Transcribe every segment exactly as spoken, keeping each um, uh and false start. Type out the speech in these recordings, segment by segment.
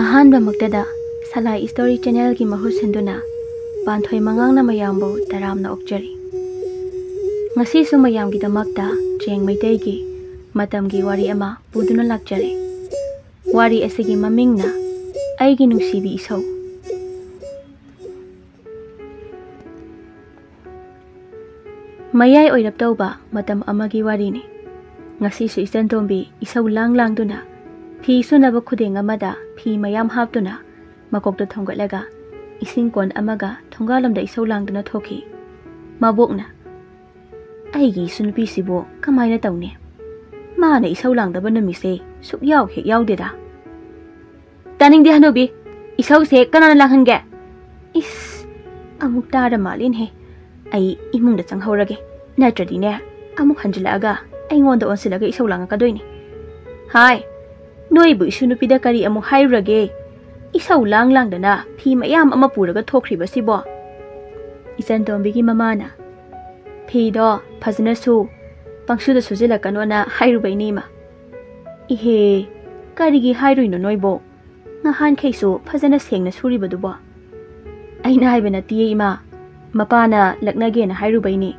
ꯑꯍꯥꯟꯕꯃꯛꯇꯗ ꯁꯂꯥꯏ story ꯆꯦꯅꯦꯜꯒꯤ ꯃꯍꯨꯠ ꯁꯤꯟꯗꯨꯅ ꯄꯥꯟꯊꯣꯏ ꯃꯉꯥꯡꯅ ꯃꯌꯥꯝꯕꯨ ꯇꯔꯥꯝꯅ ꯑꯣꯛꯆꯔꯤ꯫ ꯉꯁꯤꯁꯨ ꯃꯌꯥꯝꯒꯤꯗꯃꯛꯇ ꯆꯦꯡ ꯃꯩꯇꯩꯒꯤ ꯃꯇꯝꯒꯤ ꯋꯥꯔꯤ ꯑꯃ ꯄꯨꯗꯨꯅ ꯂꯥꯛꯆꯔꯤ꯫ ꯋꯥꯔꯤ ꯑꯁꯤꯒꯤ ꯃꯃꯤꯡꯅ ꯑꯩꯒꯤ ꯅꯨꯡꯁꯤꯕꯤ ꯏꯁꯧ꯫ ꯃꯌꯥꯏ ꯑꯣꯏꯔꯞ ꯇꯧꯕ ꯃꯇꯝ ꯑꯃꯒꯤ ꯋꯥꯔꯤꯅꯤ꯫ ꯉꯁꯤꯁꯨ ꯏꯆꯟꯇꯣꯝꯕꯤ ꯏꯁꯧ ꯂꯥꯡ ꯂꯥꯡꯗꯨꯅ ꯐꯤ ꯁꯨꯅꯕ ꯈꯨꯗꯦꯡ ꯑꯃꯗ ꯐꯤ ꯃꯌꯥꯝ ꯍꯥꯞꯇꯨꯅ ꯃꯀꯣꯛꯇ ꯊꯣꯡꯒꯠꯂꯒ ꯏꯁꯤꯡ ꯀꯣꯟ ꯑꯃꯒ ꯊꯣꯡꯒꯥꯜꯂꯣꯝꯗ ꯏꯁꯧ ꯂꯥꯡꯗꯨꯅ ꯊꯣꯛꯈꯤ꯫ ꯃꯕꯣꯛꯅ, "ꯑꯩꯒꯤ ꯏꯁꯨ ꯅꯨꯄꯤꯁꯤꯕꯨ ꯀꯃꯥꯏꯅ ꯇꯧꯅꯤ? ꯃꯥꯅ ꯏꯁꯧ ꯂꯥꯡꯗꯕ ꯅꯨꯃꯤꯠꯁꯦ ꯁꯨꯛꯌꯥꯎ ꯍꯦꯛ ꯌꯥꯎꯗꯦꯗ꯫" "ꯇꯥꯅꯤꯡꯗꯦ ꯍꯅꯨꯕꯤ, ꯏꯁꯧꯁꯦ ꯀꯅꯥꯅ ꯂꯥꯡꯍꯟꯒꯦ?" "ꯏꯁ, ꯑꯃꯨꯛ ꯇꯥꯔ ꯃꯥꯜꯂꯦꯅꯦꯍꯦ꯫ ꯑꯩ ꯏꯃꯨꯡꯗ ꯆꯪꯍꯧꯔꯒꯦ, ꯅꯠꯇ꯭ꯔꯗꯤꯅꯦ ꯑꯃꯨꯛ ꯍꯟꯖꯤꯜꯂꯛꯑꯒ ꯑꯩꯉꯣꯟꯗ ꯑꯣꯟꯁꯤꯜꯂꯒ ꯏꯁꯧ ꯂꯥꯡꯉꯛꯀꯗꯣꯏꯅꯤ꯫ ꯍꯥꯏ, ꯅꯣꯏꯕꯨ ꯏꯁꯨ ꯅꯨꯄꯤꯗ ꯀꯔꯤ ꯑꯃꯨꯛ ꯍꯥꯏꯔꯨꯔꯒꯦ? ꯏꯁꯧ ꯂꯥꯡ ꯂꯥꯡꯗꯅ ꯐꯤ ꯃꯌꯥꯝ ꯑꯃ ꯄꯨꯔꯒ ꯊꯣꯛꯈ꯭ꯔꯤꯕꯁꯤꯕꯣ?" ꯏꯆꯟꯇꯣꯝꯕꯤꯒꯤ ꯃꯃꯥꯅ, "ꯐꯤꯗꯣ ꯐꯖꯅ ꯁꯨ, ꯄꯪꯁꯨꯗ ꯁꯨꯖꯤꯜꯂꯛꯀꯅꯣꯅ ꯍꯥꯏꯔꯨꯕꯩꯅꯦ ꯏꯃꯥ꯫" "ꯏꯍꯦ, ꯀꯔꯤꯒꯤ ꯍꯥꯏꯔꯨꯏꯅꯣ ꯅꯣꯏꯕꯣ? ꯅꯍꯥꯟꯈꯩꯁꯨ ꯐꯖꯅ ꯁꯦꯡꯅ ꯁꯨꯔꯤꯕꯗꯨꯕꯣ?" "ꯑꯩꯅ ꯍꯥꯏꯕ ꯅꯠꯇꯤꯌꯦ ꯏꯃꯥ, ꯃꯄꯥꯅ ꯂꯛꯅꯒꯦꯅ ꯍꯥꯏꯔꯨꯕꯩꯅꯦ꯫"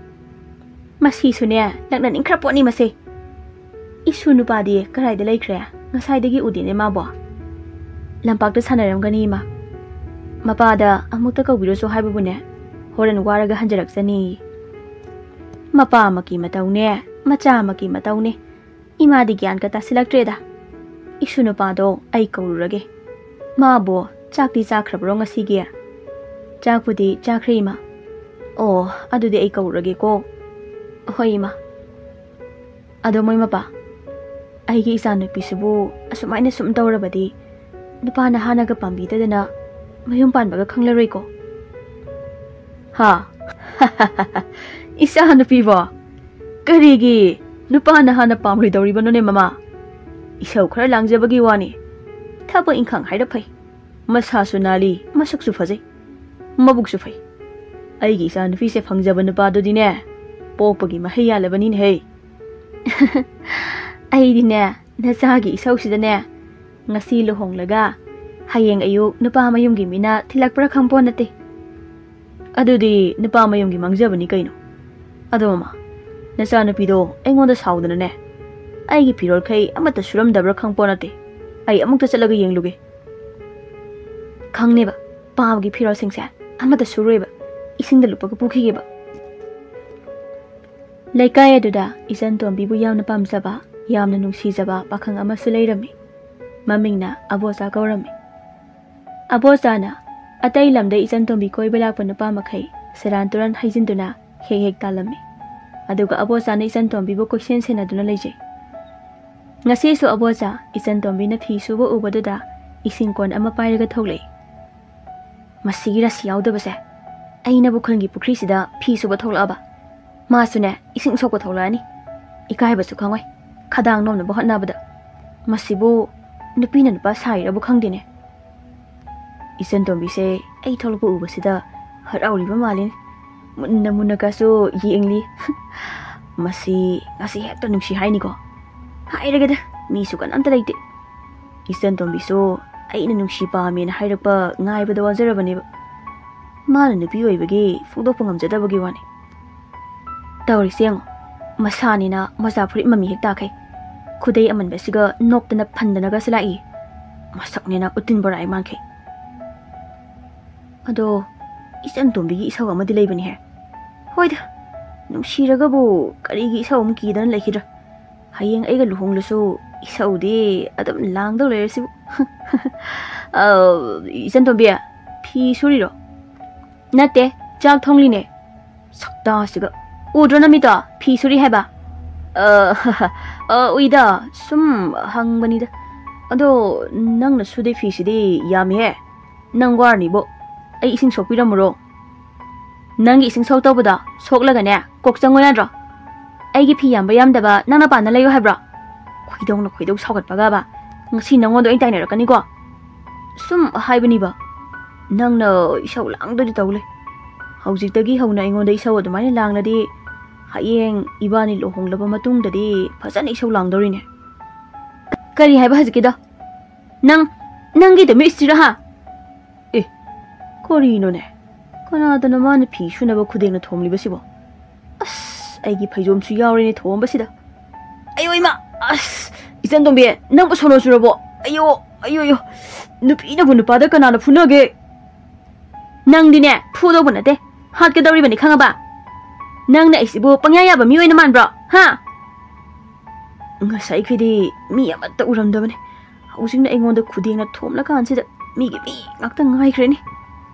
"ꯃꯁꯤꯁꯨꯅꯦ, ꯂꯛꯅꯅꯤꯡꯈ꯭ꯔ ꯄꯣꯠꯅꯤ ꯃꯁꯦ꯫ ꯏꯁꯨ ꯅꯨꯄꯥꯗꯤ ꯀꯗꯥꯏꯗ ꯂꯩꯈ꯭ꯔꯦ? ꯉꯁꯥꯏꯗꯒꯤ ꯎꯗꯦꯅꯦ ꯃꯥꯕꯣ꯫" "ꯂꯝꯄꯥꯛꯇ ꯁꯥꯟꯅꯔꯝꯒꯅꯤ ꯏꯃꯥ꯫ ꯃꯄꯥꯗ ꯑꯃꯨꯛꯇ ꯀꯧꯕꯤꯔꯨꯁꯨ ꯍꯥꯏꯕꯕꯨꯅꯦ, ꯍꯣꯔꯦꯟ ꯋꯥꯔꯒ ꯍꯟꯖꯔꯛꯆꯅꯤ꯫" ꯃꯄꯥꯃꯛꯀꯤ ꯃꯇꯧꯅꯦ, ꯃꯆꯥꯃꯛꯀꯤ ꯃꯇꯧꯅꯦ꯫ ꯏꯃꯥꯗꯤ ꯒ꯭ꯌꯥꯟꯒ ꯇꯥꯁꯤꯜꯂꯛꯇ꯭ꯔꯦꯗ꯫ "ꯏꯁꯨ ꯅꯨꯄꯥꯗꯣ ꯑꯩ ꯀꯧꯔꯨꯔꯒꯦ꯫ ꯃꯥꯕꯨ ꯆꯥꯛꯇꯤ ꯆꯥꯈ꯭ꯔꯕ꯭ꯔꯣ ꯉꯁꯤꯒꯤ?" "ꯆꯥꯛꯄꯨꯗꯤ ꯆꯥꯈ꯭ꯔꯦ ꯏꯃꯥ꯫" "ꯑꯣ, ꯑꯗꯨꯗꯤ ꯑꯩ ꯀꯧꯔꯨꯔꯒꯦꯀꯣ꯫" "ꯍꯣꯏ ꯏꯃꯥ꯫ ꯑꯗꯣ ꯃꯣꯏ ꯃꯄꯥ, ꯑꯩꯒꯤ ꯏꯆꯥꯅꯨꯄꯤꯁꯤꯕꯨ ꯑꯁꯨꯃꯥꯏꯅ ꯁꯨꯝ ꯇꯧꯔꯕꯗꯤ ꯅꯨꯄꯥ ꯅꯍꯥꯅꯒ ꯄꯥꯝꯕꯤꯗꯗꯅ ꯃꯌꯨꯝ ꯄꯥꯟꯕꯒ ꯈꯪꯂꯔꯣꯏꯀꯣ꯫" "ꯍꯥ? ꯏꯆꯥꯅꯨꯄꯤꯕꯣ? ꯀꯔꯤꯒꯤ ꯅꯨꯄꯥ ꯅꯍꯥꯅ ꯄꯥꯝꯂꯣꯏꯗꯧꯔꯤꯕꯅꯣꯅꯦ ꯃꯃꯥ? ꯏꯁꯧ ꯈꯔ ꯂꯥꯡꯖꯕꯒꯤ ꯋꯥꯅꯤ꯫ ꯊꯕꯛ ꯏꯪꯈꯥꯡ ꯍꯥꯏꯔ ꯐꯩ꯫ ꯃꯁꯥꯁꯨ ꯅꯥꯜꯂꯤ, ꯃꯁꯛꯁꯨ ꯐꯖꯩ, ꯃꯕꯨꯛꯁꯨ ꯐꯩ꯫ ꯑꯩꯒꯤ ꯏꯆꯥꯅꯨꯄꯤꯁꯦ ꯐꯪꯖꯕ ꯅꯨꯄꯥꯗꯨꯗꯤꯅꯦ, ꯄꯣꯛꯄꯒꯤ ꯃꯍꯩ ꯌꯥꯜꯂꯕꯅꯤꯅꯦꯍꯦ꯫" "ꯑꯩꯗꯤꯅꯦ, ꯅꯆꯥꯒꯤ ꯏꯁꯧꯁꯤꯗꯅꯦ, ꯉꯁꯤ ꯂꯨꯍꯣꯡꯂꯒ ꯍꯌꯦꯡ ꯑꯌꯨꯛ ꯅꯨꯄꯥ ꯃꯌꯨꯝꯒꯤ ꯃꯤꯅ ꯊꯤꯜꯂꯛꯄ꯭ꯔꯥ ꯈꯪꯄꯣꯠ ꯅꯠꯇꯦ꯫ ꯑꯗꯨꯗꯤ ꯅꯨꯄꯥ ꯃꯌꯨꯝꯒꯤ ꯃꯥꯡꯖꯕꯅꯤ ꯀꯩꯅꯣ꯫ ꯑꯗꯣ ꯃꯃꯥ, ꯅꯆꯥꯅꯨꯄꯤꯗꯣ ꯑꯩꯉꯣꯟꯗ ꯁꯥꯎꯗꯅꯅꯦ, ꯑꯩꯒꯤ ꯐꯤꯔꯣꯜꯈꯩ ꯑꯃꯠꯇ ꯁꯨꯔꯝꯗꯕ꯭ꯔꯥ ꯈꯪꯄꯣꯠ ꯅꯠꯇꯦ꯫ ꯑꯩ ꯑꯃꯨꯛꯇ ꯆꯠꯂꯒ ꯌꯦꯡꯂꯨꯒꯦ꯫ ꯈꯪꯅꯦꯕ, ꯄꯥꯕꯒꯤ ꯐꯤꯔꯣꯜꯁꯤꯡꯁꯦ ꯑꯃꯠꯇ ꯁꯨꯔꯣꯏꯕ, ꯏꯁꯤꯡꯗ ꯂꯨꯞꯄꯒ ꯄꯨꯈꯤꯒꯦꯕ꯫ ꯂꯩꯀꯥꯏ ꯑꯗꯨꯗ ꯏꯆꯟ ꯇꯣꯝꯕꯤꯕꯨ ꯌꯥꯝꯅ ꯄꯥꯝꯖꯕ, ꯌꯥꯝꯅ ꯅꯨꯡꯁꯤꯖꯕ ꯄꯥꯈꯪ ꯑꯃꯁꯨ ꯂꯩꯔꯝꯃꯤ꯫ ꯃꯃꯤꯡꯅ ꯑꯕꯣꯆꯥ ꯀꯧꯔꯝꯃꯤ꯫ ꯑꯕꯣꯆꯥꯅ ꯑꯇꯩ ꯂꯝꯗ ꯏꯆꯟ ꯇꯣꯝꯕꯤ ꯀꯣꯏꯕ ꯂꯥꯛꯄ ꯅꯨꯄꯥ ꯃꯈꯩ ꯁꯦꯔꯥꯟ ꯇꯨꯔꯥꯟ ꯍꯩꯖꯤꯟꯗꯨꯅ ꯍꯦꯛ ꯍꯦꯛ ꯇꯥꯜꯂꯝꯃꯤ꯫ ꯑꯗꯨꯒ ꯑꯕꯣꯆꯥꯅ ꯏꯆꯟ ꯇꯣꯝꯕꯤꯕꯨ ꯀꯣꯏꯁꯦꯟ ꯁꯦꯟꯅꯗꯨꯅ ꯂꯩꯖꯩ꯫ ꯉꯁꯤꯁꯨ ꯑꯕꯣꯆꯥ ꯏꯆꯟ ꯇꯣꯝꯕꯤꯅ ꯐꯤ ꯁꯨꯕ ꯎꯕꯗꯨꯗ ꯏꯁꯤꯡ ꯀꯣꯟ ꯑꯃ ꯄꯥꯏꯔꯒ ꯊꯣꯛꯂꯛꯏ꯫ "ꯃꯁꯤꯒꯤ ꯔꯥꯁꯤ ꯌꯥꯎꯗꯕꯁꯦ, ꯑꯩꯅꯕꯨ ꯈꯨꯟꯒꯤ ꯄꯨꯈ꯭ꯔꯤꯁꯤꯗ ꯐꯤ ꯁꯨꯕ ꯊꯣꯛꯂꯛꯑꯕ, ꯃꯥꯁꯨꯅꯦ ꯏꯁꯤꯡ ꯁꯣꯛꯄ ꯊꯣꯛꯂꯛꯑꯅꯤ꯫ ꯏꯀꯥꯏꯕꯁꯨ ꯈꯪꯉꯣꯏ, ꯈꯗꯥꯡ ꯅꯣꯝꯅꯕ ꯍꯣꯠꯅꯕꯗ꯫ ꯃꯁꯤꯕꯨ ꯅꯨꯄꯤꯅ ꯅꯨꯄꯥ ꯁꯥꯔꯤꯔꯕꯨ ꯈꯪꯗꯦꯅꯦ꯫" ꯏꯆꯟ ꯇꯣꯝꯕꯤꯁꯦ ꯑꯩ ꯊꯣꯛꯂꯛꯄ ꯎꯕꯁꯤꯗ ꯍꯔꯥꯎꯔꯤꯕ ꯃꯥꯜꯂꯤꯅꯦ꯫ ꯃꯨꯟꯅ ꯃꯨꯟꯅꯒꯁꯨ ꯌꯦꯡꯂꯤ꯫ "ꯃꯁꯤ ꯉꯁꯤ ꯍꯦꯛꯇ ꯅꯨꯡꯁꯤ ꯍꯥꯏꯅꯤꯀꯣ꯫ ꯍꯥꯏꯔꯒꯦꯗ, ꯃꯤꯁꯨ ꯀꯅꯥꯝꯇ ꯂꯩꯇꯦ꯫" ꯏꯆꯟ ꯇꯣꯝꯕꯤꯁꯨ ꯑꯩꯅ ꯅꯨꯡꯁꯤ ꯄꯥꯝꯃꯦꯅ ꯍꯥꯏꯔꯛꯄ ꯉꯥꯏꯕꯗ ꯋꯥꯖꯔꯕꯅꯦꯕ꯫ ꯃꯥꯅ ꯅꯨꯄꯤ ꯑꯣꯏꯕꯒꯤ ꯐꯣꯡꯗꯣꯛꯄ ꯉꯝꯖꯗꯕꯒꯤ ꯋꯥꯅꯤ꯫ ꯇꯧꯔꯤꯁꯦ ꯌꯦꯡꯉꯣ, ꯃꯁꯥꯅꯤꯅ ꯃꯣꯖꯥ ꯐꯨꯔꯤꯠ ꯃꯃꯤ ꯍꯦꯛ ꯇꯥꯈꯩ꯫ ꯈꯨꯗꯩ ꯑꯃꯟꯕꯁꯤꯒ ꯅꯣꯛꯇꯅ ꯐꯟꯗꯅꯒꯁꯨ ꯂꯥꯛꯏ꯫ ꯃꯁꯛꯅꯦꯅ ꯎꯇꯤꯟ ꯕꯣꯔꯥꯏ ꯃꯥꯟꯈꯩ꯫ ꯑꯗꯣ ꯏꯆꯟ ꯇꯣꯝꯕꯤꯒꯤ ꯏꯁꯧ ꯑꯃꯗꯤ ꯂꯩꯕꯅꯤꯍꯦ꯫ ꯍꯣꯏꯗ, ꯅꯨꯡꯁꯤꯔꯒꯕꯨ ꯀꯔꯤꯒꯤ ꯏꯁꯧ ꯑꯃꯨꯛ ꯀꯤꯗꯅ ꯂꯩꯈꯤꯗ꯭ꯔꯥ? ꯍꯌꯦꯡ ꯑꯩꯒ ꯂꯨꯍꯣꯡꯂꯁꯨ ꯏꯁꯧꯗꯤ ꯑꯗꯨꯝ ꯂꯥꯡꯗꯧ ꯂꯩꯔꯁꯤꯕꯨ꯫ ꯑ, ꯏꯆꯟ ꯇꯣꯝꯕꯤ, ꯐꯤ ꯁꯨꯔꯤꯔꯣ? ꯅꯠꯇꯦ, ꯆꯥꯛ ꯊꯣꯡꯂꯤꯅꯦ꯫ ꯁꯛꯇꯥꯁꯤꯒ꯫ ꯎꯗ꯭ꯔꯣ ꯅꯃꯤꯠꯇꯣ? ꯐꯤ ꯁꯨꯔꯤ ꯍꯥꯏꯕ꯫ ꯑ, ꯑ, ꯎꯏꯗ, ꯁꯨꯝ ꯍꯪꯕꯅꯤꯗ꯫ ꯑꯗꯣ ꯅꯪꯅ ꯁꯨꯗꯣꯏ ꯐꯤꯁꯤꯗꯤ ꯌꯥꯝꯃꯤꯍꯦ꯫ ꯅꯪ ꯋꯥꯔꯅꯤꯕꯣ꯫ ꯑꯩ ꯏꯁꯤꯡ ꯁꯣꯛꯄꯤꯔꯝꯃꯨꯔꯣ? ꯅꯪꯒꯤ ꯏꯁꯤꯡ ꯁꯣꯛ ꯇꯧꯕꯗꯣ ꯁꯣꯛꯂꯒꯅꯦ, ꯀꯣꯛ ꯆꯪꯉꯣ ꯌꯥꯗ꯭ꯔꯣ? ꯑꯩꯒꯤ ꯐꯤ ꯌꯥꯝꯕ ꯌꯥꯝꯗꯕ ꯅꯪꯅ ꯄꯥꯟꯅ ꯂꯩꯌꯨ ꯍꯥꯏꯕ꯭ꯔꯣ? ꯈꯣꯏꯗꯧꯅ ꯈꯣꯏꯗꯧ ꯁꯥꯎꯒꯠꯄꯒꯕ꯫ ꯉꯁꯤ ꯅꯪꯉꯣꯟꯗ ꯑꯣꯏꯅ ꯇꯥꯏꯅꯔꯛꯀꯅꯤꯀꯣ꯫ ꯁꯨꯝ ꯍꯥꯏꯕꯅꯤꯕ꯫ ꯅꯪꯅ ꯏꯁꯧ ꯂꯥꯡꯗꯣꯏꯗꯤ ꯇꯧ ꯂꯩ꯫ ꯍꯧꯖꯤꯛꯇꯒꯤ ꯍꯧꯅ ꯑꯩꯉꯣꯟꯗ ꯏꯁꯧ ꯑꯗꯨꯃꯥꯏꯅ ꯂꯥꯡꯂꯗꯤ ꯍꯌꯦꯡ ꯏꯕꯥꯅꯤ ꯂꯨꯍꯣꯡꯂꯕ ꯃꯇꯨꯡꯗꯗꯤ ꯐꯖꯅ ꯏꯁꯧ ꯂꯥꯡꯗꯧꯔꯤꯅꯦ꯫ ꯀꯔꯤ ꯍꯥꯏꯕ ꯍꯧꯖꯤꯛꯀꯤꯗꯣ? ꯅꯪ, ꯅꯪꯒꯤꯗ ꯃꯤ ꯏꯁꯇ꯭ꯔꯤꯔꯥ ꯍꯥ? ꯑꯦ, ꯀꯔꯤꯅꯣꯅꯦ? ꯀꯅꯥꯗꯅꯣ ꯃꯥꯅ ꯐꯤ ꯁꯨꯅꯕ ꯈꯨꯗꯦꯡꯅ ꯊꯣꯝꯂꯤꯕꯁꯤꯕꯣ? ꯑꯁ, ꯑꯩꯒꯤ ꯐꯩꯖꯣꯝꯁꯨ ꯌꯥꯎꯔꯦꯅꯦ ꯊꯣꯝꯕꯁꯤꯗ꯫ ꯑꯌꯣ ꯏꯃꯥ! ꯑꯁ, ꯏꯆꯟ ꯇꯣꯝꯕꯤ, ꯅꯪꯕꯨ ꯁꯣꯅꯣ ꯆꯨꯔꯕꯣ? ꯑꯌꯣ, ꯑꯌꯣ, ꯑꯌꯣ! ꯅꯨꯄꯤꯅꯕꯨ ꯅꯨꯄꯥꯗ ꯀꯅꯥꯅ ꯐꯨꯅꯒꯦ? ꯅꯪꯗꯤꯅꯦ, ꯐꯨꯗꯧꯕ ꯅꯠꯇꯦ, ꯍꯥꯠꯀꯗꯧꯔꯤꯕꯅꯤ, ꯈꯪꯉꯕ? ꯅꯪꯅ ꯑꯩꯁꯤꯕꯨ ꯄꯪꯌꯥ ꯌꯥꯕ ꯃꯤ ꯑꯣꯏꯅ ꯃꯥꯟꯕ꯭ꯔꯣ? ꯍꯥ? ꯉꯁꯥꯏꯈꯩꯗꯤ ꯃꯤ ꯑꯃꯠꯇ ꯎꯔꯝꯗꯕꯅꯤ, ꯍꯧꯖꯤꯛꯅ ꯑꯩꯉꯣꯟꯗ ꯈꯨꯗꯦꯡꯅ ꯊꯣꯝꯂꯀꯥꯟꯁꯤꯗ ꯃꯤꯒꯤ ꯃꯤ ꯉꯥꯛꯇ ꯉꯥꯏꯈ꯭ꯔꯦꯅꯦ꯫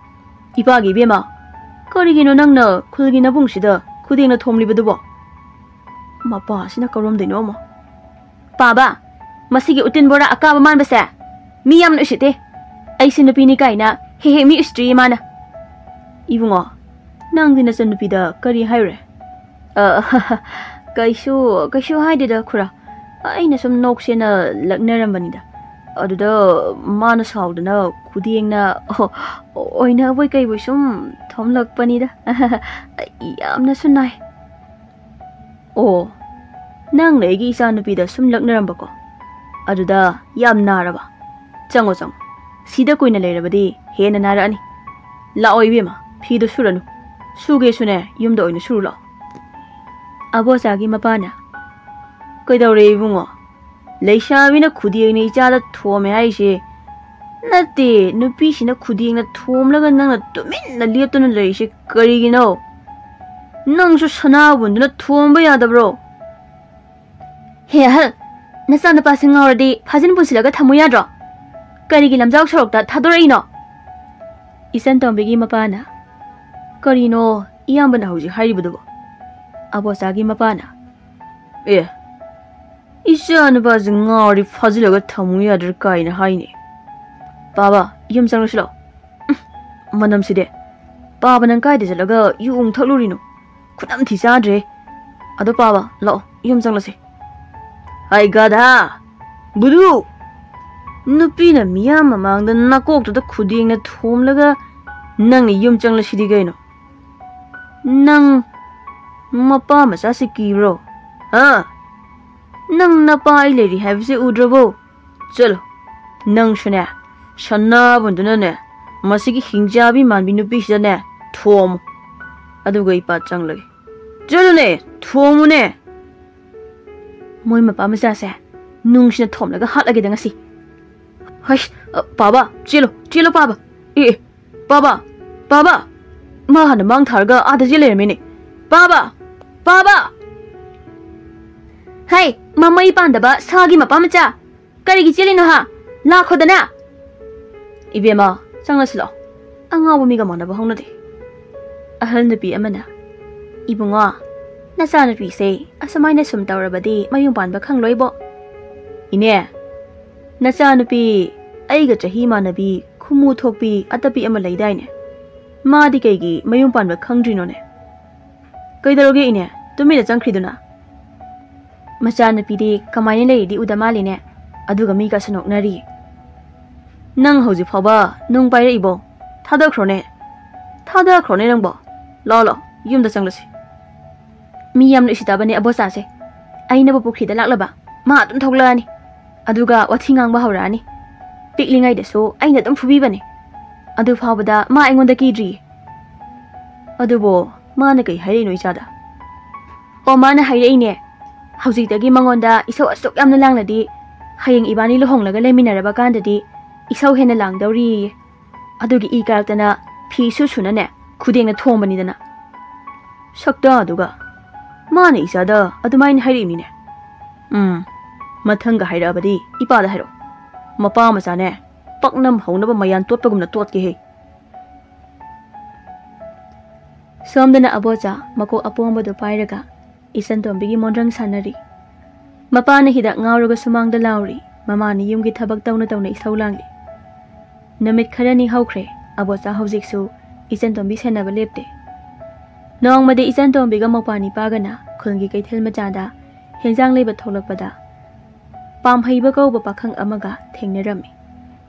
ꯏꯄꯥꯒꯤ ꯏꯕꯦꯝꯃ, ꯀꯔꯤꯒꯤꯅꯣ ꯅꯪꯅ ꯈꯨꯜꯒꯤ ꯅꯕꯨꯡꯁꯤꯗ ꯈꯨꯗꯦꯡꯅ ꯊꯣꯝꯂꯤꯕꯗꯨꯕꯣ? ꯃꯄꯥꯁꯤꯅ ꯀꯔꯣꯝꯗꯩꯅꯣ ꯑꯃ꯫ ꯄꯥꯕ, ꯃꯁꯤꯒꯤ ꯎꯇꯤꯟ ꯕꯣꯔꯥ ꯑꯀꯥꯕ ꯃꯥꯟꯕꯁꯦ ꯃꯤ ꯌꯥꯝꯅ ꯎꯁꯤꯠꯇꯦ꯫ ꯑꯩꯁꯦ ꯅꯨꯄꯤꯅꯤ ꯀꯥꯏꯅ ꯍꯦꯛ ꯍꯦꯛ ꯃꯤ ꯎꯁꯤꯠꯇ꯭ꯔꯤꯌꯦ ꯃꯥꯅ꯫ ꯏꯕꯨꯡꯉꯣ, ꯅꯪꯗꯤ ꯅꯆꯟꯅꯨꯄꯤꯗ ꯀꯔꯤ ꯍꯥꯏꯔꯨꯔꯦ? ꯑ, ꯀꯩꯁꯨ, ꯀꯩꯁꯨ ꯍꯥꯏꯗꯦꯗ ꯈꯨꯔꯥ꯫ ꯑꯩꯅ ꯁꯨꯝ ꯅꯣꯛꯁꯦꯅ ꯂꯛꯅꯔꯝꯕꯅꯤꯗ꯫ ꯑꯗꯨꯗ ꯃꯥꯅ ꯁꯥꯎꯗꯅ ꯈꯨꯗꯦꯡꯅ, ꯑꯣ, ꯑꯣꯏꯅꯕꯣꯏ ꯀꯩꯕꯣꯏ ꯁꯨꯝ ꯊꯣꯝꯂꯛꯄꯅꯤꯗ꯫ ꯌꯥꯝꯅꯁꯨ ꯅꯥꯏ꯫ ꯑꯣ, ꯅꯪꯅ ꯑꯩꯒꯤ ꯏꯆꯥꯅꯨꯄꯤꯗ ꯁꯨꯝ ꯂꯛꯅꯔꯝꯕꯀꯣ? ꯑꯗꯨꯗ ꯌꯥꯝ ꯅꯥꯔꯕ? ꯆꯪꯉꯣ, ꯆꯪꯉꯣ꯫ ꯁꯤꯗ ꯀꯨꯏꯅ ꯂꯩꯔꯕꯗꯤ ꯍꯦꯟꯅ ꯅꯥꯔꯛꯑꯅꯤ꯫ ꯂꯥꯛꯑꯣ ꯏꯕꯦꯝꯃ, ꯐꯤꯗꯣ ꯁꯨꯔꯅꯨ꯫ ꯁꯨꯒꯦꯁꯨꯅꯦ, ꯌꯨꯝꯗ ꯑꯣꯏꯅ ꯁꯨꯔꯨ ꯂꯥꯛꯑꯣ꯫ ꯑꯕꯣꯆꯥꯒꯤ ꯃꯄꯥꯅ, "ꯀꯩꯗꯧꯔꯦ ꯏꯕꯨꯡꯉꯣ? ꯂꯩꯁꯥꯕꯤꯅ ꯈꯨꯗꯦꯡꯅ ꯏꯆꯥꯗ ꯊꯣꯝꯃꯦ ꯍꯥꯏꯔꯤꯁꯦ ꯅꯠꯇꯦ, ꯅꯨꯄꯤꯁꯤꯅ ꯈꯨꯗꯦꯡꯅ ꯊꯣꯝꯂꯒ ꯅꯪꯅ ꯇꯨꯃꯤꯟꯅ ꯂꯦꯞꯇꯨꯅ ꯂꯩꯔꯤꯁꯦ ꯀꯔꯤꯒꯤꯅꯣ? ꯅꯪꯁꯨ ꯁꯅꯥꯕꯨꯟꯗꯨꯅ ꯊꯣꯝꯕ ꯌꯥꯗꯕ꯭ꯔꯣ?" "ꯍꯦ ꯑꯍꯜ, ꯅꯆꯥꯅꯨꯄꯥꯁꯤ ꯉꯥꯎꯔꯗꯤ ꯐꯥꯖꯤꯟ ꯄꯨꯟꯁꯤꯜꯂꯒ ꯊꯝꯃꯨ ꯌꯥꯗ꯭ꯔꯣ? ꯀꯔꯤꯒꯤ ꯂꯝꯖꯥꯎ ꯁꯣꯔꯣꯛꯇ ꯊꯥꯗꯣꯔꯛꯏꯅꯣ?" ꯏꯆꯟ ꯇꯣꯝꯕꯤꯒꯤ ꯃꯄꯥꯅ, "ꯀꯔꯤꯅꯣ ꯏꯌꯥꯝꯕꯅ ꯍꯧꯖꯤꯛ ꯍꯥꯏꯔꯤꯕꯗꯨꯕꯣ?" ꯑꯕꯣꯆꯥꯒꯤ ꯃꯄꯥꯅ, "ꯑꯦ, ꯏꯆꯥ ꯅꯨꯄꯥꯁꯤ ꯉꯥꯎꯔꯗꯤ ꯐꯥꯖꯤꯜꯂꯒ ꯊꯝꯃꯨ ꯌꯥꯗ꯭ꯔꯥ ꯀꯥꯏꯅ ꯍꯥꯏꯅꯦ꯫ ꯄꯥꯕ, ꯌꯨꯝ ꯆꯪꯂꯁꯤ ꯂꯥꯛꯑꯣ꯫ ꯎꯝ, ꯃꯅꯝꯁꯤꯗꯤ꯫ ꯄꯥꯕ, ꯅꯪ ꯀꯥꯏꯗ ꯆꯠꯂꯒ ꯌꯨ ꯑꯃꯨꯛ ꯊꯛꯂꯨꯔꯤꯅꯣ? ꯈꯨꯅꯝ ꯊꯤ ꯆꯥꯗ꯭ꯔꯦ꯫ ꯑꯗꯣ ꯄꯥꯕ, ꯂꯥꯛꯑꯣ, ꯌꯨꯝ ꯆꯪꯂꯁꯤ꯫" "ꯍꯥꯏ ꯒꯙꯥ! ꯕꯨꯗꯨ! ꯅꯨꯄꯤꯅ ꯃꯤꯌꯥꯝ ꯃꯃꯥꯡꯗ ꯅꯀꯣꯛꯇꯨꯗ ꯈꯨꯗꯦꯡꯅ ꯊꯣꯝꯂꯒ ꯅꯪꯅ ꯌꯨꯝ ꯆꯪꯂꯁꯤꯗꯤ ꯀꯩꯅꯣ? ꯅꯪ ꯃꯄꯥ ꯃꯆꯥꯁꯤ ꯀꯤꯕ꯭ꯔꯣ? ꯍꯥ? ꯅꯪ ꯅꯄꯥ ꯑꯩ ꯂꯩꯔꯤ ꯍꯥꯏꯕꯁꯤ ꯎꯗ꯭ꯔꯕꯣ? ꯆꯠꯂꯣ, ꯅꯪꯁꯨꯅꯦ, ꯁꯅꯥꯕꯨꯟꯗꯨꯅꯅꯦ, ꯃꯁꯤꯒꯤ ꯍꯤꯡꯖꯥꯕꯤ ꯃꯥꯟꯕꯤ ꯅꯨꯄꯤꯁꯤꯗꯅꯦ ꯊꯣꯝꯃꯨ꯫ ꯑꯗꯨꯒ ꯏꯄꯥ ꯆꯪꯂꯒꯦ꯫ ꯆꯠꯂꯨꯅꯦ, ꯊꯣꯝꯃꯨꯅꯦ꯫ ꯃꯣꯏ ꯃꯄꯥ ꯃꯆꯥꯁꯦ ꯅꯨꯡꯁꯤꯅ ꯊꯣꯝꯂꯒ ꯍꯥꯠꯂꯒꯦꯗ ꯉꯁꯤ꯫ ꯍꯩꯁ, ꯑ, ꯄꯥꯕ, ꯆꯦꯜꯂꯣ, ꯆꯦꯜꯂꯣ ꯄꯥꯕ꯫ ꯑꯦ, ꯑꯦ, ꯄꯥꯕ, ꯄꯥꯕ꯫ ꯃꯥ ꯍꯥꯟꯅ ꯃꯥꯡ ꯊꯥꯔꯒ ꯑꯥꯗ ꯆꯦꯜ ꯂꯩꯔꯝꯃꯤꯅꯦ꯫ ꯄꯥꯕ, ꯄꯥꯕ꯫ ꯍꯩ, ꯃꯃꯩ ꯄꯥꯟꯗꯕ ꯁꯥꯒꯤ ꯃꯄꯥ ꯃꯆꯥ꯫ ꯀꯔꯤꯒꯤ ꯆꯦꯜꯂꯤꯅꯣ ꯍꯥ? ꯂꯥꯛꯈꯣꯗꯅ꯫ ꯏꯕꯦꯝꯃ, ꯆꯪꯂꯁꯤ ꯂꯥꯛꯑꯣ꯫ ꯑꯉꯥꯎꯕ ꯃꯤꯒ ꯃꯥꯟꯅꯕ ꯍꯧꯅꯗꯦ꯫ ꯑꯍꯜ ꯅꯨꯄꯤ ꯑꯃꯅ, "ꯏꯕꯨꯡꯉꯣ, ꯅꯆꯥꯅꯨꯄꯤꯁꯦ ꯑꯁꯨꯃꯥꯏꯅ ꯁꯨꯝ ꯇꯧꯔꯕꯗꯤ ꯃꯌꯨꯝ ꯄꯥꯟꯕ ꯈꯪꯂꯣꯏꯕꯣ꯫" "ꯏꯅꯦ, ꯅꯆꯥꯅꯨꯄꯤ ꯑꯩꯒ ꯆꯍꯤ ꯃꯥꯟꯅꯕꯤ, ꯈꯨꯃꯨ ꯊꯣꯛꯄꯤ ꯑꯇꯞꯄꯤ ꯑꯃ ꯂꯩꯗꯥꯏꯅꯦ? ꯃꯥꯗꯤ ꯀꯩꯒꯤ ꯃꯌꯨꯝ ꯄꯥꯟꯕ ꯈꯪꯗ꯭ꯔꯤꯅꯣꯅꯦ?" "ꯀꯩꯗꯧꯔꯒꯦ ꯏꯅꯦ, ꯇꯨꯃꯤꯟꯅ ꯆꯪꯈ꯭ꯔꯤꯗꯨꯅ?" "ꯃꯆꯥꯅꯨꯄꯤꯗꯤ ꯀꯃꯥꯏꯅ ꯂꯩꯔꯤꯗꯤ ꯎꯗ ꯃꯥꯜꯂꯤꯅꯦ, ꯑꯗꯨꯒ ꯃꯤꯒꯁꯨ ꯅꯣꯛꯅꯔꯤ꯫" "ꯅꯪ ꯍꯧꯖꯤꯛ ꯐꯥꯎꯕ ꯅꯨꯡ ꯄꯥꯏꯔꯛꯏꯕꯣ? ꯊꯥꯗꯈ꯭ꯔꯣꯅꯦ, ꯊꯥꯗꯈ꯭ꯔꯣꯅꯦ ꯅꯪꯕꯣ꯫ ꯂꯥꯛꯑꯣ, ꯂꯥꯛꯑꯣ, ꯌꯨꯝꯗ ꯆꯪꯂꯁꯤ꯫" "ꯃꯤ ꯌꯥꯝꯅ ꯎꯁꯤꯠꯇꯕꯅꯦ ꯑꯕꯣꯆꯥꯁꯦ꯫ ꯑꯩꯅꯕꯨ ꯄꯨꯈ꯭ꯔꯤꯗ ꯂꯥꯛꯂꯕ, ꯃꯥ ꯑꯗꯨꯝ ꯊꯣꯛꯂꯛꯑꯅꯤ꯫ ꯑꯗꯨꯒ ꯋꯥꯊꯤ ꯉꯥꯡꯕ ꯍꯧꯔꯛꯑꯅꯤ꯫ ꯄꯤꯛꯂꯤꯉꯩꯗꯁꯨ ꯑꯩꯅ ꯑꯗꯨꯝ ꯐꯨꯕꯤꯕꯅꯦ꯫ ꯑꯗꯨ ꯐꯥꯎꯕꯗ ꯃꯥ ꯑꯩꯉꯣꯟꯗ ꯀꯤꯗ꯭ꯔꯤꯌꯦ꯫ ꯑꯗꯨꯕꯨ ꯃꯥꯅ ꯀꯩ ꯍꯥꯏꯔꯛꯏꯅꯣ ꯏꯆꯥꯗ?" "ꯑꯣ, ꯃꯥꯅ ꯍꯥꯏꯔꯛꯏꯅꯦ, ꯍꯧꯖꯤꯛꯇꯒꯤ ꯃꯉꯣꯟꯗ ꯏꯁꯧ ꯑꯁꯨꯛ ꯌꯥꯝꯅ ꯂꯥꯡꯂꯗꯤ ꯍꯌꯦꯡ ꯏꯕꯥꯅꯤ ꯂꯨꯍꯣꯡꯂꯒ ꯂꯩꯃꯤꯟꯅꯔꯕ ꯀꯥꯟꯗꯗꯤ ꯏꯁꯧ ꯍꯦꯟꯅ ꯂꯥꯡꯗꯧꯔꯤꯌꯦ꯫ ꯑꯗꯨꯒꯤ ꯏ ꯀꯥꯔꯛꯇꯅ ꯐꯤ ꯁꯨ ꯁꯨꯅꯅꯦ ꯈꯨꯗꯦꯡꯅ ꯊꯣꯝꯕꯅꯤꯗꯅ꯫" ꯁꯛꯇꯥꯗꯨꯒ, ꯃꯥꯅ ꯏꯆꯥꯗ ꯑꯗꯨꯃꯥꯏꯅ ꯍꯥꯏꯔꯛꯏꯅꯤꯅꯦ꯫ ꯎꯝ, ꯃꯊꯪꯒ ꯍꯥꯏꯔꯛꯑꯕꯗꯤ ꯏꯄꯥꯗ ꯍꯥꯏꯔꯛꯑꯣ꯫ ꯃꯄꯥ ꯃꯆꯥꯅꯦ, ꯄꯥꯛꯅꯝ ꯍꯧꯅꯕ ꯃꯌꯥꯟ ꯇꯣꯠꯄꯒꯨꯝꯅ ꯇꯣꯠꯀꯦꯍꯦ꯫ ꯁꯣꯝꯗꯅ ꯑꯕꯣꯆꯥ ꯃꯀꯣꯛ ꯑꯄꯣꯝꯕꯗꯨ ꯄꯥꯏꯔꯒ ꯏꯆꯟꯇꯣꯝꯕꯤꯒꯤ ꯃꯣꯟꯗ꯭ꯔꯪ ꯁꯥꯟꯅꯔꯤ꯫ ꯃꯄꯥꯅ ꯍꯤꯗꯥꯛ ꯉꯥꯎꯔꯒ ꯁꯨꯃꯥꯡꯗ ꯂꯥꯎꯔꯤ꯫ ꯃꯃꯥꯅ ꯌꯨꯝꯒꯤ ꯊꯕꯛ ꯇꯧꯅ ꯇꯧꯅ ꯏꯁꯧ ꯂꯥꯡꯂꯤ꯫ ꯅꯨꯃꯤꯠ ꯈꯔꯅꯤ ꯍꯧꯈ꯭ꯔꯦ꯫ ꯑꯕꯣꯆꯥ ꯍꯧꯖꯤꯛꯁꯨ ꯏꯆꯟꯇꯣꯝꯕꯤ ꯁꯦꯟꯅꯕ ꯂꯦꯞꯇꯦ꯫ ꯅꯣꯡꯃꯗꯤ ꯏꯆꯟꯇꯣꯝꯕꯤꯒ ꯃꯧꯄ꯭ꯋꯥꯅꯤꯄꯥꯒꯅ ꯈꯨꯜꯒꯤ ꯀꯩꯊꯦꯜ ꯃꯆꯥꯗ ꯍꯦꯟꯖꯥꯡ ꯂꯩꯕ ꯊꯣꯛꯂꯛꯄꯗ ꯄꯥꯝꯍꯩꯕ ꯀꯧꯕ ꯄꯥꯈꯪ ꯑꯃꯒ ꯊꯦꯡꯅꯔꯝꯃꯤ꯫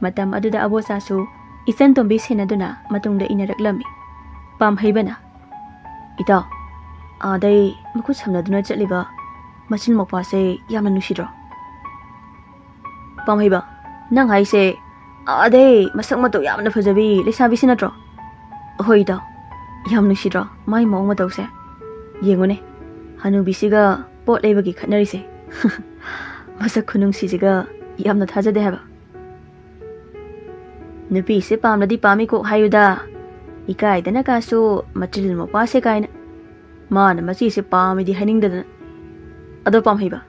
ꯃꯇꯝ ꯑꯗꯨꯗ ꯑꯕꯣꯆꯥꯁꯨ ꯏꯆꯟꯇꯣꯝꯕꯤ ꯁꯦꯟꯅꯗꯨꯅ ꯃꯇꯨꯡꯗ ꯏꯟꯅꯔꯛꯂꯝꯃꯤ꯫ ꯄꯥꯝꯍꯩꯕꯅ, "ꯏꯇꯥꯎ, ꯑꯥꯗꯩ ꯃꯈꯨꯠ ꯁꯝꯅꯗꯨꯅ ꯆꯠꯂꯤꯕ ꯃꯆꯤꯟ ꯃꯧꯄ꯭ꯋꯥꯁꯦ ꯌꯥꯝꯅ ꯅꯨꯡꯁꯤꯗ꯭ꯔꯣ?" "ꯄꯥꯝꯍꯩꯕ, ꯅꯪ ꯍꯥꯏꯁꯦ ꯑꯗꯩ ꯃꯁꯛ ꯃꯇꯧ ꯌꯥꯝꯅ ꯐꯖꯕꯤ ꯂꯩꯁꯥꯕꯤꯁꯤ ꯅꯠꯇ꯭ꯔꯣ? ꯍꯣꯏ ꯏꯇꯥꯎ, ꯌꯥꯝ ꯅꯨꯡꯁꯤꯗ꯭ꯔꯣ ꯃꯥꯏ ꯃꯑꯣꯡ ꯃꯇꯧꯁꯦ? ꯌꯦꯡꯉꯨꯅꯦ, ꯍꯅꯨꯕꯤꯁꯤꯒ ꯄꯣꯠ ꯂꯩꯕꯒꯤ ꯈꯠꯅꯔꯤꯁꯦ꯫ ꯃꯁꯛ ꯈꯨꯅꯨꯡꯁꯤꯁꯤꯒ ꯌꯥꯝꯅ ꯊꯥꯖꯗꯦ ꯍꯥꯏꯕ꯫ ꯅꯨꯄꯤꯁꯦ ꯄꯥꯝꯂꯗꯤ ꯄꯥꯝꯃꯤ ꯀꯣꯛ ꯍꯥꯏꯌꯨꯗ꯫ ꯏꯀꯥꯏꯗꯅ ꯀꯥꯁꯨ ꯃꯆꯤꯜ ꯃꯧꯄ꯭ꯋꯥꯁꯦ ꯀꯥꯏꯅ꯫ ꯃꯥꯅ ꯃꯆꯦꯁꯦ ꯄꯥꯝꯃꯤꯗꯤ ꯍꯥꯏꯅꯤꯡꯗꯗꯅ꯫ ꯑꯗꯣ ꯄꯥꯝꯍꯩꯕ,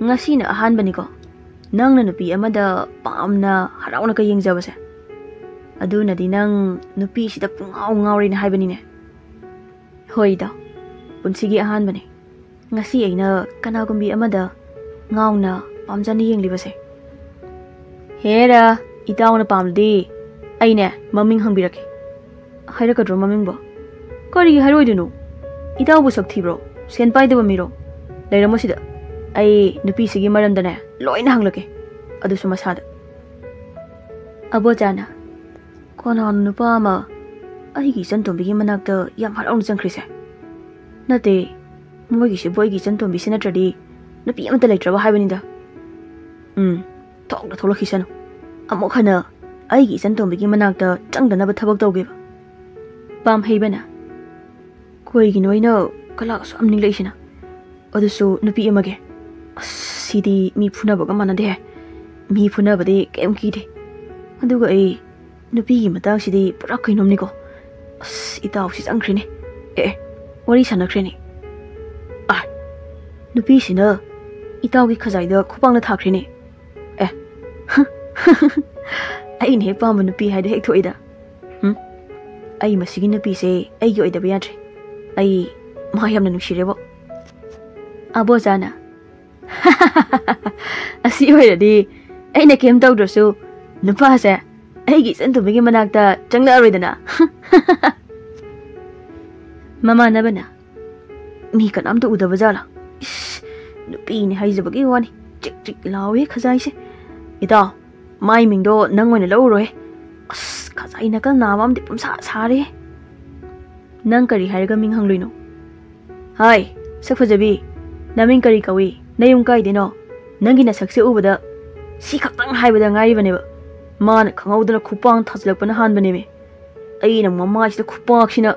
ꯉꯁꯤꯅ ꯑꯍꯥꯟꯕꯅꯤꯀꯣ ꯅꯪꯅ ꯅꯨꯄꯤ ꯑꯃꯗ ꯄꯥꯝꯅ ꯍꯔꯥꯎꯅꯒ ꯌꯦꯡꯖꯕꯁꯦ꯫ ꯑꯗꯨꯅꯗꯤ ꯅꯪ ꯅꯨꯄꯤꯁꯤꯗ ꯄꯨꯡꯉꯥꯎ ꯉꯥꯎꯔꯦꯅ ꯍꯥꯏꯕꯅꯤꯅꯦ꯫ ꯍꯣꯏꯗ, ꯄꯨꯟꯁꯤꯒꯤ ꯑꯍꯥꯟꯕꯅꯦ꯫ ꯉꯁꯤ ꯑꯩꯅ ꯀꯅꯥꯒꯨꯝꯕꯤ ꯑꯃꯗ ꯉꯥꯎꯅ ꯄꯥꯝꯖꯅ ꯌꯦꯡꯂꯤꯕꯁꯦ꯫ ꯍꯦꯔꯥ, ꯏꯇꯥꯎꯅ ꯄꯥꯝꯂꯗꯤ ꯑꯩꯅꯦ ꯃꯃꯤꯡ ꯍꯪꯕꯤꯔꯛꯀꯦ꯫ ꯍꯥꯏꯔꯛꯀꯗ꯭ꯔꯣ ꯃꯃꯤꯡꯕꯣ? ꯀꯔꯤꯒꯤ ꯍꯥꯏꯔꯣꯏꯗꯣꯏꯅꯣ? ꯏꯇꯥꯎꯕꯨ ꯁꯛ ꯊꯤꯕ꯭ꯔꯣ? ꯁꯦꯟ ꯄꯥꯏꯗꯕ ꯃꯤꯔꯣ? ꯂꯩꯔꯝꯃꯣ ꯁꯤꯗ꯫ ꯑꯩ ꯅꯨꯄꯤꯁꯤꯒꯤ ꯃꯔꯝꯗꯅꯦ ꯂꯣꯏꯅ ꯍꯪꯂꯛꯀꯦ, ꯑꯗꯨꯁꯨ ꯃꯁꯥꯗ꯫ ꯑꯕꯣꯆꯥꯅ, ꯀꯅꯥꯅꯣ ꯅꯨꯄꯥ ꯑꯃ ꯑꯩꯒꯤ ꯏꯆꯟꯇꯣꯝꯕꯤꯒꯤ ꯃꯅꯥꯛꯇ ꯌꯥꯝ ꯍꯔꯥꯎꯅ ꯆꯪꯈ꯭ꯔꯤꯁꯦ? ꯅꯠꯇꯦ, ꯃꯣꯏꯒꯤꯁꯤꯕꯨ ꯑꯩꯒꯤ ꯏꯆꯟꯇꯣꯝꯕꯤꯁꯤ ꯅꯠꯇ꯭ꯔꯗꯤ ꯅꯨꯄꯤ ꯑꯃꯠꯇ ꯂꯩꯇ꯭ꯔꯕ ꯍꯥꯏꯕꯅꯤꯗ꯫ ꯎꯝ, ꯊꯣꯛꯅ ꯊꯣꯛꯂꯛꯈꯤꯁꯅꯨ꯫ ꯑꯃꯨꯛ ꯍꯟꯅ ꯑꯩꯒꯤ ꯏꯆꯟꯇꯣꯝꯕꯤꯒꯤ ꯃꯅꯥꯛꯇ ꯆꯪꯗꯅꯕ ꯊꯕꯛ ꯇꯧꯒꯦꯕ꯫ ꯄꯥꯝꯍꯩꯕꯅ, ꯀꯩꯒꯤꯅꯣ ꯑꯩꯅ ꯀꯂꯥ ꯑꯁꯨꯛ ꯌꯥꯝ ꯅꯤꯡꯂꯛꯏꯁꯤꯅ? ꯑꯗꯨꯁꯨ ꯅꯨꯄꯤ ꯑꯃꯒꯤ꯫ ꯑꯁ, ꯁꯤꯗꯤ ꯃꯤ ꯐꯨꯅꯕꯒ ꯃꯥꯟꯅꯗꯦꯍꯦ꯫ ꯃꯤ ꯐꯨꯅꯕꯗꯤ ꯀꯩꯝ ꯀꯤꯗꯦ꯫ ꯑꯗꯨꯒ ꯑꯩ ꯅꯨꯄꯤꯒꯤ ꯃꯇꯥꯡꯁꯤꯗꯤ ꯄꯨꯔꯥ ꯀꯩꯅꯣꯝꯅꯤꯀꯣ꯫ ꯑꯁ, ꯏꯇꯥꯎꯁꯤ ꯆꯪꯈ꯭ꯔꯦꯅꯦ꯫ ꯑꯦ, ꯑꯦ, ꯋꯥꯔꯤ ꯁꯥꯟꯅꯈ꯭ꯔꯦꯅꯦ꯫ ꯑꯥ, ꯅꯨꯄꯤꯁꯤꯅ ꯏꯇꯥꯎꯒꯤ ꯈꯖꯥꯏꯗ ꯈꯨꯄꯥꯛꯅ ꯊꯥꯈ꯭ꯔꯦꯅꯦ꯫ ꯑꯦ, ꯑꯩꯅ ꯍꯦꯛ ꯄꯥꯝꯕ ꯅꯨꯄꯤ ꯍꯥꯏꯗꯣ ꯍꯦꯛ ꯊꯣꯛꯏꯗ꯫ ꯎꯝ, ꯑꯩ ꯃꯁꯤꯒꯤ ꯅꯨꯄꯤꯁꯦ ꯑꯩꯒꯤ ꯑꯣꯏꯗꯕ ꯌꯥꯗ꯭ꯔꯦ꯫ ꯑꯩ ꯃꯥ ꯌꯥꯝꯅ ꯅꯨꯡꯁꯤꯔꯦꯕꯣ꯫ ꯑꯕꯣꯆꯥꯅ, ꯑꯁꯤ ꯑꯣꯏꯔꯗꯤ ꯑꯩꯅ ꯀꯩꯝ ꯇꯧꯗ꯭ꯔꯁꯨ ꯅꯨꯄꯥꯁꯦ ꯑꯩꯒꯤ ꯏꯆꯟꯇꯣꯝꯕꯤꯒꯤ ꯃꯅꯥꯛꯇ ꯆꯪꯂꯛꯑꯔꯣꯏꯗꯅ꯫ ꯃꯃꯥꯟꯅꯕꯅ, ꯃꯤ ꯀꯅꯥꯝꯇ ꯎꯗꯕ ꯖꯥꯠꯂꯥ? ꯏꯁ, ꯅꯨꯄꯤꯅꯤ ꯍꯥꯏꯖꯕꯒꯤ ꯋꯥꯅꯤ꯫ ꯆꯤꯛ ꯆꯤꯛ ꯂꯥꯎꯋꯦ ꯈꯖꯥꯏꯁꯦ꯫ ꯏꯇꯥꯎ, ꯃꯥꯏ ꯃꯤꯡꯗꯣ ꯅꯪ ꯑꯣꯏꯅ ꯂꯧꯔꯣꯍꯦ꯫ ꯑꯁ, ꯈꯖꯥꯏ ꯅꯥꯀꯜ ꯅꯥꯕ ꯑꯃꯗꯤ ꯄꯨꯝꯁꯥ ꯁꯥꯔꯦ꯫ ꯅꯪ ꯀꯔꯤ ꯍꯥꯏꯔꯒ ꯃꯤꯡ ꯍꯪꯂꯨꯏꯅꯣ? ꯍꯥꯏ, ꯁꯛ ꯐꯖꯕꯤ, ꯅꯃꯤꯡ ꯀꯔꯤ ꯀꯧꯏ? ꯅꯌꯨꯝ ꯀꯥꯏꯗꯩꯅꯣ? ꯅꯪꯒꯤ ꯅꯁꯛꯁꯦ ꯎꯕꯗ ꯁꯤ ꯈꯛꯇꯪ ꯍꯥꯏꯕꯗ ꯉꯥꯏꯔꯤꯕꯅꯦꯕ꯫ ꯃꯥꯅ ꯈꯪꯍꯧꯗꯅ ꯈꯨꯄꯥꯛ ꯊꯥꯖꯤꯜꯂꯛꯄꯅ ꯍꯥꯟꯕꯅꯦꯃꯤ꯫ ꯑꯩꯅ ꯃꯃꯥꯏꯁꯤꯗ ꯈꯨꯄꯥꯛꯁꯤꯅ꯫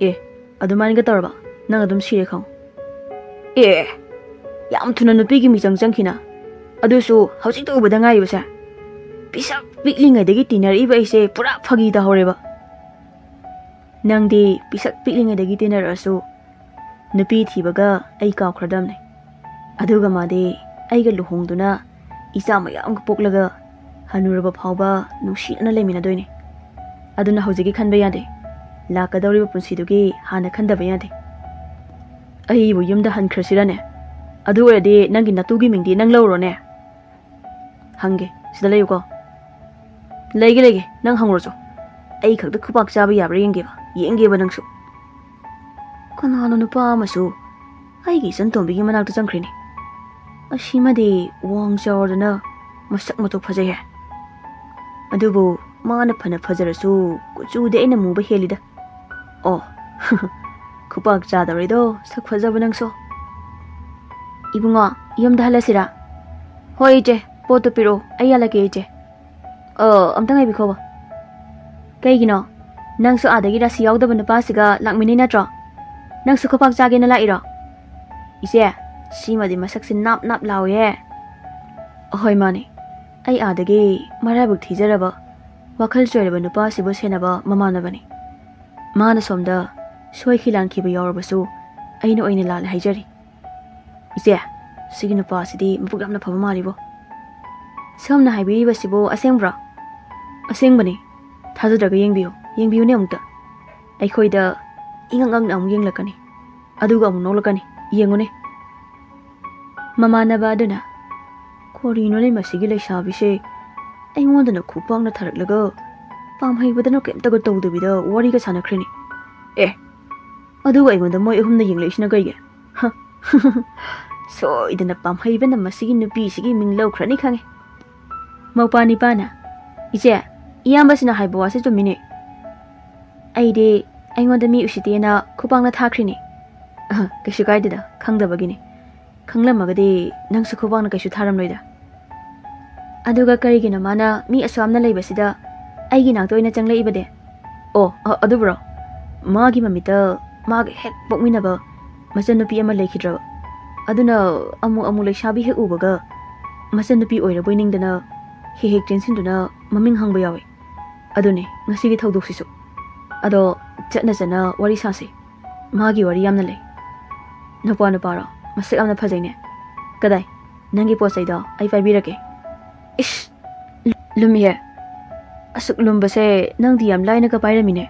ꯑꯦ, ꯑꯗꯨꯃꯥꯏꯅꯒ ꯇꯧꯔꯕ? ꯅꯪ ꯑꯗꯨꯝ ꯁꯤꯔꯦ ꯈꯪꯉꯨ꯫ ꯑꯦ, ꯌꯥꯝ ꯊꯨꯅ ꯅꯨꯄꯤꯒꯤ ꯃꯤꯆꯪ ꯆꯪꯈꯤꯅ꯫ ꯑꯗꯨꯁꯨ ꯍꯧꯖꯤꯛꯇ ꯎꯕꯗ ꯉꯥꯏꯔꯤꯕꯁꯦ꯫ ꯄꯤꯁꯛ ꯄꯤꯛꯂꯤꯉꯩꯗꯒꯤ ꯇꯤꯟꯅꯔꯛꯏꯕ ꯑꯩꯁꯦ ꯄꯨꯔꯥ ꯐꯥꯒꯤ ꯇꯥꯍꯧꯔꯦꯕ꯫ ꯅꯪꯗꯤ ꯄꯤꯁꯛ ꯄꯤꯛꯂꯤꯉꯩꯗꯒꯤ ꯇꯤꯟꯅꯔꯛꯑꯁꯨ ꯅꯨꯄꯤ ꯊꯤꯕꯒ ꯑꯩ ꯀꯥꯎꯈ꯭ꯔꯗꯕꯅꯦ꯫ ꯑꯗꯨꯒ ꯃꯥꯗꯤ ꯑꯩꯒ ꯂꯨꯍꯣꯡꯗꯨꯅ ꯏꯆꯥ ꯃꯌꯥꯝꯒ ꯄꯣꯛꯂꯒ ꯍꯅꯨꯔꯕ ꯐꯥꯎꯕ ꯅꯨꯡꯁꯤꯅꯅ ꯂꯩꯃꯤꯟꯅꯗꯣꯏꯅꯦ꯫ ꯑꯗꯨꯅ ꯍꯧꯖꯤꯛꯀꯤ ꯈꯟꯕ ꯌꯥꯗꯦ꯫ ꯂꯥꯛꯀꯗꯧꯔꯤꯕ ꯄꯨꯟꯁꯤꯗꯨꯒꯤ ꯍꯥꯟꯅ ꯈꯟꯗꯕ ꯌꯥꯗꯦ꯫ ꯑꯩꯕꯨ ꯌꯨꯝꯗ ꯍꯟꯈ꯭ꯔꯁꯤꯔꯅꯦ? ꯑꯗꯨ ꯑꯣꯏꯔꯗꯤ ꯅꯪꯒꯤ ꯅꯇꯨꯒꯤ ꯃꯤꯡꯗꯤ ꯅꯪ ꯂꯧꯔꯣꯅꯦ꯫ ꯍꯪꯒꯦ, ꯁꯤꯗ ꯂꯩꯌꯨꯀꯣ꯫ ꯂꯩꯒꯦ, ꯂꯩꯒꯦ, ꯅꯪ ꯍꯪꯉꯨꯔꯁꯨ꯫ ꯑꯩ ꯈꯛꯇ ꯈꯨꯄꯥꯛ ꯆꯥꯕ ꯌꯥꯕ꯭ꯔꯥ ꯌꯦꯡꯒꯦꯕ, ꯌꯦꯡꯒꯦꯕ ꯅꯪꯁꯨ꯫ ꯀꯅꯥꯅꯣ ꯅꯨꯄꯥ ꯑꯃꯁꯨ ꯑꯩꯒꯤ ꯏꯆꯟ ꯇꯣꯝꯕꯤꯒꯤ ꯃꯅꯥꯛꯇ ꯆꯪꯈ꯭ꯔꯤꯅꯦ꯫ ꯑꯁꯤꯃꯗꯤ ꯋꯥꯡ ꯆꯥꯎꯔꯗꯅ ꯃꯁꯛ ꯃꯇꯧ ꯐꯖꯩꯍꯦ꯫ ꯑꯗꯨꯕꯨ ꯃꯥꯅ ꯐꯅ ꯐꯖꯔꯁꯨ ꯀꯨꯆꯨꯗꯤ ꯑꯩꯅ ꯃꯨꯕ ꯍꯦꯜꯂꯤꯗ꯫ ꯑꯣ, ꯈꯨꯄꯥꯛ ꯆꯥꯗꯧꯔꯤꯗꯣ, ꯁꯛ ꯐꯖꯕ ꯅꯪꯁꯨ꯫ ꯏꯕꯨꯡꯉꯣ, ꯌꯨꯝꯗ ꯍꯜꯂꯁꯤꯔꯥ? ꯍꯣꯏ ꯏꯆꯦ, ꯄꯣꯠꯇꯣ ꯄꯤꯔꯛꯑꯣ, ꯑꯩ ꯍꯜꯂꯛꯀꯦ ꯏꯆꯦ꯫ ꯑꯣ, ꯑꯝꯇ ꯉꯥꯏꯕꯤꯈꯣꯕ꯫ ꯀꯩꯒꯤꯅꯣ? ꯅꯪꯁꯨ ꯑꯥꯗꯒꯤ ꯔꯥꯁꯤ ꯌꯥꯎꯗꯕ ꯅꯨꯄꯥꯁꯤꯒ ꯂꯥꯛꯃꯤꯟꯅꯩ ꯅꯠꯇ꯭ꯔꯣ? ꯅꯪꯁꯨ ꯈꯨꯄꯥꯛ ꯆꯥꯒꯦꯅ ꯂꯥꯛꯏꯔꯣ? ꯏꯆꯦ, ꯁꯤꯃꯗꯤ ꯃꯁꯛꯁꯤ ꯅꯥꯞ ꯅꯥꯞ ꯂꯥꯎꯋꯦꯍꯦ꯫ ꯑꯍꯣꯏ, ꯃꯥꯅꯦ꯫ ꯑꯩ ꯑꯥꯗꯒꯤ ꯃꯔꯥꯏꯕꯛ ꯊꯤꯖꯔꯕ, ꯋꯥꯈꯜ ꯆꯣꯏꯔꯕ ꯅꯨꯄꯥꯁꯤꯕꯨ ꯁꯦꯟꯅꯕ ꯃꯃꯥꯟꯅꯕꯅꯤ꯫ ꯃꯥꯅ ꯁꯣꯝꯗ ꯁꯣꯏꯈꯤ ꯂꯥꯟꯈꯤꯕ ꯌꯥꯎꯔꯕꯁꯨ ꯑꯩꯅ ꯑꯣꯏꯅ ꯂꯥꯜꯂꯦ ꯍꯥꯏꯖꯔꯤ꯫ ꯏꯆꯦ, ꯁꯤꯒꯤ ꯅꯨꯄꯥꯁꯤꯗꯤ ꯃꯕꯨꯛ ꯌꯥꯝꯅ ꯐꯕ ꯃꯥꯜꯂꯤꯕꯣ꯫ ꯁꯣꯝꯅ ꯍꯥꯏꯕꯤꯔꯤꯕꯁꯤꯕꯨ ꯑꯁꯦꯡꯕ꯭ꯔꯣ? ꯑꯁꯦꯡꯕꯅꯤ꯫ ꯊꯥꯖꯗ꯭ꯔꯒ ꯌꯦꯡꯕꯤꯌꯨ, ꯌꯦꯡꯕꯤꯌꯨꯅꯦ ꯑꯃꯨꯛꯇ꯫ ꯑꯩꯈꯣꯏꯗ ꯏꯉꯛ ꯉꯛꯅ ꯑꯃꯨꯛ ꯌꯦꯡꯂꯛꯀꯅꯤ, ꯑꯗꯨꯒ ꯑꯃꯨꯛ ꯅꯣꯛꯂꯛꯀꯅꯤ꯫ ꯌꯦꯡꯉꯨꯅꯦ꯫ ꯃꯃꯥꯟꯅꯕ ꯑꯗꯨꯅ, "ꯀꯔꯤꯅꯣꯅꯦ ꯃꯁꯤꯒꯤ ꯂꯩꯁꯥꯕꯤꯁꯦ? ꯑꯩꯉꯣꯟꯗꯅ ꯈꯨꯄꯥꯛꯅ ꯊꯥꯔꯛꯂꯒ ꯄꯥꯝꯍꯩꯕꯗꯅ ꯀꯩꯝꯇꯒ ꯇꯧꯗꯕꯤꯗ ꯋꯥꯔꯤꯒ ꯁꯥꯟꯅꯈ꯭ꯔꯦꯅꯦ꯫ ꯑꯦ, ꯑꯗꯨꯒ ꯑꯩꯉꯣꯟꯗ ꯃꯣꯏ ꯑꯍꯨꯝꯅ ꯌꯦꯡꯂꯛꯏꯁꯤꯅ ꯀꯩꯒꯤ? ꯍ, ꯁꯣꯏꯗꯅ ꯄꯥꯝꯍꯩꯕꯅ ꯃꯁꯤꯒꯤ ꯅꯨꯄꯤꯁꯤꯒꯤ ꯃꯤꯡ ꯂꯧꯈ꯭ꯔꯅꯤ ꯈꯪꯉꯦ꯫" ꯃꯧꯄꯥ ꯅꯤꯄꯥꯅ, "ꯏꯆꯦ, ꯏꯌꯥꯝꯕꯁꯤꯅ ꯍꯥꯏꯕ ꯋꯥꯁꯤ ꯆꯨꯝꯃꯤꯅꯦ꯫ ꯑꯩꯗꯤ ꯑꯩꯉꯣꯟꯗ ꯃꯤ ꯎꯁꯤꯠꯇꯦꯅ ꯈꯨꯄꯥꯛꯅ ꯊꯥꯈ꯭ꯔꯤꯅꯤ꯫" "ꯑꯍ, ꯀꯩꯁꯨ ꯀꯥꯏꯗꯦꯗ, ꯈꯪꯗꯕꯒꯤꯅꯤ꯫ ꯈꯪꯂꯝꯃꯒꯗꯤ ꯅꯪꯁꯨ ꯈꯨꯕꯥꯛꯅ ꯀꯩꯁꯨ ꯊꯥꯔꯝꯂꯣꯏꯗ꯫" ꯑꯗꯨꯒ ꯀꯔꯤꯒꯤꯅꯣ ꯃꯥꯅ ꯃꯤ ꯑꯁꯨꯛ ꯌꯥꯝꯅ ꯂꯩꯕꯁꯤꯗ ꯑꯩꯒꯤ ꯅꯥꯛꯇ ꯑꯣꯏꯅ ꯆꯪꯂꯛꯏꯕꯗꯤ? ꯑꯣ, ꯑ-, ꯑꯗꯨꯕꯨꯔꯣ? ꯃꯥꯒꯤ ꯃꯃꯤꯠꯇ ꯃꯥꯒ ꯍꯦꯛ ꯄꯣꯛꯃꯤꯟꯅꯕ ꯃꯆꯟꯅꯨꯄꯤ ꯑꯃ ꯂꯩꯈꯤꯗ꯭ꯔꯕ꯫ ꯑꯗꯨꯅ ꯑꯃꯨꯛ ꯑꯃꯨꯛ ꯂꯩꯁꯥꯕꯤ ꯍꯦꯛ ꯎꯕꯒ ꯃꯆꯟꯅꯨꯄꯤ ꯑꯣꯏꯔꯕꯣꯏ ꯅꯤꯡꯗꯅ ꯍꯦꯛ ꯍꯦꯛ ꯆꯦꯟꯁꯤꯟꯗꯨꯅ ꯃꯃꯤꯡ ꯍꯪꯕ ꯌꯥꯎꯏ꯫ ꯑꯗꯨꯅꯦ ꯉꯁꯤꯒꯤ ꯊꯧꯗꯣꯛꯁꯤꯁꯨ꯫ ꯑꯗꯣ ꯆꯠꯅ ꯆꯠꯅ ꯋꯥꯔꯤ ꯁꯥꯁꯤ꯫ ꯃꯥꯒꯤ ꯋꯥꯔꯤ ꯌꯥꯝꯅ ꯂꯩ꯫ ꯅꯨꯄꯥ ꯅꯨꯄꯥꯔꯣ? ꯃꯁꯛ ꯌꯥꯝꯅ ꯐꯖꯩꯅꯦ꯫ ꯀꯗꯥꯏ? ꯅꯪꯒꯤ ꯄꯣꯠ ꯆꯩꯗꯣ ꯑꯩ ꯄꯥꯏꯕꯤꯔꯒꯦ꯫ ꯏꯁ! ꯂꯨꯝꯃꯤꯍꯦ꯫ ꯑꯁꯨꯛ ꯂꯨꯝꯕꯁꯦ ꯅꯪꯗꯤ ꯌꯥꯝ ꯂꯥꯏꯅꯒ ꯄꯥꯏꯔꯝꯃꯤꯅꯦ꯫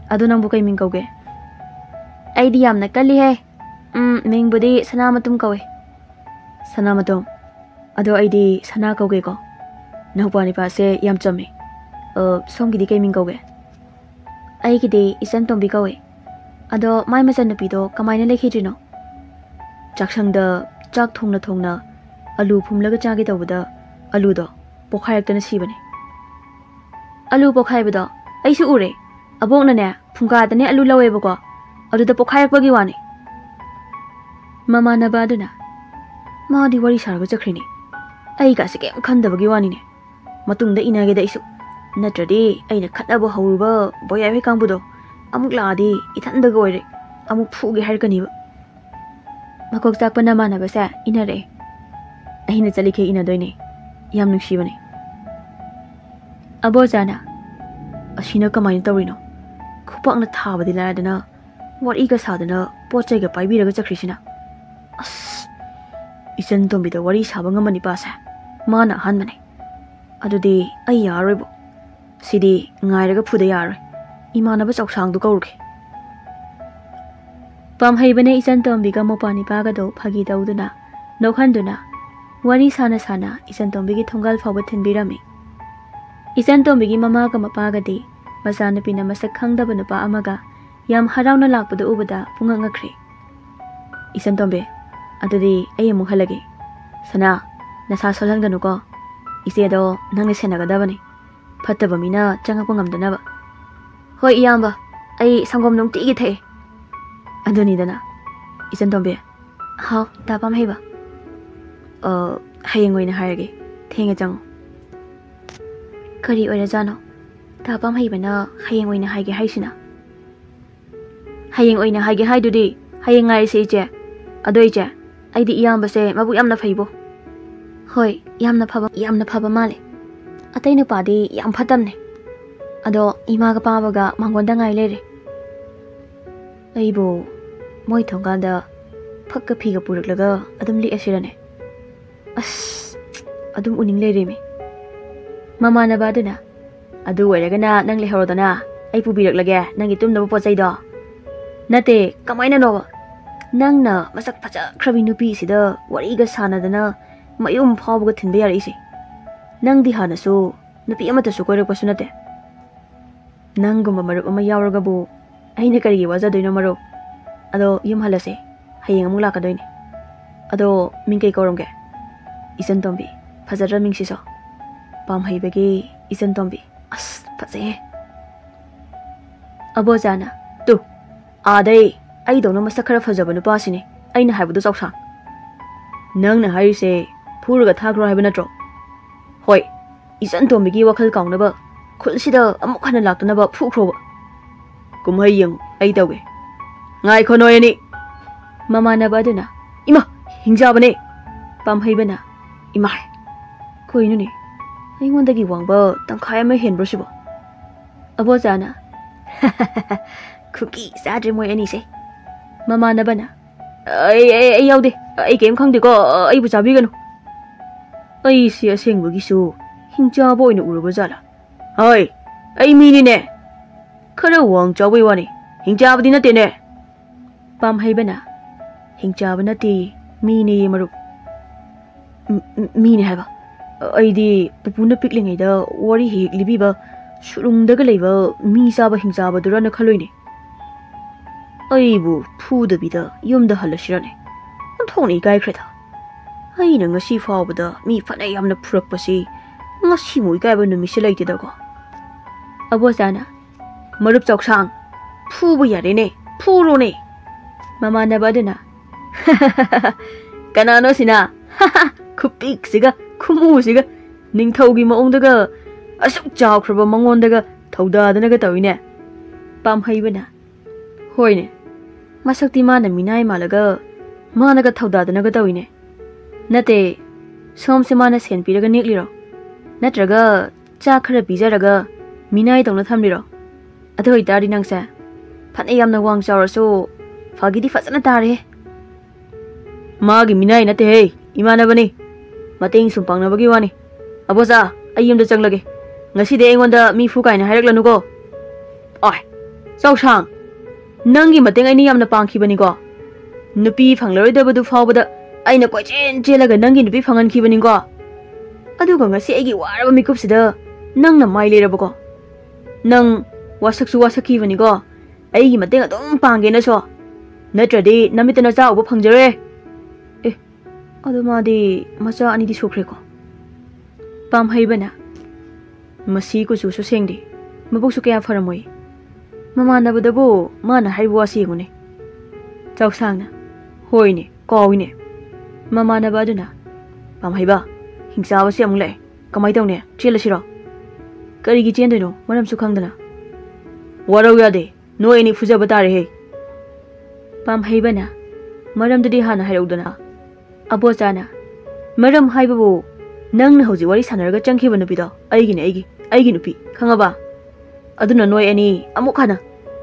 ꯑꯗꯣ ꯅꯪꯕꯨ ꯀꯩ ꯃꯤꯡ ꯀꯧꯒꯦ? ꯑꯩꯗꯤ ꯌꯥꯝꯅ ꯀꯜꯂꯤꯍꯦ꯫ ꯎꯝ, ꯃꯤꯡꯕꯨꯗꯤ ꯁꯅꯥꯃꯇꯨꯝ ꯀꯧꯏ꯫ ꯁꯅꯥꯃꯇꯨꯝ? ꯑꯗꯣ ꯑꯩꯗꯤ ꯁꯅꯥ ꯀꯧꯒꯦꯀꯣ꯫ ꯅꯧꯄꯥ ꯅꯤꯄꯥꯁꯦ ꯌꯥꯝ ꯆꯝꯃꯦ꯫ ꯑ, ꯁꯣꯝꯒꯤꯗꯤ ꯀꯩ ꯃꯤꯡ ꯀꯧꯒꯦ? ꯑꯩꯒꯤꯗꯤ ꯏꯆꯟ ꯇꯣꯝꯕꯤ ꯀꯧꯏ꯫ ꯑꯗꯣ ꯃꯥꯏ ꯃꯆꯟꯅꯨꯄꯤꯗꯣ ꯀꯃꯥꯏꯅ ꯂꯩꯈꯤꯗ꯭ꯔꯤꯅꯣ? ꯆꯥꯛꯁꯪꯗ ꯆꯥꯛ ꯊꯣꯡꯅ ꯊꯣꯡꯅ ꯑꯂꯨ ꯐꯨꯝꯂꯒ ꯆꯥꯒꯦ ꯇꯧꯕꯗ ꯑꯂꯨꯗꯣ ꯄꯣꯛꯈꯥꯏꯔꯛꯇꯅ ꯁꯤꯕꯅꯦ꯫ ꯑꯂꯨ ꯄꯣꯛꯈꯥꯏꯕꯗꯣ ꯑꯩꯁꯨ ꯎꯔꯦ꯫ ꯑꯕꯣꯛꯅꯅꯦ ꯐꯨꯡꯒꯥꯗꯅꯦ ꯑꯂꯨ ꯂꯧꯋꯦꯕꯀꯣ, ꯑꯗꯨꯗ ꯄꯣꯛꯈꯥꯏꯔꯛꯄꯒꯤ ꯋꯥꯅꯤ꯫ ꯃꯃꯥꯟꯅꯕ ꯑꯗꯨꯅ, "ꯃꯥꯗꯤ ꯋꯥꯔꯤ ꯁꯥꯔꯒ ꯆꯠꯈ꯭ꯔꯤꯅꯦ꯫ ꯑꯩꯒꯁꯦ ꯀꯩꯝ ꯈꯟꯗꯕꯒꯤ ꯋꯥꯅꯤꯅꯦ꯫ ꯃꯇꯨꯡꯗ ꯏꯟꯅꯒꯦꯗ ꯑꯩꯁꯨ꯫ ꯅꯠꯇ꯭ꯔꯗꯤ ꯑꯩꯅ ꯈꯠꯅꯕ ꯍꯧꯔꯨꯕ ꯕꯣꯌꯥꯏ ꯍꯣꯏ ꯀꯥꯡꯕꯨꯗꯣ ꯑꯃꯨꯛ ꯂꯥꯛꯑꯗꯤ ꯏꯊꯟꯗꯒ ꯑꯣꯏꯔꯦ꯫ ꯑꯃꯨꯛ ꯐꯨꯒꯦ ꯍꯥꯏꯔꯛꯀꯅꯤꯕ꯫" ꯃꯀꯣꯛ ꯆꯥꯛꯄ ꯅꯃꯥꯟꯅꯕꯁꯦ ꯏꯟꯅꯔꯛꯑꯦ꯫ ꯑꯩꯅ ꯆꯠꯂꯤꯈꯩ ꯏꯟꯅꯗꯣꯏꯅꯦ꯫ ꯌꯥꯝ ꯅꯨꯡꯁꯤꯕꯅꯦ꯫ ꯑꯕꯣꯆꯥꯅ, "ꯑꯁꯤꯅ ꯀꯃꯥꯏꯅ ꯇꯧꯔꯤꯅꯣ? ꯈꯨꯄꯥꯛꯅ ꯊꯥꯕꯗꯤ ꯂꯥꯏꯔꯗꯅ ꯋꯥꯔꯤꯒ ꯁꯥꯗꯅ ꯄꯣꯠ ꯆꯩꯒ ꯄꯥꯏꯕꯤꯔꯒ ꯆꯠꯈ꯭ꯔꯤꯁꯤꯅ꯫ ꯑꯁ! ꯏꯆꯟ ꯇꯣꯝꯕꯤꯗ ꯋꯥꯔꯤ ꯁꯥꯕ ꯉꯝꯕ ꯅꯤꯄꯥꯁꯦ ꯃꯥꯅ ꯑꯍꯥꯟꯕꯅꯦ꯫ ꯑꯗꯨꯗꯤ ꯑꯩ ꯌꯥꯔꯔꯣꯏꯕꯣ꯫ ꯁꯤꯗꯤ ꯉꯥꯏꯔꯒ ꯐꯨꯗ ꯌꯥꯔꯔꯣꯏ꯫ ꯏꯃꯥꯟꯅꯕ ꯆꯧꯁꯥꯡꯗꯨ ꯀꯧꯔꯨꯒꯦ꯫" ꯄꯥꯝꯍꯩꯕꯅ ꯏꯆꯟ ꯇꯣꯝꯕꯤꯒ ꯃꯧꯄ꯭ꯋꯥ ꯅꯤꯄꯥꯒꯗꯣ ꯐꯥꯒꯤ ꯇꯧꯗꯨꯅ, ꯅꯣꯛꯍꯟꯗꯨꯅ, ꯋꯥꯔꯤ ꯁꯥꯅ ꯁꯥꯅ ꯏꯆꯟ ꯇꯣꯝꯕꯤꯒꯤ ꯊꯣꯡꯒꯥꯜ ꯐꯥꯎꯕ ꯊꯤꯟꯕꯤꯔꯝꯃꯤ꯫ ꯏꯆꯟ ꯇꯣꯝꯕꯤꯒꯤ ꯃꯃꯥꯒ ꯃꯄꯥꯒꯗꯤ ꯃꯆꯥꯅꯨꯄꯤꯅ ꯃꯁꯛ ꯈꯪꯗꯕ ꯅꯨꯄꯥ ꯑꯃꯒ ꯌꯥꯝ ꯍꯔꯥꯎꯅ ꯂꯥꯛꯄꯗꯨ ꯎꯕꯗ ꯄꯨꯡꯉꯛ ꯉꯛꯈ꯭ꯔꯦ꯫ "ꯏꯆꯟ ꯇꯣꯝꯕꯤ, ꯑꯗꯨꯗꯤ ꯑꯩ ꯑꯃꯨꯛ ꯍꯜꯂꯒꯦ꯫ ꯁꯅꯥ, ꯅꯁꯥ ꯁꯣꯜꯍꯟꯒꯅꯨꯀꯣ꯫ ꯏꯆꯦꯗꯣ ꯅꯪꯅ ꯁꯦꯟꯅꯒꯗꯕꯅꯤ꯫ ꯐꯠꯇꯕ ꯃꯤꯅ ꯆꯪꯉꯛꯄ ꯉꯝꯗꯅꯕ꯫" "ꯍꯣꯏ ꯏꯌꯥꯝꯕ, ꯑꯩ ꯁꯪꯒꯣꯝ ꯅꯨꯡꯇꯤꯒꯤ ꯊꯛꯑꯦ꯫" ꯑꯗꯨꯅꯤꯗꯅ꯫ ꯏꯆꯟ ꯇꯣꯝꯕꯤ꯫ ꯍꯥꯎ, ꯗꯥ ꯄꯥꯝꯍꯩꯕ꯫ "ꯑ, ꯍꯌꯦꯡ ꯑꯣꯏꯅ ꯍꯥꯏꯔꯒꯦ꯫ ꯊꯦꯡꯉꯦ, ꯆꯪꯉꯣ꯫" ꯀꯔꯤ ꯑꯣꯏꯔꯖꯥꯠꯅꯣ? ꯇꯥ ꯄꯥꯝꯍꯩꯕꯅ ꯍꯌꯦꯡ ꯑꯣꯏꯅ ꯍꯥꯏꯒꯦ ꯍꯥꯏꯁꯤꯅ? ꯍꯌꯦꯡ ꯑꯣꯏꯅ ꯍꯥꯏꯒꯦ ꯍꯥꯏꯗꯨꯗꯤ꯫ ꯍꯌꯦꯡ ꯉꯥꯏꯔꯁꯦ, ꯏꯆꯦ꯫ ꯑꯗꯣ ꯏꯆꯦ, ꯑꯩꯗꯤ ꯏꯌꯥꯝꯕꯁꯦ ꯃꯕꯨꯛ ꯌꯥꯝꯅ ꯐꯩꯕꯣ꯫ ꯍꯣꯏ, ꯌꯥꯝꯅ ꯐꯕ, ꯌꯥꯝꯅ ꯐꯕ ꯃꯥꯜꯂꯦ꯫ ꯑꯇꯩ ꯅꯨꯄꯥꯗꯤ ꯌꯥꯝ ꯐꯠꯇꯕꯅꯦ꯫ ꯑꯗꯣ ꯏꯃꯥꯒ ꯄꯥꯕꯒ ꯃꯉꯣꯟꯗ ꯉꯥꯏ ꯂꯩꯔꯦ꯫ ꯑꯩꯕꯨ ꯃꯣꯏ ꯊꯣꯡꯒꯥꯟꯗ ꯐꯛꯀ ꯐꯤꯒ ꯄꯨꯔꯛꯂꯒ ꯑꯗꯨꯝ ꯂꯦꯛꯑꯁꯤꯔꯅꯦ? ꯑꯁ, ꯑꯗꯨꯝ ꯎꯅꯤꯡ ꯂꯩꯔꯦꯃꯤ꯫ ꯃꯃꯥꯟꯅꯕ ꯑꯗꯨꯅ, "ꯑꯗꯨ ꯑꯣꯏꯔꯒꯅ ꯅꯪ ꯂꯩꯍꯧꯔꯣꯗꯅ, ꯑꯩ ꯄꯨꯕꯤꯔꯛꯂꯒꯦ ꯅꯪꯒꯤ ꯇꯨꯝꯅꯕ ꯄꯣꯠ ꯆꯩꯗꯣ"꯫ "ꯅꯠꯇꯦ, ꯀꯃꯥꯏꯅꯅꯣꯕ? ꯅꯪꯅ ꯃꯁꯛ ꯐꯖꯈ꯭ꯔꯕꯤ ꯅꯨꯄꯤꯁꯤꯗ ꯋꯥꯔꯤꯒ ꯁꯥꯟꯅꯗꯅ ꯃꯌꯨꯝ ꯐꯥꯎꯕꯒ ꯊꯤꯟꯕ ꯌꯥꯔꯛꯏꯁꯦ? ꯅꯪꯗꯤ ꯍꯥꯟꯅꯁꯨ ꯅꯨꯄꯤ ꯑꯃꯠꯇꯁꯨ ꯀꯣꯏꯔꯛꯄꯁꯨ ꯅꯠꯇꯦ꯫ ꯅꯪꯒꯨꯝꯕ ꯃꯔꯨꯞ ꯑꯃ ꯌꯥꯎꯔꯒꯕꯨ ꯑꯩꯅ ꯀꯔꯤꯒꯤ ꯋꯥꯖꯗꯣꯏꯅꯣ, ꯃꯔꯨꯞ? ꯑꯗꯣ ꯌꯨꯝ ꯍꯜꯂꯁꯦ, ꯍꯌꯦꯡ ꯑꯃꯨꯛ ꯂꯥꯛꯀꯗꯣꯏꯅꯦ꯫ ꯑꯗꯣ ꯃꯤꯡ ꯀꯩ ꯀꯧꯔꯝꯒꯦ?" "ꯏꯆꯟ ꯇꯣꯝꯕꯤ꯫ ꯐꯖꯗ꯭ꯔ ꯃꯤꯡꯁꯤꯁꯨ? ꯄꯥꯝꯍꯩꯕꯒꯤ ꯏꯆꯟ ꯇꯣꯝꯕꯤ꯫ ꯑꯁ, ꯐꯖꯩꯍꯦ!" ꯑꯕꯣꯆꯥꯅ, "ꯇꯨ, ꯑꯥꯗꯩ ꯑꯩꯗꯧꯅ ꯃꯁꯛ ꯈꯔ ꯐꯖꯕ ꯅꯨꯄꯥꯁꯤꯅꯤ ꯑꯩꯅ ꯍꯥꯏꯕꯗꯨ, ꯆꯥꯎꯁꯥꯡ꯫ ꯅꯪꯅ ꯍꯥꯏꯔꯤꯁꯦ ꯐꯨꯔꯒ ꯊꯥꯈ꯭ꯔꯣ ꯍꯥꯏꯕ ꯅꯠꯇ꯭ꯔꯣ? ꯍꯣꯏ, ꯏꯆꯟ ꯇꯣꯝꯕꯤꯒꯤ ꯋꯥꯈꯜ ꯀꯥꯎꯅꯕ, ꯈꯨꯜꯁꯤꯗ ꯑꯃꯨꯛ ꯍꯟꯅ ꯂꯥꯛꯇꯅꯕ ꯐꯨꯈ꯭ꯔꯣꯕ꯫ ꯀꯨꯝꯍꯩ ꯌꯦꯡꯉꯨ, ꯑꯩ ꯇꯧꯒꯦ꯫ ꯉꯥꯏꯈꯣ ꯅꯣꯏ ꯑꯅꯤ!" ꯃꯃꯥꯟꯅꯕ ꯑꯗꯨꯅ, "ꯏꯃꯥ, ꯍꯤꯡꯆꯥꯕꯅꯦ!" ꯄꯥꯝꯍꯩꯕꯅ, "ꯏꯃꯥꯏ, ꯀꯩꯅꯣꯅꯦ? ꯑꯩꯉꯣꯟꯗꯒꯤ ꯋꯥꯡꯕ ꯇꯪꯈꯥꯏ ꯑꯃ ꯍꯦꯟꯕ꯭ꯔꯣ ꯁꯤꯕꯣ?" ꯑꯕꯣꯆꯥꯅ, "ꯈꯨꯀꯤ ꯆꯥꯗ꯭ꯔꯦ ꯃꯣꯏ ꯑꯅꯤꯁꯦ!" ꯃꯃꯥꯟꯅꯕꯅ, "ꯑꯩ, ꯑꯩ, ꯑꯩ ꯌꯥꯎꯗꯦ꯫ ꯑꯩ ꯀꯩꯝ ꯈꯪꯗꯦꯀꯣ꯫ ꯑꯩꯕꯨ ꯆꯥꯕꯤꯒꯅꯨ꯫ ꯑꯩꯁꯤ ꯑꯁꯦꯡꯕꯒꯤꯁꯨ ꯍꯤꯡꯆꯥꯕ ꯑꯣꯏꯅ ꯎꯔꯕ ꯖꯥꯠꯂꯥ? ꯍꯣꯏ, ꯑꯩ ꯃꯤꯅꯤꯅꯦ꯫ ꯈꯔ ꯋꯥꯡ ꯆꯥꯎꯕꯩ ꯋꯥꯅꯤ, ꯍꯤꯡꯆꯥꯕꯗꯤ ꯅꯠꯇꯦꯅꯦ꯫" ꯄꯥꯝꯍꯩꯕꯅ, "ꯍꯤꯡꯆꯥꯕ ꯅꯠꯇꯦ, ꯃꯤꯅꯦꯌꯦ ꯃꯔꯨꯞ꯫ ꯃꯤꯅꯦ ꯍꯥꯏꯕ? ꯑꯩꯗꯤ ꯄꯨꯄꯨꯅ ꯄꯤꯛꯂꯤꯉꯩꯗ ꯋꯥꯔꯤ ꯍꯦꯛ ꯍꯦꯛ ꯂꯤꯕꯤꯕ ꯁꯨꯔꯨꯡꯗꯒ ꯂꯩꯕ ꯃꯤ ꯆꯥꯕ ꯍꯤꯡꯆꯥꯕꯗꯨꯔꯅ ꯈꯜꯂꯨꯏꯅꯦ꯫ ꯑꯩꯕꯨ ꯐꯨꯗꯕꯤꯗ ꯌꯨꯝꯗ ꯍꯜꯂꯁꯤꯔꯅꯦ? ꯑꯣꯟꯊꯣꯛꯅ ꯏꯀꯥꯏꯈ꯭ꯔꯦꯗ꯫ ꯑꯩꯅ ꯉꯁꯤ ꯐꯥꯎꯕꯗ ꯃꯤ ꯐꯅ ꯌꯥꯝꯅ ꯐꯨꯔꯛꯄꯁꯤ ꯉꯁꯤꯃꯨꯛ ꯏꯀꯥꯏꯕ ꯅꯨꯃꯤꯠꯁꯤ ꯂꯩꯇꯦꯗꯀꯣ꯫" ꯑꯕꯣꯆꯥꯅ, "ꯃꯔꯨꯞ ꯆꯥꯎꯁꯥꯡ, ꯐꯨꯕ ꯌꯥꯔꯦꯅꯦ, ꯐꯨꯔꯣꯅꯦ꯫" ꯃꯃꯥꯟꯅꯕ ꯑꯗꯨꯅ, "ꯀꯅꯥꯅꯣ ꯁꯤꯅ? ꯈꯨꯄꯤꯛꯁꯤꯒ ꯈꯨꯃꯨꯁꯤꯒ ꯅꯤꯡꯊꯧꯒꯤ ꯃꯑꯣꯡꯗꯒ ꯑꯁꯨꯛ ꯆꯥꯎꯈ꯭ꯔꯕ ꯃꯉꯣꯟꯗꯒ ꯊꯧꯗꯥꯗꯅꯒ ꯇꯧꯏꯅꯦ꯫ ꯄꯥꯝꯍꯩꯕꯅ, ꯍꯣꯏꯅꯦ, ꯃꯁꯛꯇꯤ ꯃꯥꯅ ꯃꯤꯅꯥꯏ ꯃꯥꯜꯂꯒ ꯃꯥꯅꯒ ꯊꯧꯗꯥꯗꯅꯒ ꯇꯧꯏꯅꯦ꯫ ꯅꯠꯇꯦ, ꯁꯣꯝꯁꯦ ꯃꯥꯅ ꯁꯦꯟ ꯄꯤꯔꯒ ꯅꯦꯛꯂꯤꯔꯣ? ꯅꯠꯇ꯭ꯔꯒ ꯆꯥꯛ ꯈꯔ ꯄꯤꯖꯔꯒ ꯃꯤꯅꯥꯏ ꯇꯧꯅ ꯊꯝꯂꯤꯔꯣ? ꯑꯗꯨ ꯑꯣꯏꯇꯥꯔꯗꯤ ꯅꯪꯁꯦ ꯐꯅ ꯌꯥꯝꯅ ꯋꯥꯡ ꯆꯥꯎꯔꯁꯨ ꯐꯥꯒꯤꯗꯤ ꯐꯖꯅ ꯇꯥꯔꯦ꯫ ꯃꯥꯒꯤ ꯃꯤꯅꯥꯏ ꯅꯠꯇꯦꯍꯦ, ꯏꯃꯥꯟꯅꯕꯅꯤ꯫ ꯃꯇꯦꯡ ꯁꯨꯝ ꯄꯥꯡꯅꯕꯒꯤ ꯋꯥꯅꯤ꯫ ꯑꯕꯣꯆꯥ, ꯑꯩ ꯌꯨꯝꯗ ꯆꯪꯂꯒꯦ꯫ ꯉꯁꯤꯗꯤ ꯑꯩꯉꯣꯟꯗ ꯃꯤ ꯐꯨ ꯀꯥꯏꯅ ꯍꯥꯏꯔꯛꯂꯅꯨꯀꯣ꯫ ꯑꯣꯏ, ꯆꯧꯁꯥꯡ, ꯅꯪꯒꯤ ꯃꯇꯦꯡ ꯑꯩꯅ ꯌꯥꯝꯅ ꯄꯥꯡꯈꯤꯕꯅꯤꯀꯣ꯫ ꯅꯨꯄꯤ ꯐꯪꯂꯔꯣꯏꯗꯕꯗꯨ ꯐꯥꯎꯕꯗ ꯑꯩꯅ ꯀꯣꯏꯆꯦꯟ ꯆꯦꯜꯂꯒ ꯅꯪꯒꯤ ꯅꯨꯄꯤ ꯐꯪꯍꯟꯈꯤꯕꯅꯤꯀꯣ꯫ ꯑꯗꯨꯒ ꯉꯁꯤ ꯑꯩꯒꯤ ꯋꯥꯔꯕ ꯃꯤꯀꯨꯞꯁꯤꯗ ꯅꯪꯅ ꯃꯥꯏ ꯂꯩꯔꯕꯀꯣ꯫ ꯅꯪ ꯋꯥꯁꯛꯁꯨ ꯋꯥꯁꯛꯈꯤꯕꯅꯤꯀꯣ꯫ ꯑꯩꯒꯤ ꯃꯇꯦꯡ ꯑꯗꯨꯝ ꯄꯥꯡꯒꯦꯅꯁꯨ꯫ ꯅꯠꯇ꯭ꯔꯗꯤ ꯅꯃꯤꯠꯇ ꯅꯆꯥ ꯎꯕ ꯐꯪꯖꯔꯣꯏ꯫ ꯑꯦ, ꯑꯗꯣ ꯃꯥꯗꯤ ꯃꯆꯥ ꯑꯅꯤꯗꯤ ꯁꯨꯈ꯭ꯔꯦꯀꯣ꯫ ꯄꯥꯝꯍꯩꯕꯅ, ꯃꯁꯤ ꯀꯨꯆꯨꯁꯨ ꯁꯦꯡꯗꯦ, ꯃꯕꯨꯛꯁꯨ ꯀꯌꯥ ꯐꯔꯝꯃꯣꯏ꯫ ꯃꯃꯥꯟꯅꯕꯗꯕꯨ ꯃꯥꯅ ꯍꯥꯏꯕ ꯋꯥꯁꯤ ꯌꯦꯡꯉꯨꯅꯦ꯫ ꯆꯥꯎꯁꯥꯡꯅ, ꯍꯣꯏꯅꯦ, ꯀꯥꯎꯏꯅꯦ꯫ ꯃꯃꯥꯟꯅꯕ ꯑꯗꯨꯅ, ꯄꯥꯝꯍꯩꯕ, ꯍꯤꯡꯆꯥꯕꯁꯤ ꯑꯃꯨꯛ ꯂꯥꯛꯑꯦ꯫ ꯀꯃꯥꯏ ꯇꯧꯅꯤ? ꯆꯦꯜꯂꯁꯤꯔꯣ? ꯀꯔꯤꯒꯤ ꯆꯦꯟꯗꯣꯏꯅꯣ? ꯃꯔꯝꯁꯨ ꯈꯪꯗꯅ꯫ ꯋꯥꯔꯧ ꯌꯥꯗꯦ꯫ ꯅꯣꯏ ꯑꯅꯤ ꯐꯨꯖꯕ ꯇꯥꯔꯦꯍꯦ꯫ ꯄꯥꯝꯍꯩꯕꯅ, ꯃꯔꯝꯗꯨꯗꯤ ꯍꯥꯟꯅ ꯍꯥꯏꯔꯛꯎꯗꯅ꯫ ꯑꯕꯣꯆꯥꯅ, ꯃꯔꯝ ꯍꯥꯏꯕꯕꯨ ꯅꯪꯅ ꯍꯧꯖꯤꯛ ꯋꯥꯔꯤ ꯁꯥꯟꯅꯔꯒ ꯆꯪꯈꯤꯕ ꯅꯨꯄꯤꯗꯣ ꯑꯩꯒꯤꯅꯦ, ꯑꯩꯒꯤ, ꯑꯩꯒꯤ ꯅꯨꯄꯤ, ꯈꯪꯉꯕ? ꯑꯗꯨꯅ ꯅꯣꯏ ꯑꯅꯤ ꯑꯃꯨꯛ ꯍꯟꯅ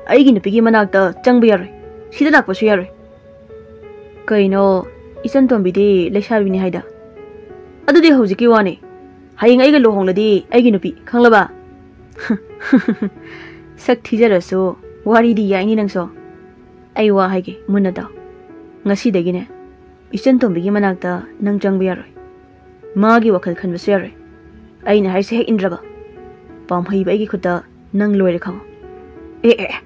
ꯑꯩꯒꯤ ꯅꯨꯄꯤꯒꯤ ꯃꯅꯥꯛꯇ ꯆꯪꯕ ꯌꯥꯔꯣꯏ, ꯁꯤꯗ ꯂꯥꯛꯄꯁꯨ ꯌꯥꯔꯣꯏ꯫ ꯀꯩꯅꯣ, ꯏꯆꯟ ꯇꯣꯝꯕꯤꯗꯤ ꯂꯩꯁꯥꯕꯤꯅꯤ ꯍꯥꯏꯗ? ꯑꯗꯨꯗꯤ ꯍꯧꯖꯤꯛꯀꯤ ꯋꯥꯅꯤ꯫ ꯍꯌꯦꯡ ꯑꯩꯒ ꯂꯨꯍꯣꯡꯂꯗꯤ ꯑꯩꯒꯤ ꯅꯨꯄꯤ, ꯈꯪꯂꯕ? ꯁꯛ ꯊꯤꯖꯔꯁꯨ ꯋꯥꯔꯤꯗꯤ ꯌꯥꯏꯅꯤ ꯅꯪꯁꯨ꯫ ꯑꯩ ꯋꯥ ꯍꯥꯏꯒꯦ, ꯃꯨꯟꯅ ꯇꯥꯎ꯫ ꯉꯁꯤꯗꯒꯤꯅꯦ, ꯏꯆꯟ ꯇꯣꯝꯕꯤꯒꯤ ꯃꯅꯥꯛꯇ ꯅꯪ ꯆꯪꯕ ꯌꯥꯔꯣꯏ꯫ ꯃꯥꯒꯤ ꯋꯥꯈꯜ ꯈꯟꯕꯁꯨ ꯌꯥꯔꯣꯏ꯫ ꯑꯩꯅ ꯍꯥꯏꯁꯦ ꯍꯦꯛ ꯏꯟꯗ꯭ꯔꯕ, ꯄꯥꯝꯍꯩꯕ ꯑꯩꯒꯤ ꯈꯨꯠꯇ ꯅꯪ ꯂꯣꯏꯔꯦ ꯈꯪꯉꯣ꯫ ꯑꯦ, ꯑꯦ, ꯑꯦ꯫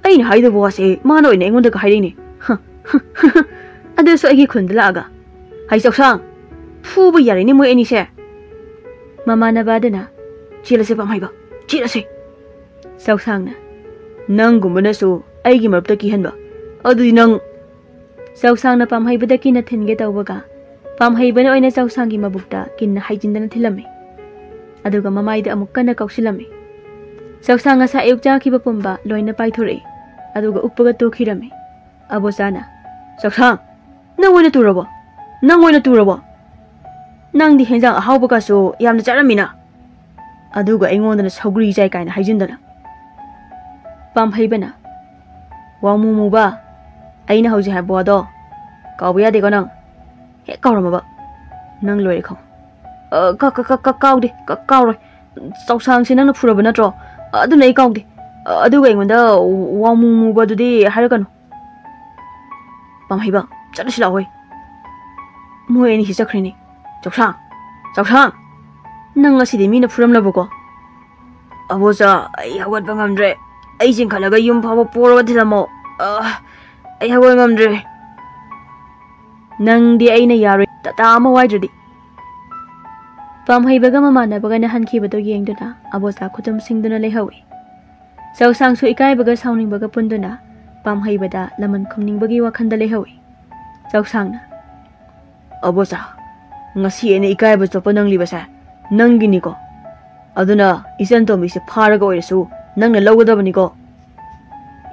ꯑꯩꯅ ꯍꯥꯏꯗꯕ ꯋꯥꯁꯦ ꯃꯥꯅ ꯑꯣꯏꯅ ꯑꯩꯉꯣꯟꯗꯒ ꯍꯥꯏꯔꯛꯏꯅꯦ꯫ ꯍ, ꯍ, ꯍ, ꯍ꯫ ꯑꯗꯨꯁꯨ ꯑꯩꯒꯤ ꯈꯨꯟꯗ ꯂꯥꯛꯑꯒ꯫ ꯍꯩ ꯆꯧꯁꯥꯡ, ꯐꯨꯕ ꯌꯥꯔꯦꯅꯦ ꯃꯣꯏ ꯑꯅꯤꯁꯦ꯫ ꯃꯃꯥꯟꯅꯕ ꯑꯗꯨꯅ, "ꯆꯦꯜꯂꯁꯦ ꯄꯥꯝꯍꯩꯕ, ꯆꯦꯜꯂꯁꯦ"꯫ ꯆꯧꯁꯥꯡꯅ, "ꯅꯪꯒꯨꯝꯕꯅꯁꯨ ꯑꯩꯒꯤ ꯃꯔꯨꯞꯇ ꯀꯤꯍꯟꯕ? ꯑꯗꯨꯗꯤ ꯅꯪ"꯫ ꯆꯧꯁꯥꯡꯅ ꯄꯥꯝꯍꯩꯕꯗ ꯀꯤꯟꯅ ꯊꯤꯟꯒꯦ ꯇꯧꯕꯒ, ꯄꯥꯝꯍꯩꯕꯅ ꯑꯣꯏꯅ ꯆꯧꯁꯥꯡꯒꯤ ꯃꯕꯨꯛꯇ ꯀꯤꯟꯅ ꯍꯩꯖꯤꯟꯗꯅ ꯊꯤꯜꯂꯝꯃꯤ꯫ ꯑꯗꯨꯒ ꯃꯃꯥꯏꯗ ꯑꯃꯨꯛ ꯀꯟꯅ ꯀꯧꯁꯤꯜꯂꯝꯃꯤ꯫ ꯆꯥꯛꯁꯥꯡ ꯉꯁꯥꯏ ꯑꯌꯨꯛ ꯆꯥꯈꯤꯕ ꯄꯨꯝꯕ ꯂꯣꯏꯅ ꯄꯥꯏꯊꯣꯔꯛꯏ꯫ ꯑꯗꯨꯒ ꯎꯞꯄꯒ ꯇꯣꯛꯈꯤꯔꯝꯃꯤ꯫ ꯑꯕꯣꯆꯥꯅ, "ꯆꯥꯛꯁꯥꯡ, ꯅꯪ ꯑꯣꯏꯅ ꯇꯨꯔꯕꯣ? ꯅꯪ ꯑꯣꯏꯅ ꯇꯨꯔꯕꯣ? ꯅꯪꯗꯤ ꯍꯦꯟꯖꯥꯡ ꯑꯍꯥꯎꯕꯒꯁꯨ ꯌꯥꯝꯅ ꯆꯥꯔꯝꯃꯤꯅ꯫ ꯑꯗꯨꯒ ꯑꯩꯉꯣꯟꯗꯅ ꯁꯧꯒ꯭ꯔꯤ ꯆꯥꯏ ꯀꯥꯏꯅ ꯍꯥꯏꯖꯤꯟꯗꯅ꯫" ꯄꯥꯝꯍꯩꯕꯅ, "ꯋꯥꯃꯨ ꯃꯨꯕ, ꯑꯩꯅ ꯍꯧꯖꯤꯛ ꯍꯥꯏꯕ ꯋꯥꯗꯣ ꯀꯥꯎꯕ ꯌꯥꯗꯦꯀꯣ ꯅꯪ꯫ ꯍꯦꯛ ꯀꯥꯎꯔꯝꯃꯕ ꯅꯪ ꯂꯣꯏꯔꯦ ꯈꯪꯉꯨ꯫" "ꯑ, ꯀ-, ꯀ-, ꯀ-, ꯀ-, ꯀꯥꯎꯗꯦ, ꯀ-, ꯀꯥꯎꯔꯣꯏ꯫ ꯆꯥꯎꯁꯥꯡꯁꯦ ꯅꯪꯅ ꯐꯨꯔꯕ ꯅꯠꯇ꯭ꯔꯣ? ꯑꯗꯨꯅ ꯑꯩ ꯀꯥꯎꯗꯦ꯫ ꯑꯗꯨꯒ ꯑꯩꯉꯣꯟꯗ ꯋꯥꯃꯨ ꯃꯨꯕꯗꯨꯗꯤ ꯍꯥꯏꯔꯛꯀꯅꯨ꯫" "ꯄꯥꯝꯍꯩꯕ, ꯆꯠꯂꯁꯤ ꯂꯥꯛꯑꯣꯍꯦ꯫" ꯃꯣꯏ ꯑꯅꯤꯁꯤ ꯆꯠꯈ꯭ꯔꯦꯅꯦ꯫ "ꯆꯥꯎꯁꯥꯡ! ꯆꯥꯎꯁꯥꯡ! ꯅꯪ ꯉꯁꯤꯗꯤ ꯃꯤꯅ ꯐꯨꯔꯝꯂꯕꯀꯣ?" "ꯑꯕꯣꯆꯥ, ꯑꯩ ꯍꯧꯒꯠꯄ ꯉꯝꯗ꯭ꯔꯦ꯫ ꯑꯩ ꯆꯤꯡꯈꯠꯂꯒ ꯌꯨꯝ ꯐꯥꯎꯕ ꯄꯣꯔꯒ ꯊꯤꯜꯂꯝꯃꯣ꯫ ꯑ, ꯑꯩ ꯍꯧꯒꯠ ꯉꯝꯗ꯭ꯔꯦ꯫" "ꯅꯪꯗꯤ ꯑꯩꯅ ꯌꯥꯔꯣꯏ, ꯇꯇꯥ ꯑꯃ ꯋꯥꯏꯗ꯭ꯔꯗꯤ꯫" ꯄꯥꯝꯍꯩꯕꯒ ꯃꯃꯥꯟꯅꯕꯒꯅ ꯍꯟꯈꯤꯕꯗꯨ ꯌꯦꯡꯗꯨꯅ ꯑꯕꯣꯆꯥ ꯈꯨꯇꯨꯝ ꯁꯤꯡꯗꯨꯅ ꯂꯩꯍꯧꯏ꯫ ꯆꯧꯁꯥꯡꯁꯨ ꯏꯀꯥꯏꯕꯒ ꯁꯥꯎꯅꯤꯡꯕꯒ ꯄꯨꯟꯗꯨꯅ ꯄꯥꯝꯍꯩꯕꯗ ꯂꯃꯟ ꯈꯨꯝꯅꯤꯡꯕꯒꯤ ꯋꯥꯈꯜꯗ ꯂꯩꯍꯧꯏ꯫ ꯆꯧꯁꯥꯡꯅ, "ꯑꯕꯣꯆꯥ, ꯉꯁꯤ ꯑꯩꯅ ꯏꯀꯥꯏꯕ ꯆꯣꯞꯄ ꯅꯪꯂꯤꯕꯁꯦ ꯅꯪꯒꯤꯅꯤꯀꯣ꯫ ꯑꯗꯨꯅ ꯏꯆꯟ ꯇꯣꯝꯕꯤꯁꯦ ꯐꯥꯔꯒ ꯑꯣꯏꯔꯁꯨ ꯅꯪꯅ ꯂꯧꯒꯗꯕꯅꯤꯀꯣ꯫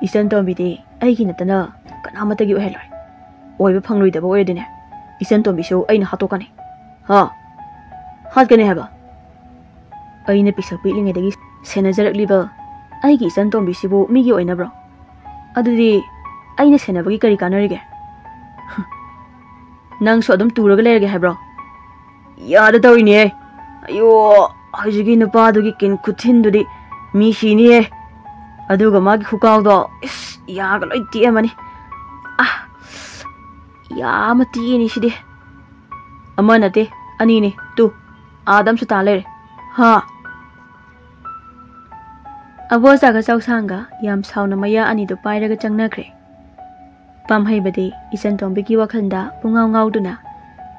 ꯏꯆꯟ ꯇꯣꯝꯕꯤꯗꯤ ꯑꯩꯒꯤ ꯅꯠꯇꯅ ꯀꯅꯥꯃꯠꯇꯒꯤ ꯑꯣꯏꯍꯜꯂꯣꯏ꯫ ꯑꯣꯏꯕ ꯐꯪꯂꯣꯏꯗꯕ ꯑꯣꯏꯔꯗꯤꯅꯦ, ꯏꯆꯟ ꯇꯣꯝꯕꯤꯁꯨ ꯑꯩꯅ ꯍꯥꯠꯇꯣꯛꯀꯅꯤ꯫" "ꯍꯥ? ꯍꯥꯠꯀꯅꯤ ꯍꯥꯏꯕ? ꯑꯩꯅ ꯄꯤꯁꯛ ꯄꯤꯛꯂꯤꯉꯩꯗꯒꯤ ꯁꯦꯟꯅꯖꯔꯛꯂꯤꯕ ꯑꯩꯒꯤ ꯏꯆꯟ ꯇꯣꯝꯕꯤꯁꯤꯕꯨ ꯃꯤꯒꯤ ꯑꯣꯏꯅꯕ꯭ꯔꯣ? ꯑꯗꯨꯗꯤ ꯑꯩꯅ ꯁꯦꯟꯅꯕꯒꯤ ꯀꯔꯤ ꯀꯥꯟꯅꯔꯤꯒꯦ? ꯅꯪꯁꯨ ꯑꯗꯨꯝ ꯇꯨꯔꯒ ꯂꯩꯔꯒꯦ ꯍꯥꯏꯕ꯭ꯔꯣ?" "ꯌꯥꯗ ꯇꯧꯔꯤꯅꯦ꯫ ꯑꯌꯣ, ꯍꯧꯖꯤꯛꯀꯤ ꯅꯨꯄꯥꯗꯨꯒꯤ ꯀꯤꯟ ꯈꯨꯊꯤꯟꯗꯨꯗꯤ ꯃꯤ ꯁꯤꯅꯤꯍꯦ꯫ ꯑꯗꯨꯒ ꯃꯥꯒꯤ ꯈꯨꯀꯥꯎꯗꯣ, ꯏꯁ, ꯌꯥꯒ ꯂꯣꯏ ꯇꯦꯛꯑꯝꯃꯅꯤ꯫ ꯑꯥ, ꯌꯥ ꯑꯃ ꯇꯦꯛꯑꯦꯅꯦ ꯁꯤꯗꯤ꯫ ꯑꯃ ꯅꯠꯇꯦ, ꯑꯅꯤꯅꯦ꯫ ꯇꯨ, ꯑꯥꯗ ꯑꯃꯁꯨ ꯇꯥ ꯂꯩꯔꯦ꯫ ꯍꯥ?" ꯑꯕꯣꯆꯥꯒ ꯆꯧꯁꯥꯡꯒ ꯌꯥꯝ ꯁꯥꯎꯅ ꯃꯌꯥ ꯑꯅꯤꯗꯨ ꯄꯥꯏꯔꯒ ꯆꯪꯅꯈ꯭ꯔꯦ꯫ ꯄꯥꯝꯍꯩꯕꯗꯤ ꯏꯆꯟ ꯇꯣꯝꯕꯤꯒꯤ ꯋꯥꯈꯜꯗ ꯄꯨꯡꯉꯥꯎ ꯉꯥꯎꯗꯨꯅ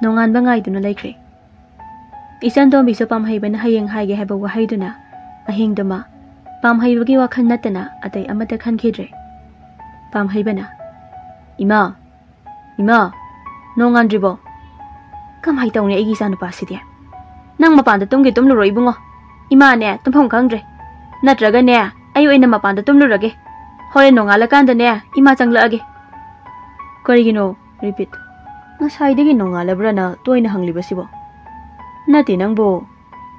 ꯅꯣꯡꯉꯥꯟꯕ ꯉꯥꯏꯗꯨꯅ ꯂꯩꯈ꯭ꯔꯦ꯫ ꯏꯆꯟ ꯇꯣꯝꯕꯤꯁꯨ ꯄꯥꯝꯍꯩꯕꯅ ꯍꯌꯦꯡ ꯍꯥꯏꯒꯦ ꯍꯥꯏꯕ ꯋꯥꯍꯩꯗꯨꯅ ꯑꯍꯤꯡꯗꯨꯃ ꯄꯥꯝꯍꯩꯕꯒꯤ ꯋꯥꯈꯜ ꯅꯠꯇꯅ ꯑꯇꯩ ꯑꯃꯠꯇ ꯈꯟꯈꯤꯗ꯭ꯔꯦ꯫ ꯄꯥꯝꯍꯩꯕꯅ, "ꯏꯃꯥ, ꯏꯃꯥ, ꯅꯣꯡꯉꯥꯟꯗ꯭ꯔꯤꯕꯣ? ꯀꯃꯥꯏ ꯇꯧꯅꯤ ꯑꯩꯒꯤ ꯏꯆꯥꯅꯨꯄꯥꯁꯤꯗꯤ?" "ꯅꯪ ꯃꯄꯥꯟꯗ ꯇꯨꯝꯒꯦ ꯇꯨꯝꯂꯨꯔꯣ ꯏꯕꯨꯡꯉꯣ꯫ ꯏꯃꯥꯅꯦ ꯇꯨꯝꯐꯝ ꯈꯪꯗ꯭ꯔꯦ꯫ ꯅꯠꯇ꯭ꯔꯒꯅꯦ ꯑꯩ ꯑꯣꯏꯅ ꯃꯄꯥꯟꯗ ꯇꯨꯝꯂꯨꯔꯒꯦ꯫ ꯍꯣꯔꯦꯟ ꯅꯣꯡꯉꯥꯜꯂꯀꯥꯟꯗꯅꯦ ꯏꯃꯥ ꯆꯪꯂꯛꯑꯒꯦ꯫" "ꯀꯔꯤꯒꯤꯅꯣ?" ꯔꯤꯄꯤꯠ꯫ "ꯉꯁꯥꯏꯗꯒꯤ ꯅꯣꯡꯉꯥꯜꯂꯕ꯭ꯔꯥꯅ ꯇꯣꯏꯅ ꯍꯪꯂꯤꯕꯁꯤꯕꯣ?" "ꯅꯠꯇꯦ ꯅꯪꯕꯨ꯫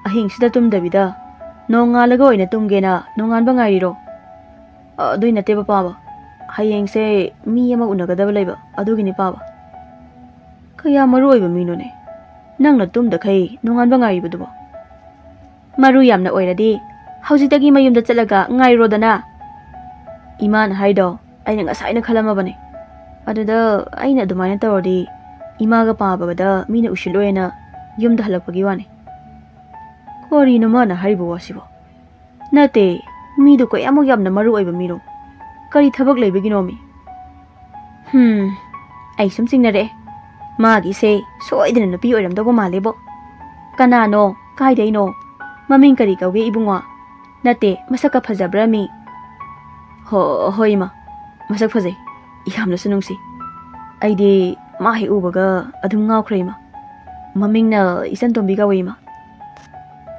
ꯑꯍꯤꯡꯁꯤꯗ ꯇꯨꯝꯗꯕꯤꯗ ꯅꯣꯡꯉꯥꯜꯂꯒ ꯑꯣꯏꯅ ꯇꯨꯝꯒꯦꯅ ꯅꯣꯡꯉꯥꯟꯕ ꯉꯥꯏꯔꯤꯔꯣ?" "ꯑꯗꯨꯏ ꯅꯠꯇꯦꯕ ꯄꯥꯕ꯫ ꯍꯌꯦꯡꯁꯦ ꯃꯤ ꯑꯃ ꯎꯅꯒꯗꯕ ꯂꯩꯕ, ꯑꯗꯨꯒꯤꯅꯤ ꯄꯥꯕ꯫" "ꯀꯌꯥ ꯃꯔꯨ ꯑꯣꯏꯕ ꯃꯤꯅꯣꯅꯦ ꯅꯪꯅ ꯇꯨꯝꯗꯈꯩ ꯅꯣꯡꯉꯥꯟꯕ ꯉꯥꯏꯔꯤꯕꯗꯨꯕꯣ?" "ꯃꯔꯨ ꯌꯥꯝꯅ ꯑꯣꯏꯔꯗꯤ ꯍꯧꯖꯤꯛꯇꯒꯤ ꯃꯌꯨꯝꯗ ꯆꯠꯂꯒ ꯉꯥꯏꯔꯣꯗꯅ꯫" "ꯏꯃꯥꯅ ꯍꯥꯏꯗꯣ ꯑꯩꯅ ꯉꯁꯥꯏꯅ ꯈꯜꯂꯝꯃꯕꯅꯦ꯫ ꯑꯗꯨꯗ ꯑꯩꯅ ꯑꯗꯨꯃꯥꯏꯅ ꯇꯧꯔꯗꯤ ꯏꯃꯥꯒ ꯄꯥꯕꯒꯗ ꯃꯤꯅ ꯎꯁꯤꯜꯂꯣꯏꯅ ꯌꯨꯝꯗ ꯍꯜꯂꯛꯄꯒꯤ ꯋꯥꯅꯤ꯫" "ꯀꯔꯤꯅꯣ ꯃꯥꯅ ꯍꯥꯏꯔꯤꯕ ꯋꯥꯁꯤꯕꯣ?" "ꯅꯠꯇꯦ, ꯃꯤꯗꯣ ꯀꯌꯥꯃꯨꯛ ꯌꯥꯝꯅ ꯃꯔꯨ ꯑꯣꯏꯕ ꯃꯤꯅꯣ? ꯀꯔꯤ ꯊꯕꯛ ꯂꯩꯕꯒꯤꯅꯣꯃꯤ?" "ꯍꯝ, ꯑꯩ ꯁꯨꯝ ꯆꯤꯡꯅꯔꯛꯑꯦ꯫ ꯃꯥꯒꯤꯁꯦ ꯁꯣꯏꯗꯅ ꯅꯨꯄꯤ ꯑꯣꯏꯔꯝꯗꯧꯕ ꯃꯥꯜꯂꯦꯕꯣ꯫" "ꯀꯅꯥꯅꯣ? ꯀꯥꯏꯗꯩꯅꯣ? ꯃꯃꯤꯡ ꯀꯔꯤ ꯀꯧꯒꯦ ꯏꯕꯨꯡꯉꯣ? ꯅꯠꯇꯦ, ꯃꯁꯛꯀ ꯐꯖꯕ꯭ꯔꯥ ꯃꯤ?" "ꯍꯣ, ꯍꯣꯏ ꯏꯃꯥ, ꯃꯁꯛ ꯐꯖꯩ, ꯌꯥꯝꯅꯁꯨ ꯅꯨꯡꯁꯤ꯫ ꯑꯩꯗꯤ ꯃꯥ ꯍꯦꯛ ꯎꯕꯒ ꯑꯗꯨꯝ ꯉꯥꯎꯈ꯭ꯔꯦ ꯏꯃꯥ꯫ ꯃꯃꯤꯡꯅ ꯏꯆꯟ ꯇꯣꯝꯕꯤ ꯀꯧꯋꯦ ꯏꯃꯥ꯫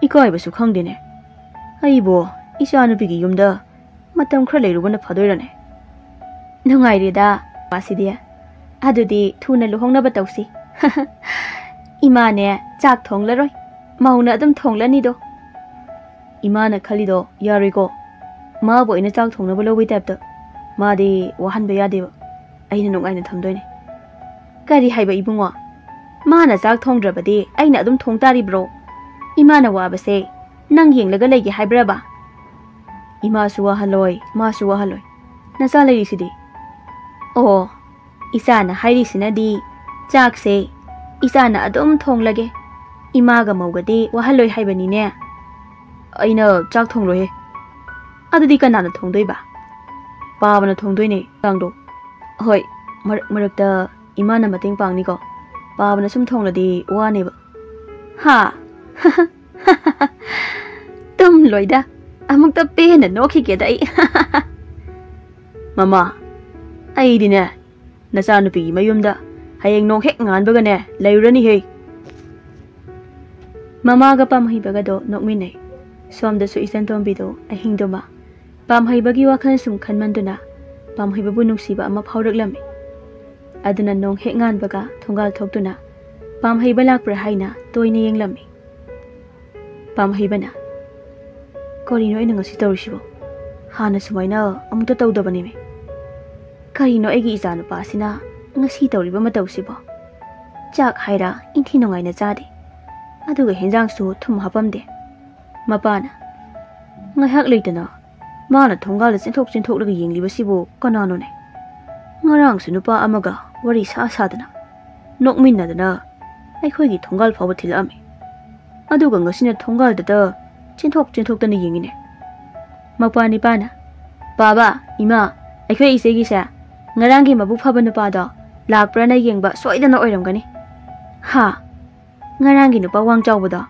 ꯏꯀꯥꯏꯕꯁꯨ ꯈꯪꯗꯦꯅꯦ꯫ ꯑꯩꯕꯨ ꯏꯆꯥ ꯅꯨꯄꯤꯒꯤ ꯌꯨꯝꯗ ꯃꯇꯝ ꯈꯔ ꯂꯩꯔꯨꯕꯅ ꯐꯗꯣꯏꯔꯅꯦ?" "ꯅꯨꯡꯉꯥꯏꯔꯦꯗ, ꯋꯥꯁꯤꯗꯤ꯫ ꯑꯗꯨꯗꯤ ꯊꯨꯅ ꯂꯨꯍꯣꯡꯅꯕ ꯇꯧꯁꯤ꯫" "ꯏꯃꯥꯅꯦ ꯆꯥꯛ ꯊꯣꯡꯂꯔꯣꯏ, ꯃꯧꯅ ꯑꯗꯨꯝ ꯊꯣꯡꯂꯅꯤꯗꯣ꯫" ꯏꯃꯥꯅ ꯈꯜꯂꯤꯗꯣ ꯌꯥꯔꯣꯏꯀꯣ꯫ ꯃꯥꯕꯨ ꯑꯩꯅ ꯆꯥꯛ ꯊꯣꯡꯅꯕ ꯂꯧꯕꯩ ꯇꯥꯏꯞꯇ꯫ ꯃꯥꯗꯤ ꯋꯥꯍꯟꯕ ꯌꯥꯗꯦꯕ꯫ ꯑꯩꯅ ꯅꯨꯡꯉꯥꯏꯅ ꯊꯝꯗꯣꯏꯅꯦ꯫ "ꯀꯔꯤ ꯍꯥꯏꯕ ꯏꯕꯨꯡꯉꯣ? ꯃꯥꯅ ꯆꯥꯛ ꯊꯣꯡꯗ꯭ꯔꯕꯗꯤ ꯑꯩꯅ ꯑꯗꯨꯝ ꯊꯣꯡ ꯇꯥꯔꯤꯕ꯭ꯔꯣ? ꯏꯃꯥꯅ ꯋꯥꯕꯁꯦ ꯅꯪ ꯌꯦꯡꯂꯒ ꯂꯩꯒꯦ ꯍꯥꯏꯕ꯭ꯔꯕ?" "ꯏꯃꯥꯁꯨ ꯋꯥꯍꯜꯂꯣꯏ, ꯃꯥꯁꯨ ꯋꯥꯍꯜꯂꯣꯏ꯫ ꯅꯆꯥ ꯂꯩꯔꯤꯁꯤꯗꯤ꯫" "ꯑꯣ, ꯏꯆꯥꯅ ꯍꯥꯏꯔꯤꯁꯤꯅꯗꯤ ꯆꯥꯛꯁꯦ ꯏꯆꯥꯅ ꯑꯗꯨꯝ ꯊꯣꯡꯂꯒꯦ, ꯏꯃꯥꯒ ꯃꯧꯒꯗꯤ ꯋꯥꯍꯜꯂꯣꯏ ꯍꯥꯏꯕꯅꯤꯅꯦ꯫" "ꯑꯩꯅ ꯆꯥꯛ ꯊꯣꯡꯂꯣꯏꯍꯦ꯫" "ꯑꯗꯨꯗꯤ ꯀꯅꯥꯅ ꯊꯣꯡꯗꯣꯏꯕ?" "ꯄꯥꯕꯅ ꯊꯣꯡꯗꯣꯏꯅꯦ ꯆꯥꯛꯗꯣ꯫ ꯍꯣꯏ, ꯃꯔꯛ ꯃꯔꯛꯇ ꯏꯃꯥꯅ ꯃꯇꯦꯡ ꯄꯥꯡꯅꯤꯀꯣ꯫ ꯄꯥꯕꯅ ꯁꯨꯝ ꯊꯣꯡꯂꯗꯤ ꯋꯥꯅꯦꯕ꯫" "ꯍꯥ?" "ꯇꯨꯝ ꯂꯣꯏꯗ, ꯑꯃꯨꯛꯇ ꯄꯦꯟꯅ ꯅꯣꯛꯈꯤꯒꯦꯗ ꯑꯩ꯫" "ꯃꯃꯥ, ꯑꯩꯗꯤꯅꯦ ꯅꯆꯥꯅꯨꯄꯤꯒꯤ ꯃꯌꯨꯝꯗ ꯍꯌꯦꯡ ꯅꯣꯡ ꯍꯦꯛ ꯉꯥꯟꯕꯒꯅꯦ ꯂꯩꯔꯨꯔꯅꯤꯍꯦ꯫" ꯃꯃꯥꯒ ꯄꯥꯝꯍꯩꯕꯒꯗꯣ ꯅꯣꯛꯃꯤꯟꯅꯩ꯫ ꯁꯣꯝꯗꯁꯨ ꯏꯆꯟ ꯇꯣꯝꯕꯤꯗꯣ ꯑꯍꯤꯡꯗꯨꯃ ꯄꯥꯝꯍꯩꯕꯒꯤ ꯋꯥꯈꯜ ꯁꯨꯝ ꯈꯟꯃꯟꯗꯨꯅ ꯄꯥꯝꯍꯩꯕꯕꯨ ꯅꯨꯡꯁꯤꯕ ꯑꯃ ꯐꯥꯎꯔꯛꯂꯝꯃꯤ꯫ ꯑꯗꯨꯅ ꯅꯣꯡ ꯍꯦꯛ ꯉꯥꯟꯕꯒ ꯊꯣꯡꯒꯥꯜ ꯊꯣꯛꯇꯨꯅ ꯄꯥꯝꯍꯩꯕ ꯂꯥꯛꯄ꯭ꯔꯥ ꯍꯥꯏꯅ ꯇꯣꯏꯅ ꯌꯦꯡꯂꯝꯃꯤ꯫ ꯄꯥꯝꯍꯩꯕꯅ, "ꯀꯔꯤꯅꯣ ꯑꯩꯅ ꯉꯁꯤ ꯇꯧꯔꯤꯁꯤꯕꯣ? ꯍꯥꯟꯅ ꯁꯨꯃꯥꯏꯅ ꯑꯃꯨꯛꯇ ꯇꯧꯗꯕꯅꯤꯃꯤ꯫ ꯀꯔꯤꯅꯣ ꯑꯩꯒꯤ ꯏꯆꯥꯅꯨꯄꯥꯁꯤꯅ ꯉꯁꯤ ꯇꯧꯔꯤꯕ ꯃꯇꯧꯁꯤꯕꯣ? ꯆꯥꯛ ꯍꯥꯏꯔ ꯏꯟꯊꯤ ꯅꯨꯡꯉꯥꯏꯅ ꯆꯥꯗꯦ, ꯑꯗꯨꯒ ꯍꯦꯟꯖꯥꯡꯁꯨ ꯊꯨꯝ ꯍꯥꯞꯄꯝꯗꯦ꯫" ꯃꯄꯥꯅ, "ꯉꯥꯏꯍꯥꯛ ꯂꯩꯇꯅ ꯃꯥꯅ ꯊꯣꯡꯒꯥꯜꯗ ꯆꯦꯟꯊꯣꯛ ꯆꯦꯟꯊꯣꯛꯂꯒ ꯌꯦꯡꯂꯤꯕꯁꯤꯕꯨ ꯀꯅꯥꯅꯣꯅꯦ? ꯉꯔꯥꯡꯁꯨ ꯅꯨꯄꯥ ꯑꯃꯒ ꯋꯥꯔꯤ ꯁꯥ ꯁꯥꯗꯅ, ꯅꯣꯛꯃꯤꯟꯅꯗꯅ ꯑꯩꯈꯣꯏꯒꯤ ꯊꯣꯡꯒꯥꯜ ꯐꯥꯎꯕ ꯊꯤꯜꯂꯛꯑꯝꯃꯤ꯫ ꯑꯗꯨꯒ ꯉꯁꯤꯅ ꯊꯣꯡꯒꯥꯜꯗꯇ ꯆꯦꯟꯊꯣꯛ ꯆꯦꯟꯊꯣꯛꯇꯅ ꯌꯦꯡꯉꯤꯅꯦ꯫" ꯃꯄꯥ ꯅꯤꯄꯥꯅ, "ꯄꯥꯕ, ꯏꯃꯥ, ꯑꯩꯈꯣꯏ ꯏꯆꯦꯒꯤꯁꯦ ꯉꯔꯥꯡꯒꯤ ꯃꯕꯨꯛ ꯐꯕ ꯅꯨꯄꯥꯗꯣ ꯂꯥꯛꯄ꯭ꯔꯥꯅ ꯌꯦꯡꯕ ꯁꯣꯏꯗꯅ ꯑꯣꯏꯔꯝꯒꯅꯤ꯫" "ꯍꯥ? ꯉꯔꯥꯡꯒꯤ ꯅꯨꯄꯥ ꯋꯥꯡ ꯆꯥꯎꯕꯗꯣ?"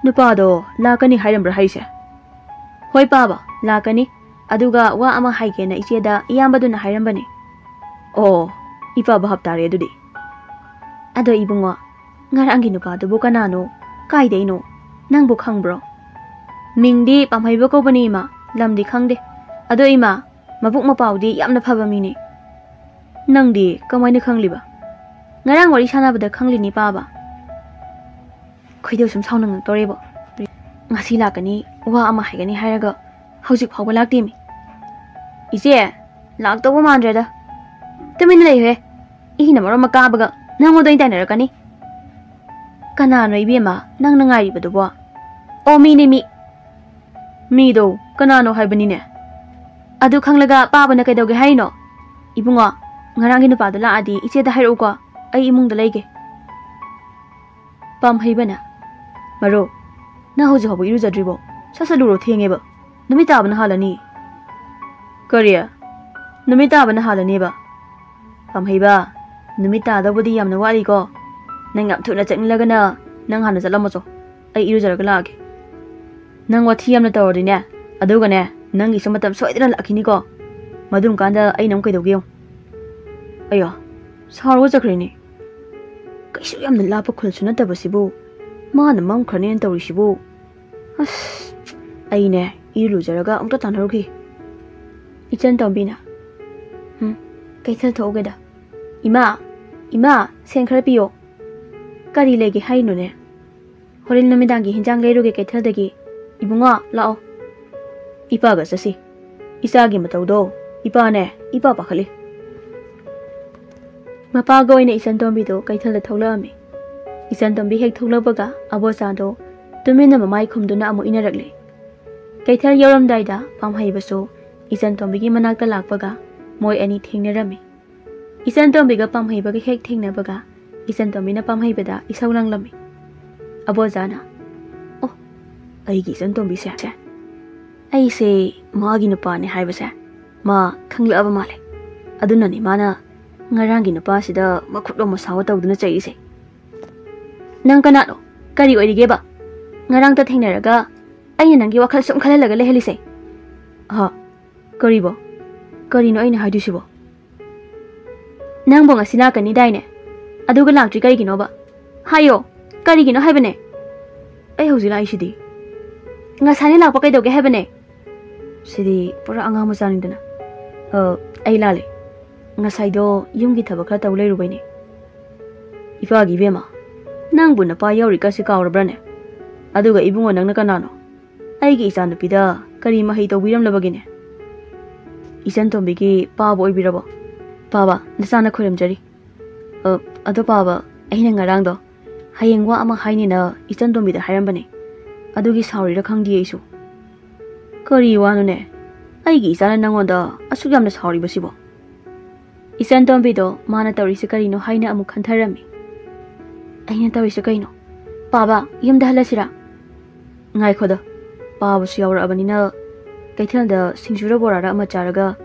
"ꯅꯨꯄꯥꯗꯣ ꯂꯥꯛꯀꯅꯤ ꯍꯥꯏꯔꯝꯕ꯭ꯔꯥ ꯍꯥꯏꯁꯦ?" "ꯍꯣꯏ ꯄꯥꯕ, ꯂꯥꯛꯀꯅꯤ꯫ ꯑꯗꯨꯒ ꯋꯥ ꯑꯃ ꯍꯥꯏꯒꯦꯅ ꯏꯆꯦꯗ ꯏꯌꯥꯝꯕꯗꯨꯅ ꯍꯥꯏꯔꯝꯕꯅꯤ꯫" "ꯑꯣ, ꯏꯄꯥ ꯚꯥꯞ ꯇꯥꯔꯦ ꯑꯗꯨꯗꯤ꯫" "ꯑꯗꯣ ꯏꯕꯨꯡꯉꯣ, ꯉꯔꯥꯡꯒꯤ ꯅꯨꯄꯥꯗꯨꯕꯨ ꯀꯅꯥꯅꯣ? ꯀꯥꯏꯗꯩꯅꯣ? ꯅꯪꯕꯨ ꯈꯪꯕ꯭ꯔꯣ?" "ꯃꯤꯡꯗꯤ ꯄꯥꯝꯍꯩꯕ ꯀꯧꯕꯅꯤ ꯏꯃꯥ, ꯂꯝꯗꯤ ꯈꯪꯗꯦ꯫ ꯑꯗꯣ ꯏꯃꯥ, ꯃꯕꯨꯛ ꯃꯄꯥꯎꯗꯤ ꯌꯥꯝꯅ ꯐꯕ ꯃꯤꯅꯤ꯫" "ꯅꯪꯗꯤ ꯀꯃꯥꯏꯅ ꯈꯪꯂꯤꯕ?" "ꯉꯔꯥꯡ ꯋꯥꯔꯤ ꯁꯥꯟꯅꯕꯗ ꯈꯪꯂꯤꯅꯤ ꯄꯥꯕ꯫" ꯈꯣꯏꯗꯧ ꯁꯨꯝ ꯁꯥꯎꯅꯤꯡꯉꯛꯇꯣꯔꯦꯕꯣ꯫ ꯉꯁꯤ ꯂꯥꯛꯀꯅꯤ, ꯋꯥ ꯑꯃ ꯍꯥꯏꯒꯅꯤ ꯍꯥꯏꯔꯒ ꯍꯧꯖꯤꯛ ꯐꯥꯎꯕ ꯂꯥꯛꯇꯦꯃꯤ꯫ "ꯏꯆꯦ, ꯂꯥꯛꯇꯧꯕ ꯃꯥꯟꯗ꯭ꯔꯦꯗ꯫ ꯇꯨꯃꯤꯟꯅ ꯂꯩꯌꯨꯍꯦ꯫ ꯏꯅ ꯃꯔꯣꯝ ꯑꯃ ꯀꯥꯕꯒ ꯅꯪꯉꯣꯟꯗ ꯑꯣꯏꯅ ꯇꯥꯏꯅꯔꯛꯀꯅꯤ꯫" "ꯀꯅꯥꯅꯣ ꯏꯕꯦꯝꯃ ꯅꯪꯅ ꯉꯥꯏꯔꯤꯕꯗꯨꯕꯣ?" "ꯑꯣ, ꯃꯤꯅꯦ ꯃꯤ꯫" "ꯃꯤꯗꯣ ꯀꯅꯥꯅꯣ ꯍꯥꯏꯕꯅꯤꯅꯦ?" "ꯑꯗꯨ ꯈꯪꯂꯒ ꯄꯥꯕꯅ ꯀꯩꯗꯧꯒꯦ ꯍꯥꯏꯅꯣ?" "ꯏꯕꯨꯡꯉꯣ, ꯉꯔꯥꯡꯒꯤ ꯅꯨꯄꯥꯗꯣ ꯂꯥꯛꯑꯗꯤ ꯏꯆꯦꯗ ꯍꯥꯏꯔꯛꯎꯀꯣ, ꯑꯩ ꯏꯃꯨꯡꯗ ꯂꯩꯒꯦ꯫" ꯄꯥꯝꯍꯩꯕꯅ, "ꯃꯔꯨꯞ, ꯅꯪ ꯍꯧꯖꯤꯛ ꯐꯥꯎꯕ ꯏꯔꯨꯖꯗ꯭ꯔꯤꯕꯣ? ꯁꯠ ꯁꯠ ꯂꯨꯔꯣ, ꯊꯦꯡꯉꯦꯕ꯫ ꯅꯨꯃꯤꯠ ꯇꯥꯕꯅ ꯍꯥꯜꯂꯅꯤ꯫" "ꯀꯔꯤ? ꯅꯨꯃꯤꯠ ꯇꯥꯕꯅ ꯍꯥꯜꯂꯅꯦꯕ?" "ꯄꯥꯝꯍꯩꯕ, ꯅꯨꯃꯤꯠ ꯇꯥꯗꯧꯕꯗꯤ ꯌꯥꯝꯅ ꯋꯥꯠꯂꯤꯀꯣ꯫ ꯅꯪ ꯌꯥꯝ ꯊꯨꯅ ꯆꯠꯅꯤꯡꯂꯒꯅ ꯅꯪ ꯍꯥꯟꯅ ꯆꯠꯂꯝꯃꯣꯆꯣ꯫ ꯑꯩ ꯏꯔꯨꯖꯔꯒ ꯂꯥꯛꯑꯒꯦ꯫ ꯅꯪ ꯋꯥꯊꯤ ꯌꯥꯝꯅ ꯇꯧꯔꯗꯤꯅꯦ, ꯑꯗꯨꯒꯅꯦ, ꯅꯪꯒꯤꯁꯨ ꯃꯇꯝ ꯁꯣꯏꯗꯅ ꯂꯥꯛꯈꯤꯅꯤꯀꯣ꯫ ꯃꯗꯨꯝ ꯀꯥꯟꯗ ꯑꯩꯅ ꯑꯃꯨꯛ ꯀꯩꯗꯧꯒꯦ ꯌꯦꯡꯉꯨ꯫" ꯑꯌꯥ, ꯁꯥꯎꯔꯒ ꯆꯠꯈ꯭ꯔꯦꯅꯦ꯫ ꯀꯩꯁꯨ ꯌꯥꯝꯅ ꯂꯥꯞꯄ ꯈꯨꯜꯁꯨ ꯅꯠꯇꯕꯁꯤꯕꯨ꯫ ꯃꯥꯅ ꯃꯝꯈ꯭ꯔꯅꯦꯅ ꯇꯧꯔꯤꯁꯤꯕꯨ? ꯑꯁ, ꯑꯩꯅꯦ ꯏꯔꯨꯖꯔꯒ ꯑꯃꯨꯛꯇ ꯇꯥꯟꯅꯔꯨꯈꯤ꯫ ꯏꯆꯟ ꯇꯣꯝꯕꯤꯅ, "ꯎꯝ, ꯀꯩꯊꯦꯜ ꯊꯣꯛꯎꯒꯦꯗ꯫ ꯏꯃꯥ, ꯏꯃꯥ, ꯁꯦꯟ ꯈꯔ ꯄꯤꯌꯣ꯫" "ꯀꯔꯤ ꯂꯩꯒꯦ ꯍꯥꯏꯅꯣꯅꯦ?" "ꯍꯣꯔꯦꯟ ꯅꯨꯃꯤꯗꯥꯡꯒꯤ ꯍꯤꯟꯖꯥꯡ ꯂꯩꯔꯨꯒꯦ ꯀꯩꯊꯦꯜꯗꯒꯤ꯫ ꯏꯕꯨꯡꯉꯣ, ꯂꯥꯛꯑꯣ꯫" "ꯏꯄꯥꯒ ꯆꯠꯁꯤ꯫ ꯏꯆꯥꯒꯤ ꯃꯇꯧꯗꯣ, ꯏꯄꯥꯅꯦ, ꯏꯄꯥ ꯄꯥꯈꯠꯂꯤ꯫" ꯃꯄꯥꯒ ꯑꯣꯏꯅ ꯏꯆꯟ ꯇꯣꯝꯕꯤꯗꯣ ꯀꯩꯊꯦꯜꯗ ꯊꯣꯛꯂꯛꯑꯝꯃꯤ꯫ ꯏꯆꯟ ꯇꯣꯝꯕꯤ ꯍꯦꯛ ꯊꯣꯛꯂꯛꯄꯒ ꯑꯕꯣꯆꯥꯗꯣ ꯇꯨꯃꯤꯟꯅ ꯃꯃꯥꯏ ꯈꯨꯝꯗꯨꯅ ꯑꯃꯨꯛ ꯏꯟꯅꯔꯛꯂꯦ꯫ ꯀꯩꯊꯦꯜ ꯌꯧꯔꯝꯗꯥꯏꯗ ꯄꯥꯝꯍꯩꯕꯁꯨ ꯏꯆꯟ ꯇꯣꯝꯕꯤꯒꯤ ꯃꯅꯥꯛꯇ ꯂꯥꯛꯄꯒ ꯃꯣꯏ ꯑꯅꯤ ꯊꯦꯡꯅꯔꯝꯃꯤ꯫ ꯏꯆꯟ ꯇꯣꯝꯕꯤꯒ ꯄꯥꯝꯍꯩꯕꯒ ꯍꯦꯛ ꯊꯦꯡꯅꯕꯒ ꯏꯆꯟ ꯇꯣꯝꯕꯤꯅ ꯄꯥꯝꯍꯩꯕꯗ ꯏꯁꯧ ꯂꯥꯡꯂꯝꯃꯤ꯫ ꯑꯕꯣꯆꯥꯅ, "ꯑꯣ, ꯑꯩꯒꯤ ꯏꯆꯟ ꯇꯣꯝꯕꯤꯁꯦ, ꯑꯩꯁꯦ ꯃꯥꯒꯤ ꯅꯨꯄꯥꯅꯦ ꯍꯥꯏꯕꯁꯦ ꯃꯥ ꯈꯪꯂꯛꯑꯕ ꯃꯥꯜꯂꯦ꯫ ꯑꯗꯨꯅꯅꯦ ꯃꯥꯅ ꯉꯔꯥꯡꯒꯤ ꯅꯨꯄꯥꯁꯤꯗ ꯃꯈꯨꯠ ꯂꯣꯝ ꯃꯁꯥꯎ ꯇꯧꯗꯨꯅ ꯆꯩꯔꯤꯁꯦ꯫" "ꯅꯪ ꯀꯅꯥꯅꯣ? ꯀꯔꯤ ꯑꯣꯏꯔꯤꯒꯦꯕ? ꯉꯔꯥꯡꯇ ꯊꯦꯡꯅꯔꯒ ꯑꯩꯅ ꯅꯪꯒꯤ ꯋꯥꯈꯜ ꯁꯨꯝ ꯈꯜꯍꯜꯂꯒ ꯂꯩꯍꯜꯂꯤꯁꯦ?" "ꯑꯍ, ꯀꯔꯤꯕꯣ? ꯀꯔꯤꯅꯣ ꯑꯩꯅ ꯍꯥꯏꯗꯣꯏꯁꯤꯕꯣ? ꯅꯪꯕꯨ ꯉꯁꯤ ꯂꯥꯛꯀꯅꯤꯗꯥꯏꯅꯦ? ꯑꯗꯨꯒ ꯂꯥꯛꯇ꯭ꯔꯤ ꯀꯔꯤꯒꯤꯅꯣꯕ? ꯍꯥꯏꯌꯣ, ꯀꯔꯤꯒꯤꯅꯣ ꯍꯥꯏꯕꯅꯦ?" "ꯑꯩ ꯍꯧꯖꯤꯛ ꯂꯥꯛꯏꯁꯤꯗꯤ꯫" "ꯉꯁꯥꯏꯅ ꯂꯥꯛꯄ ꯀꯩꯗꯧꯒꯦ ꯍꯥꯏꯕꯅꯦ?" "ꯁꯤꯗꯤ ꯄꯨꯔꯥ ꯑꯉꯥꯡ ꯃꯆꯥꯅꯤꯗꯅ꯫" "ꯑ, ꯑꯩ ꯂꯥꯜꯂꯦ꯫ ꯉꯁꯥꯏꯗꯣ ꯌꯨꯝꯒꯤ ꯊꯕꯛ ꯈꯔ ꯇꯧ ꯂꯩꯔꯨꯕꯩꯅꯦ꯫" "ꯏꯄꯥꯒꯤ ꯏꯕꯦꯝꯃ, ꯅꯪꯕꯨ ꯅꯄꯥ ꯌꯥꯎꯔꯤꯀꯥꯁꯦ ꯀꯥꯎꯔꯕ꯭ꯔꯥꯅꯦ? ꯑꯗꯨꯒ ꯏꯕꯨꯡꯉꯣ, ꯅꯪꯅ ꯀꯅꯥꯅꯣ? ꯑꯩꯒꯤ ꯏꯆꯥꯅꯨꯄꯤꯗ ꯀꯔꯤ ꯃꯍꯩ ꯇꯧꯕꯤꯔꯝꯂꯕꯒꯦꯅꯦ?" "ꯏꯆꯟ ꯇꯣꯝꯕꯤꯒꯤ ꯄꯥꯕ ꯑꯣꯏꯕꯤꯔꯕꯣ?" "ꯄꯥꯕ, ꯅꯆꯥꯅ ꯈꯣꯏꯔꯝꯖꯔꯤ꯫" "ꯑ, ꯑꯗꯣ ꯄꯥꯕ, ꯑꯩꯅ ꯉꯔꯥꯡꯗꯣ ꯍꯌꯦꯡ ꯋꯥ ꯑꯃ ꯍꯥꯏꯅꯤꯅ ꯏꯆꯟ ꯇꯣꯝꯕꯤꯗ ꯍꯥꯏꯔꯝꯕꯅꯦ꯫ ꯑꯗꯨꯒꯤ ꯁꯥꯎꯔꯤꯔ ꯈꯪꯗꯦ ꯑꯩꯁꯨ꯫" "ꯀꯔꯤ ꯋꯥꯅꯣꯅꯦ? ꯑꯩꯒꯤ ꯏꯆꯥꯅ ꯅꯪꯉꯣꯟꯗ ꯑꯁꯨꯛ ꯌꯥꯝꯅ ꯁꯥꯎꯔꯤꯕꯁꯤꯕꯣ?" ꯏꯆꯟ ꯇꯣꯝꯕꯤꯗꯣ ꯃꯥꯅ ꯇꯧꯔꯤꯁꯦ ꯀꯔꯤꯅꯣ ꯍꯥꯏꯅ ꯑꯃꯨꯛ ꯈꯟꯊꯔꯝꯃꯤ꯫ "ꯑꯩꯅ ꯇꯧꯔꯤꯁꯦ ꯀꯩꯅꯣ? ꯄꯥꯕ, ꯌꯨꯝꯗ ꯍꯜꯂꯁꯤꯔꯥ?" "ꯉꯥꯏꯈꯣꯗ, ꯄꯥꯕꯁꯨ ꯌꯥꯎꯔꯛꯑꯕꯅꯤꯅ ꯀꯩꯊꯦꯜꯗ ꯁꯤꯡꯖꯨꯔ ꯕꯣꯔꯥꯔ ꯑꯃ ꯆꯥꯔꯒ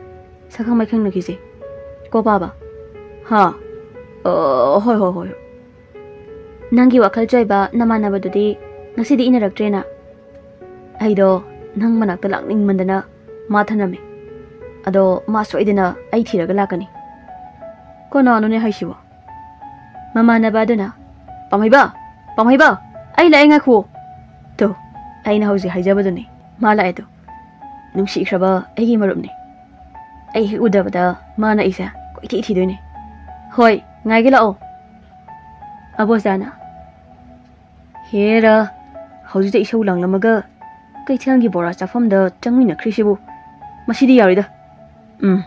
ꯁꯛꯈꯪ ꯃꯥꯏꯈꯪꯅꯈꯤꯁꯦ꯫ ꯀꯣ ꯄꯥꯕ?" "ꯍꯥ? ꯑ, ꯍꯣꯏ, ꯍꯣꯏ, ꯍꯣꯏ, ꯍꯣꯏ꯫" "ꯅꯪꯒꯤ ꯋꯥꯈꯜ ꯆꯣꯏꯕ ꯅꯃꯥꯟꯅꯕꯗꯨꯗꯤ ꯉꯁꯤꯗꯤ ꯏꯟꯅꯔꯛꯇ꯭ꯔꯦꯅ?" "ꯑꯩꯗꯣ ꯅꯪ ꯃꯅꯥꯛꯇ ꯂꯥꯛꯅꯤꯡꯃꯟꯗꯅ ꯃꯥ ꯊꯅꯝꯃꯦ꯫ ꯑꯗꯣ ꯃꯥ ꯁꯣꯏꯗꯅ ꯑꯩ ꯊꯤꯔꯒ ꯂꯥꯛꯀꯅꯤ꯫" "ꯀꯅꯥꯅꯣꯅꯦ ꯍꯥꯏꯁꯤꯕꯣ?" ꯃꯃꯥꯟꯅꯕ ꯑꯗꯨꯅ, "ꯄꯥꯝꯍꯩꯕ! ꯄꯥꯝꯍꯩꯕ! ꯑꯩ ꯂꯥꯛꯑꯦ, ꯉꯥꯏꯈꯨꯑꯣ꯫ ꯇꯣ, ꯑꯩꯅ ꯍꯧꯖꯤꯛ ꯍꯥꯏꯖꯕꯗꯨꯅꯤ, ꯃꯥ ꯂꯥꯛꯑꯦꯗꯣ꯫ ꯅꯨꯡꯁꯤꯈ꯭ꯔꯕ ꯑꯩꯒꯤ ꯃꯔꯨꯞꯅꯤ꯫ ꯑꯩ ꯍꯦꯛ ꯎꯗꯕꯗ ꯃꯥꯅ ꯑꯩꯁꯦ ꯀꯣꯏꯊꯤ ꯊꯤꯗꯣꯏꯅꯦ꯫ ꯍꯣꯏ, ꯉꯥꯏꯒꯦ ꯂꯥꯛꯑꯣ꯫ ꯑꯕꯣꯆꯥꯅ, ꯍꯦꯔꯥ, ꯍꯧꯖꯤꯛꯇ ꯏꯁꯧ ꯂꯥꯡꯂꯝꯃꯒ ꯀꯩꯊꯦꯜꯒꯤ ꯕꯣꯔꯥ ꯆꯥꯐꯝꯗ ꯆꯪꯃꯤꯟꯅꯈ꯭ꯔꯤꯁꯤꯕꯨ? ꯃꯁꯤꯗꯤ ꯌꯥꯔꯣꯏꯗ꯫ ꯎꯝ,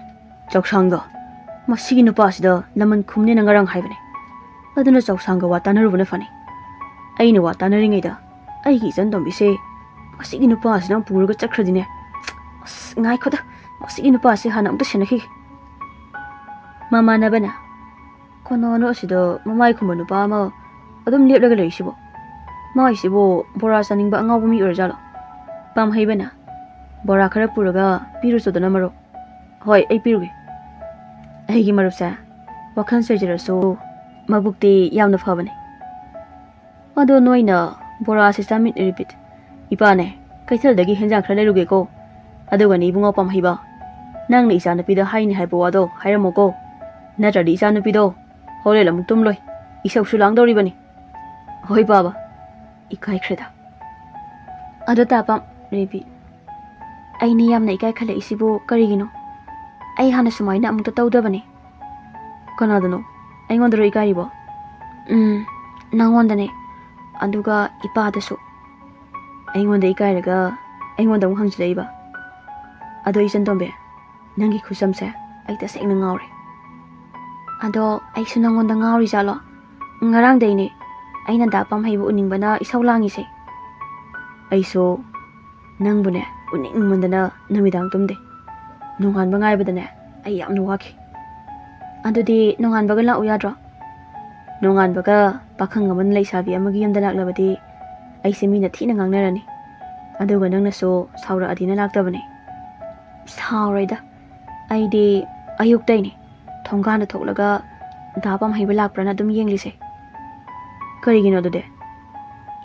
ꯆꯧꯁꯥꯡꯗꯣ, ꯃꯁꯤꯒꯤ ꯅꯨꯄꯥꯁꯤꯗ ꯂꯃꯟ ꯈꯨꯝꯅꯦꯅ ꯉꯔꯥꯡ ꯍꯥꯏꯕꯅꯦ꯫ ꯑꯗꯨꯅ ꯆꯧꯁꯥꯡꯒ ꯋꯥ ꯇꯥꯅꯔꯨꯕꯅ ꯐꯅꯤ꯫ ꯑꯩꯅ ꯋꯥ ꯇꯥꯅꯔꯤꯉꯩꯗ ꯑꯩꯒꯤ ꯏꯆꯟ ꯇꯣꯝꯕꯤꯁꯦ ꯃꯁꯤꯒꯤ ꯅꯨꯄꯥꯁꯤꯅ ꯄꯨꯔꯒ ꯆꯠꯈ꯭ꯔꯗꯤꯅꯦ꯫ ꯑꯁ, ꯉꯥꯏꯈꯣꯗ, ꯃꯁꯤꯒꯤ ꯅꯨꯄꯥꯁꯦ ꯍꯥꯟꯅ ꯑꯃꯨꯛꯇ ꯁꯦꯟꯅꯈꯤꯒꯦ꯫ ꯃꯃꯥꯟꯅꯕꯅ, ꯀꯅꯥꯅꯣ ꯑꯁꯤꯗ ꯃꯃꯥꯏ ꯈꯨꯝꯕ ꯅꯨꯄꯥ ꯑꯃ ꯑꯗꯨꯝ ꯂꯦꯞꯂꯒ ꯂꯩꯔꯤꯁꯤꯕꯣ? ꯃꯥꯏꯁꯤꯕꯨ ꯕꯣꯔꯥ ꯆꯥꯅꯤꯡꯕ ꯑꯉꯥꯎꯕ ꯃꯤ ꯑꯣꯏꯔꯖꯥꯠꯂꯣ? ꯄꯥꯝꯍꯩꯕꯅ, ꯕꯣꯔꯥ ꯈꯔ ꯄꯨꯔꯒ ꯄꯤꯔꯨꯆꯣꯗꯅ ꯃꯔꯨꯞ꯫ ꯍꯣꯏ, ꯑꯩ ꯄꯤꯔꯨꯒꯦ꯫ ꯑꯩꯒꯤ ꯃꯔꯨꯞꯁꯦ ꯋꯥꯈꯜ ꯆꯣꯏꯖꯔꯁꯨ ꯃꯕꯨꯛꯇꯤ ꯌꯥꯝꯅ ꯐꯕꯅꯦ꯫ ꯑꯗꯣ ꯅꯣꯏꯅ ꯕꯣꯔꯥꯁꯦ ꯆꯥꯃꯤꯟ-, ꯔꯤꯄꯤꯠ, ꯏꯄꯥꯅꯦ, ꯀꯩꯊꯦꯜꯗꯒꯤ ꯍꯦꯟꯖꯥꯡ ꯈꯔ ꯂꯩꯔꯨꯒꯦꯀꯣ꯫ ꯑꯗꯨꯒꯅꯤ ꯏꯕꯨꯡꯉꯣ ꯄꯥꯝꯍꯩꯕ, ꯅꯪꯅ ꯏꯆꯥꯅꯨꯄꯤꯗ ꯍꯥꯏꯅꯤ ꯍꯥꯏꯕ ꯋꯥꯗꯣ ꯍꯥꯏꯔꯝꯃꯣꯀꯣ꯫ ꯅꯠꯇ꯭ꯔꯗꯤ ꯏꯆꯥꯅꯨꯄꯤꯗꯣ ꯍꯣꯔꯦꯟ ꯑꯃꯨꯛ ꯇꯨꯝꯂꯣꯏ, ꯏꯁꯧꯁꯨ ꯂꯥꯡꯗꯧꯔꯤꯕꯅꯤ꯫ ꯍꯣꯏ ꯄꯥꯕ, ꯏꯀꯥꯏꯈ꯭ꯔꯦꯗ꯫ ꯑꯗꯣ ꯇꯥ ꯄꯥꯝ-, ꯔꯦꯕꯤ, ꯑꯩꯅ ꯌꯥꯝꯅ ꯏꯀꯥꯏ ꯈꯜꯂꯛꯏꯁꯤꯕꯨ ꯀꯔꯤꯒꯤꯅꯣ? ꯑꯩ ꯍꯥꯟꯅ ꯁꯨꯃꯥꯏꯅ ꯑꯃꯨꯛꯇ ꯇꯧꯗꯕꯅꯦ꯫ ꯀꯅꯥꯗꯅꯣ? ꯑꯩꯉꯣꯟꯗꯔꯣ ꯏꯀꯥꯏꯔꯤꯕꯣ? ꯎꯝ, ꯅꯪꯉꯣꯟꯗꯅꯦ꯫ ꯑꯗꯨꯒ ꯏꯄꯥꯗꯁꯨ꯫ ꯑꯩꯉꯣꯟꯗ ꯏꯀꯥꯏꯔꯒ ꯑꯩꯉꯣꯟꯗ ꯑꯃꯨꯛ ꯍꯪꯖꯤꯜꯂꯛꯏꯕ? ꯑꯗꯣ ꯏꯆꯟ ꯇꯣꯝꯕꯤ, ꯅꯪꯒꯤ ꯈꯨꯆꯝꯁꯦ ꯑꯩ ꯇꯁꯦꯡꯅ ꯉꯥꯎꯔꯦ꯫ ꯑꯗꯣ ꯑꯩꯁꯨ ꯅꯪꯉꯣꯟꯗ ꯉꯥꯎꯔꯤꯖꯥꯠꯂꯣ? ꯉꯔꯥꯡꯗꯩꯅꯦ ꯑꯩꯅ ꯗꯥ ꯄꯥꯝꯍꯩꯕ ꯎꯅꯤꯡꯕꯅ ꯏꯁꯧ ꯂꯥꯡꯉꯤꯁꯦ꯫ ꯑꯩꯁꯨ ꯅꯪꯕꯨꯅꯦ ꯎꯅꯤꯡꯃꯟꯗꯅ ꯅꯨꯃꯤꯗꯥꯡ ꯇꯨꯝꯗꯦ꯫ ꯅꯣꯡꯉꯥꯟꯕ ꯉꯥꯏꯕꯗꯅꯦ ꯑꯩ ꯌꯥꯝꯅ ꯋꯥꯈꯤ꯫ ꯑꯗꯨꯗꯤ ꯅꯣꯡꯉꯥꯟꯕꯒ ꯂꯥꯛꯎ ꯌꯥꯗ꯭ꯔꯣ? ꯅꯣꯡꯉꯥꯟꯕꯒ ꯄꯥꯈꯪ ꯑꯃꯅ ꯂꯩꯁꯥꯕꯤ ꯑꯃꯒꯤ ꯌꯨꯝꯗ ꯂꯥꯛꯂꯕꯗꯤ ꯑꯩꯁꯦ ꯃꯤꯅ ꯊꯤꯅ ꯉꯥꯡꯅꯔꯅꯤ꯫ ꯑꯗꯨꯒ ꯅꯪꯅꯁꯨ ꯁꯥꯎꯔꯛꯑꯗꯤꯅ ꯂꯥꯛꯇꯕꯅꯦ꯫ ꯁꯥꯎꯔꯣꯏꯗ, ꯑꯩꯗꯤ ꯑꯌꯨꯛꯇꯩꯅꯦ ꯊꯣꯡꯒꯥꯟꯗ ꯊꯣꯛꯂꯒ ꯗꯥ ꯄꯥꯝꯍꯩꯕ ꯂꯥꯛꯄ꯭ꯔꯥꯅ ꯑꯗꯨꯝ ꯌꯦꯡꯂꯤꯁꯦ꯫ ꯀꯔꯤꯒꯤꯅꯣ ꯑꯗꯨꯗꯤ?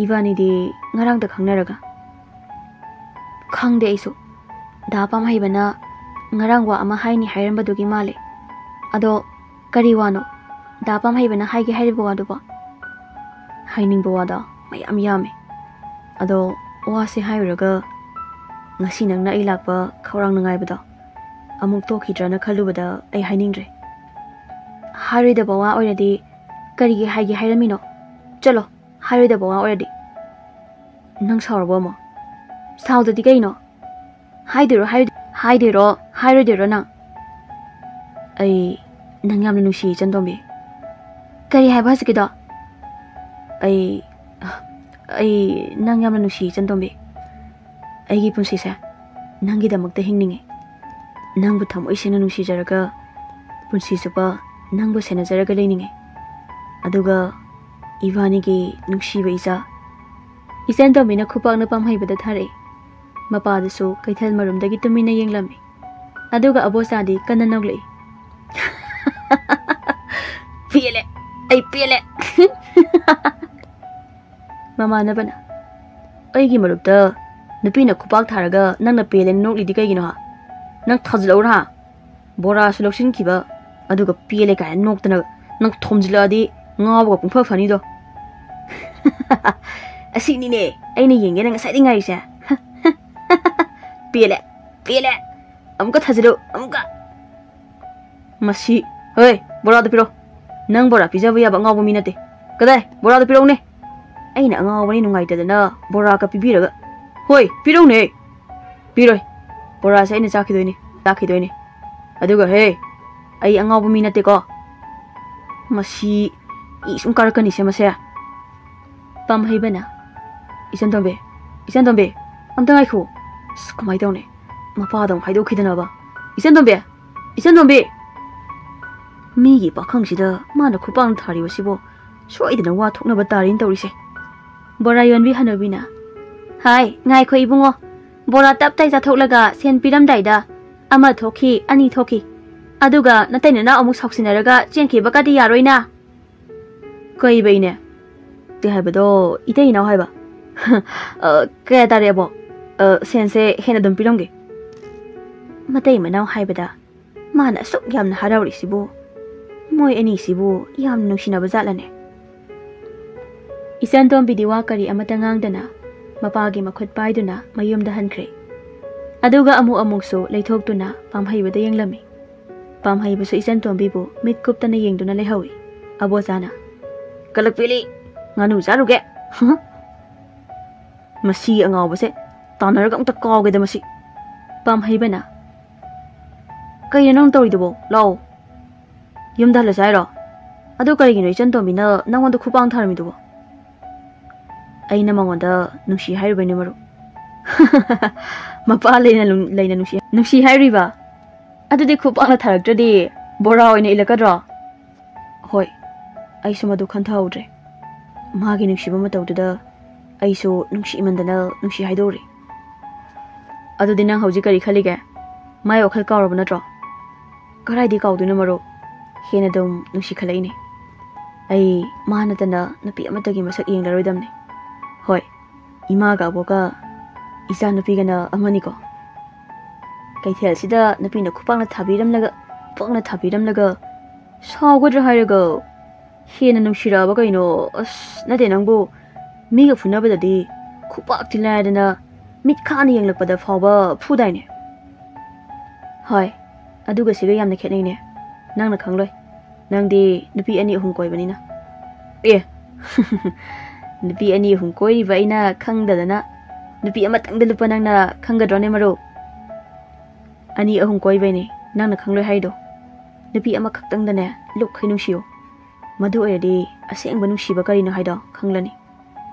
ꯏꯕꯥꯅꯤꯗꯤ ꯉꯔꯥꯡꯇ ꯈꯪꯅꯔꯒ꯫ ꯈꯪꯗꯦ ꯑꯩꯁꯨ꯫ ꯗꯥ ꯄꯥꯝꯍꯩꯕꯅ ꯉꯔꯥꯡ ꯋꯥ ꯑꯃ ꯍꯥꯏꯅꯤ ꯍꯥꯏꯔꯝꯕꯗꯨꯒꯤ ꯃꯥꯜꯂꯦ꯫ ꯑꯗꯣ ꯀꯔꯤ ꯋꯥꯅꯣ ꯗꯥ ꯄꯥꯝꯍꯩꯕꯅ ꯍꯥꯏꯒꯦ ꯍꯥꯏꯔꯤꯕ ꯋꯥꯗꯨꯕꯣ? ꯍꯥꯏꯅꯤꯡꯕ ꯋꯥꯗꯣ ꯃꯌꯥꯝ ꯌꯥꯝꯃꯦ꯫ ꯑꯗꯣ ꯋꯥꯁꯦ ꯍꯥꯏꯔꯨꯔꯒ ꯉꯁꯤ ꯅꯪꯅ ꯑꯩ ꯂꯥꯛꯄ ꯈꯧꯔꯥꯡꯅ ꯉꯥꯏꯕꯗꯣ ꯑꯃꯨꯛ ꯇꯣꯛꯈꯤꯗ꯭ꯔꯅ ꯈꯜꯂꯨꯕꯗ ꯑꯩ ꯍꯥꯏꯅꯤꯡꯗ꯭ꯔꯦ꯫ ꯍꯥꯏꯔꯣꯏꯗꯕ ꯋꯥ ꯑꯣꯏꯔꯗꯤ ꯀꯔꯤꯒꯤ ꯍꯥꯏꯒꯦ ꯍꯥꯏꯔꯝꯃꯤꯅꯣ? ꯆꯠꯂꯣ, ꯍꯥꯏꯔꯣꯏꯗꯕ ꯋꯥ ꯑꯣꯏꯔꯗꯤ꯫ ꯅꯪ ꯁꯥꯎꯔꯕꯣ ꯑꯃꯨꯛ? ꯁꯥꯎꯗꯗꯤ ꯀꯩꯅꯣ? ꯍꯥꯏꯗꯣꯏꯔꯣ, ꯍꯥꯏꯔꯣꯏ-, ꯍꯥꯏꯗꯣꯏꯔꯣ, ꯍꯥꯏꯔꯣꯏꯗꯣꯏꯔꯣ ꯅꯪ? ꯑꯩ ꯅꯪ ꯌꯥꯝꯅ ꯅꯨꯡꯁꯤ, ꯏꯆꯟ ꯇꯣꯝꯕꯤ꯫ ꯀꯔꯤ ꯍꯥꯏꯕ ꯍꯧꯖꯤꯛꯀꯤꯗꯣ? ꯑꯩ, ꯑꯩ ꯅꯪ ꯌꯥꯝꯅ ꯅꯨꯡꯁꯤ, ꯏꯆꯟ ꯇꯣꯝꯕꯤ꯫ ꯑꯩꯒꯤ ꯄꯨꯟꯁꯤꯁꯦ ꯅꯪꯒꯤꯗꯃꯛꯇ ꯍꯤꯡꯅꯤꯡꯉꯤ꯫ ꯅꯪꯕꯨ ꯊꯃꯣꯏ ꯁꯦꯡꯅ ꯅꯨꯡꯁꯤꯖꯔꯒ ꯄꯨꯟꯁꯤ ꯆꯨꯞꯄ ꯅꯪꯕꯨ ꯁꯦꯟꯅꯖꯔꯒ ꯂꯩꯅꯤꯡꯉꯤ꯫ ꯑꯗꯨꯒ ꯏꯕꯥꯅꯤꯒꯤ ꯅꯨꯡꯁꯤꯕ ꯏꯆꯥ꯫ ꯏꯆꯟ ꯇꯣꯝꯕꯤꯅ ꯈꯨꯄꯥꯛꯅ ꯄꯥꯝꯍꯩꯕꯗ ꯊꯥꯔꯛꯏ꯫ ꯃꯄꯥꯗꯨꯁꯨ ꯀꯩꯊꯦꯜ ꯃꯔꯨꯝꯗꯒꯤ ꯇꯨꯃꯤꯟꯅ ꯌꯦꯡꯂꯝꯃꯤ꯫ ꯑꯗꯨꯒ ꯑꯕꯣꯆꯥꯗꯤ ꯀꯟꯅ ꯅꯣꯛꯂꯛꯏ꯫ "ꯄꯦꯜꯂꯦ, ꯑꯩ ꯄꯦꯜꯂꯦ!" ꯃꯃꯥꯟꯅꯕꯅ, "ꯑꯩꯒꯤ ꯃꯔꯨꯞꯇ ꯅꯨꯄꯤꯅ ꯈꯨꯄꯥꯛ ꯊꯥꯔꯒ ꯅꯪꯅ ꯄꯦꯜꯂꯦꯅ ꯅꯣꯛꯂꯤꯗꯤ ꯀꯩꯒꯤꯅꯣ, ꯍꯥ? ꯅꯪ ꯊꯥꯖꯤꯜꯂꯛꯎꯔꯥ, ꯍꯥ? ꯕꯣꯔꯥꯁꯨ ꯂꯧꯁꯤꯟꯈꯤꯕ, ꯑꯗꯨꯒ ꯄꯦꯜꯂꯦ ꯀꯥꯏꯅ ꯅꯣꯛꯇꯅ ꯅꯪ ꯊꯣꯝꯖꯤꯜꯂꯛꯑꯗꯤ ꯉꯥꯎꯕꯒ ꯄꯨꯡꯐ ꯐꯅꯤꯗꯣ꯫" "ꯑꯁꯤꯅꯤꯅꯦ ꯑꯩꯅ ꯌꯦꯡꯒꯦꯅ ꯉꯁꯥꯏꯗꯩ ꯉꯥꯏꯔꯤꯁꯦ꯫ ꯄꯦꯜꯂꯦ, ꯄꯦꯜꯂꯦ꯫ ꯑꯃꯨꯛꯀ ꯊꯥꯖꯤꯜꯂꯨ, ꯑꯃꯨꯛꯀ꯫" "ꯃꯁꯤ, ꯍꯣꯏ, ꯕꯣꯔꯥꯗꯣ ꯄꯤꯔꯛꯑꯣ꯫ ꯅꯪ ꯕꯣꯔꯥ ꯄꯤꯖꯕ ꯌꯥꯕ ꯑꯉꯥꯎꯕ ꯃꯤ ꯅꯠꯇꯦ꯫ ꯀꯗꯥꯏ? ꯕꯣꯔꯥꯗꯣ ꯄꯤꯔꯛꯎꯅꯦ꯫" "ꯑꯩꯅ ꯑꯉꯥꯎꯕꯅꯤ ꯅꯨꯡꯉꯥꯏꯇꯗꯅ ꯕꯣꯔꯥꯒ ꯄꯤꯕꯤꯔꯒ꯫" "ꯍꯣꯏ, ꯄꯤꯔꯛꯎꯅꯦ꯫" "ꯄꯤꯔꯣꯏ꯫ ꯕꯣꯔꯥꯁꯦ ꯑꯩꯅ ꯆꯥꯈꯤꯗꯣꯏꯅꯦ, ꯆꯥꯈꯤꯗꯣꯏꯅꯦ꯫ ꯑꯗꯨꯒ ꯍꯦ, ꯑꯩ ꯑꯉꯥꯎꯕ ꯃꯤ ꯅꯠꯇꯦꯀꯣ꯫" "ꯃꯁꯤ ꯏ ꯁꯨꯝ ꯀꯥꯔꯛꯀꯅꯤꯁꯦ ꯃꯁꯦ꯫" ꯄꯥꯝꯍꯩꯕꯅ, "ꯏꯆꯟ ꯇꯣꯝꯕꯤ, ꯏꯆꯟ ꯇꯣꯝꯕꯤ, ꯑꯝꯇ ꯉꯥꯏꯈꯣ꯫" ꯑꯁ, ꯀꯃꯥꯏ ꯇꯧꯅꯤ? ꯃꯄꯥꯗ ꯑꯃꯨꯛ ꯍꯥꯏꯗꯣꯛꯈꯤꯗꯅꯕ꯫ "ꯏꯆꯟ ꯇꯣꯝꯕꯤ, ꯏꯆꯟ ꯇꯣꯝꯕꯤ!" ꯃꯤꯒꯤ ꯄꯥꯈꯪꯁꯤꯗ ꯃꯥꯅ ꯈꯨꯄꯥꯛꯅ ꯊꯥꯔꯤꯕꯁꯤꯕꯨ ꯁꯣꯏꯗꯅ ꯋꯥ ꯊꯣꯛꯅꯕ ꯇꯥꯔꯤꯅ ꯇꯧꯔꯤꯁꯦ꯫ ꯕꯣꯔꯥ ꯌꯣꯟꯕꯤ ꯍꯅꯨꯕꯤꯅ, "ꯍꯥꯏ, ꯉꯥꯏꯈꯣ ꯏꯕꯨꯡꯉꯣ, ꯕꯣꯔꯥ ꯇꯞ ꯇꯥꯏ ꯆꯥꯊꯣꯛꯂꯒ ꯁꯦꯟ ꯄꯤꯔꯝꯗꯥꯏꯗ ꯑꯃ ꯊꯣꯛꯈꯤ, ꯑꯅꯤ ꯊꯣꯛꯈꯤ, ꯑꯗꯨꯒ ꯅꯇꯩ ꯅꯅꯥꯎ ꯑꯃꯨꯛ ꯁꯥꯎꯁꯤꯟꯅꯔꯒ ꯆꯦꯟꯈꯤꯕꯒꯗꯤ ꯌꯥꯔꯣꯏꯅ꯫" "ꯀꯩꯕ ꯏꯅꯦ? ꯀꯩ ꯍꯥꯏꯕꯗꯣ, ꯏꯇꯩ ꯏꯅꯥꯎ ꯍꯥꯏꯕ?" "ꯑ, ꯀꯌꯥ ꯇꯥꯔꯦ ꯑꯕꯣꯛ? ꯑ, ꯁꯦꯟꯁꯦ ꯍꯦꯟꯅ ꯑꯗꯨꯝ ꯄꯤꯔꯝꯒꯦ꯫" ꯃꯇꯩ ꯃꯅꯥꯎ ꯍꯥꯏꯕꯗ ꯃꯥꯅ ꯑꯁꯨꯛ ꯌꯥꯝꯅ ꯍꯔꯥꯎꯔꯤꯁꯤꯕꯨ, ꯃꯣꯏ ꯑꯅꯤꯁꯤꯕꯨ ꯌꯥꯝ ꯅꯨꯡꯁꯤꯅꯕ ꯖꯥꯠꯂꯅꯦ? ꯏꯆꯟ ꯇꯣꯝꯕꯤꯗꯤ ꯋꯥ ꯀꯔꯤ ꯑꯃꯠꯇ ꯉꯥꯡꯗꯅ ꯃꯄꯥꯒꯤ ꯃꯈꯨꯠ ꯄꯥꯏꯗꯨꯅ ꯃꯌꯨꯝꯗ ꯍꯟꯈ꯭ꯔꯦ꯫ ꯑꯗꯨꯒ ꯑꯃꯨꯛ ꯑꯃꯨꯛꯁꯨ ꯂꯩꯊꯣꯛꯇꯨꯅ ꯄꯥꯝꯍꯩꯕꯗ ꯌꯦꯡꯂꯝꯃꯤ꯫ ꯄꯥꯝꯍꯩꯕꯁꯨ ꯏꯆꯟ ꯇꯣꯝꯕꯤꯕꯨ ꯃꯤꯠ ꯀꯨꯞꯇꯅ ꯌꯦꯡꯗꯨꯅ ꯂꯩꯍꯧꯏ꯫ ꯑꯕꯣꯆꯥꯅ, "ꯀꯂꯛꯄꯤꯂꯤ, ꯉꯥꯅꯨ ꯆꯥꯔꯨꯒꯦ꯫ ꯃꯁꯤ ꯑꯉꯥꯎꯕꯁꯦ ꯇꯥꯟꯅꯔꯒ ꯑꯝꯇ ꯀꯥꯎꯒꯦꯗ ꯃꯁꯤ꯫" ꯄꯥꯝꯍꯩꯕꯅ, "ꯀꯩꯅꯣ ꯅꯪ ꯇꯧꯔꯤꯗꯨꯕꯣ? ꯂꯥꯛꯑꯣ꯫ ꯌꯨꯝꯗ ꯍꯜꯂꯁꯦ ꯍꯥꯏꯔꯣ? ꯑꯗꯨ ꯀꯔꯤꯒꯤꯅꯣ ꯏꯆꯟ ꯇꯣꯝꯕꯤꯅ ꯅꯪꯉꯣꯟꯗ ꯈꯨꯄꯥꯡ ꯊꯥꯔꯝꯃꯤꯗꯨꯕꯣ?" "ꯑꯩꯅ ꯃꯉꯣꯟꯗ ꯅꯨꯡꯁꯤ ꯍꯥꯏꯔꯨꯕꯩꯅꯦ, ꯃꯔꯨꯞ꯫" "ꯃꯄꯥ ꯂꯩꯅ ꯂꯨꯡ-, ꯂꯩꯅ ꯅꯨꯡꯁꯤ, ꯅꯨꯡꯁꯤ ꯍꯥꯏꯔꯨꯏꯕ? ꯑꯗꯨꯗꯤ ꯈꯨꯄꯥꯛꯅ ꯊꯥꯔꯛꯇ꯭ꯔꯗꯤ ꯕꯣꯔꯥ ꯑꯣꯏꯅ ꯏꯜꯂꯛꯀꯗ꯭ꯔꯣ?" "ꯍꯣꯏ, ꯑꯩꯁꯨ ꯃꯗꯨ ꯈꯟꯊꯍꯧꯗ꯭ꯔꯦ꯫ ꯃꯥꯒꯤ ꯅꯨꯡꯁꯤꯕ ꯃꯇꯧꯗꯨꯗ ꯑꯩꯁꯨ ꯅꯨꯡꯁꯤꯃꯟꯗꯅ ꯅꯨꯡꯁꯤ ꯍꯥꯏꯗꯣꯛꯎꯔꯦ꯫" "ꯑꯗꯨꯗꯤ ꯅꯪ ꯍꯧꯖꯤꯛ ꯀꯔꯤ ꯈꯜꯂꯤꯒꯦ? ꯃꯥꯏ ꯋꯥꯈꯜ ꯀꯥꯎꯔꯕ ꯅꯠꯇ꯭ꯔꯣ?" "ꯀꯗꯥꯏꯗꯤ ꯀꯥꯎꯗꯣꯏꯅꯣ ꯃꯔꯨꯞ? ꯍꯦꯟꯅ ꯑꯗꯨꯝ ꯅꯨꯡꯁꯤꯈꯠꯂꯛꯏꯅꯦ꯫ ꯑꯩ ꯃꯥ ꯅꯠꯇꯅ ꯅꯨꯄꯤ ꯑꯃꯠꯇꯒꯤ ꯃꯁꯛ ꯌꯦꯡꯂꯔꯣꯏꯗꯝꯅꯦ꯫ ꯍꯣꯏ, ꯏꯃꯥꯒ ꯑꯕꯣꯛꯀ ꯏꯆꯥꯅꯨꯄꯤꯒꯅ ꯑꯃꯅꯤꯀꯣ꯫ ꯀꯩꯊꯦꯜꯁꯤꯗ ꯅꯨꯄꯤꯅ ꯈꯨꯄꯥꯛꯅ ꯊꯥꯕꯤꯔꯝꯂꯒ, ꯈꯨꯄꯥꯛꯅ ꯊꯥꯕꯤꯔꯝꯂꯒ ꯁꯥꯎꯒꯗ꯭ꯔꯥ ꯍꯥꯏꯔꯒ ꯍꯦꯟꯅ ꯅꯨꯡꯁꯤꯔꯛꯑꯕ ꯀꯩꯅꯣ? ꯑꯁ, ꯅꯠꯇꯦ ꯅꯪꯕꯨ, ꯃꯤꯒ ꯐꯨꯅꯕꯗꯗꯤ ꯈꯨꯄꯥꯛꯇꯤ ꯂꯥꯏꯗꯅ ꯃꯤꯠ ꯈꯥꯅ ꯌꯦꯡꯂꯛꯄꯗ ꯐꯥꯎꯕ ꯐꯨꯗꯥꯏꯅꯦ?" "ꯍꯣꯏ, ꯑꯗꯨꯒ ꯁꯤꯒ ꯌꯥꯝꯅ ꯈꯦꯠꯅꯩꯅꯦ꯫ ꯅꯪꯅ ꯈꯪꯂꯣꯏ꯫ ꯅꯪꯗꯤ ꯅꯨꯄꯤ ꯑꯅꯤ ꯑꯍꯨꯝ ꯀꯣꯏꯕꯅꯤꯅ꯫" "ꯑꯦ, ꯅꯨꯄꯤ ꯑꯅꯤ ꯑꯍꯨꯝ ꯀꯣꯏꯔꯤꯕ ꯑꯩꯅ ꯈꯪꯗꯗꯅ ꯅꯨꯄꯤ ꯑꯃꯇꯪꯗ ꯂꯨꯞꯄ ꯅꯪꯅ ꯈꯪꯒꯗ꯭ꯔꯣꯅꯦ ꯃꯔꯨꯞ?" "ꯑꯅꯤ ꯑꯍꯨꯝ ꯀꯣꯏꯕꯩꯅꯦ ꯅꯪꯅ ꯈꯪꯂꯣꯏ ꯍꯥꯏꯗꯣ꯫ ꯅꯨꯄꯤ ꯑꯃꯈꯛꯇꯪꯗꯅꯦ ꯂꯨꯞꯈꯩ ꯅꯨꯡꯁꯤꯌꯣ꯫ ꯃꯗꯨ ꯑꯣꯏꯔꯗꯤ ꯑꯁꯦꯡꯕ ꯅꯨꯡꯁꯤꯕ ꯀꯔꯤꯅꯣ ꯍꯥꯏꯗꯣ ꯈꯪꯂꯅꯤ꯫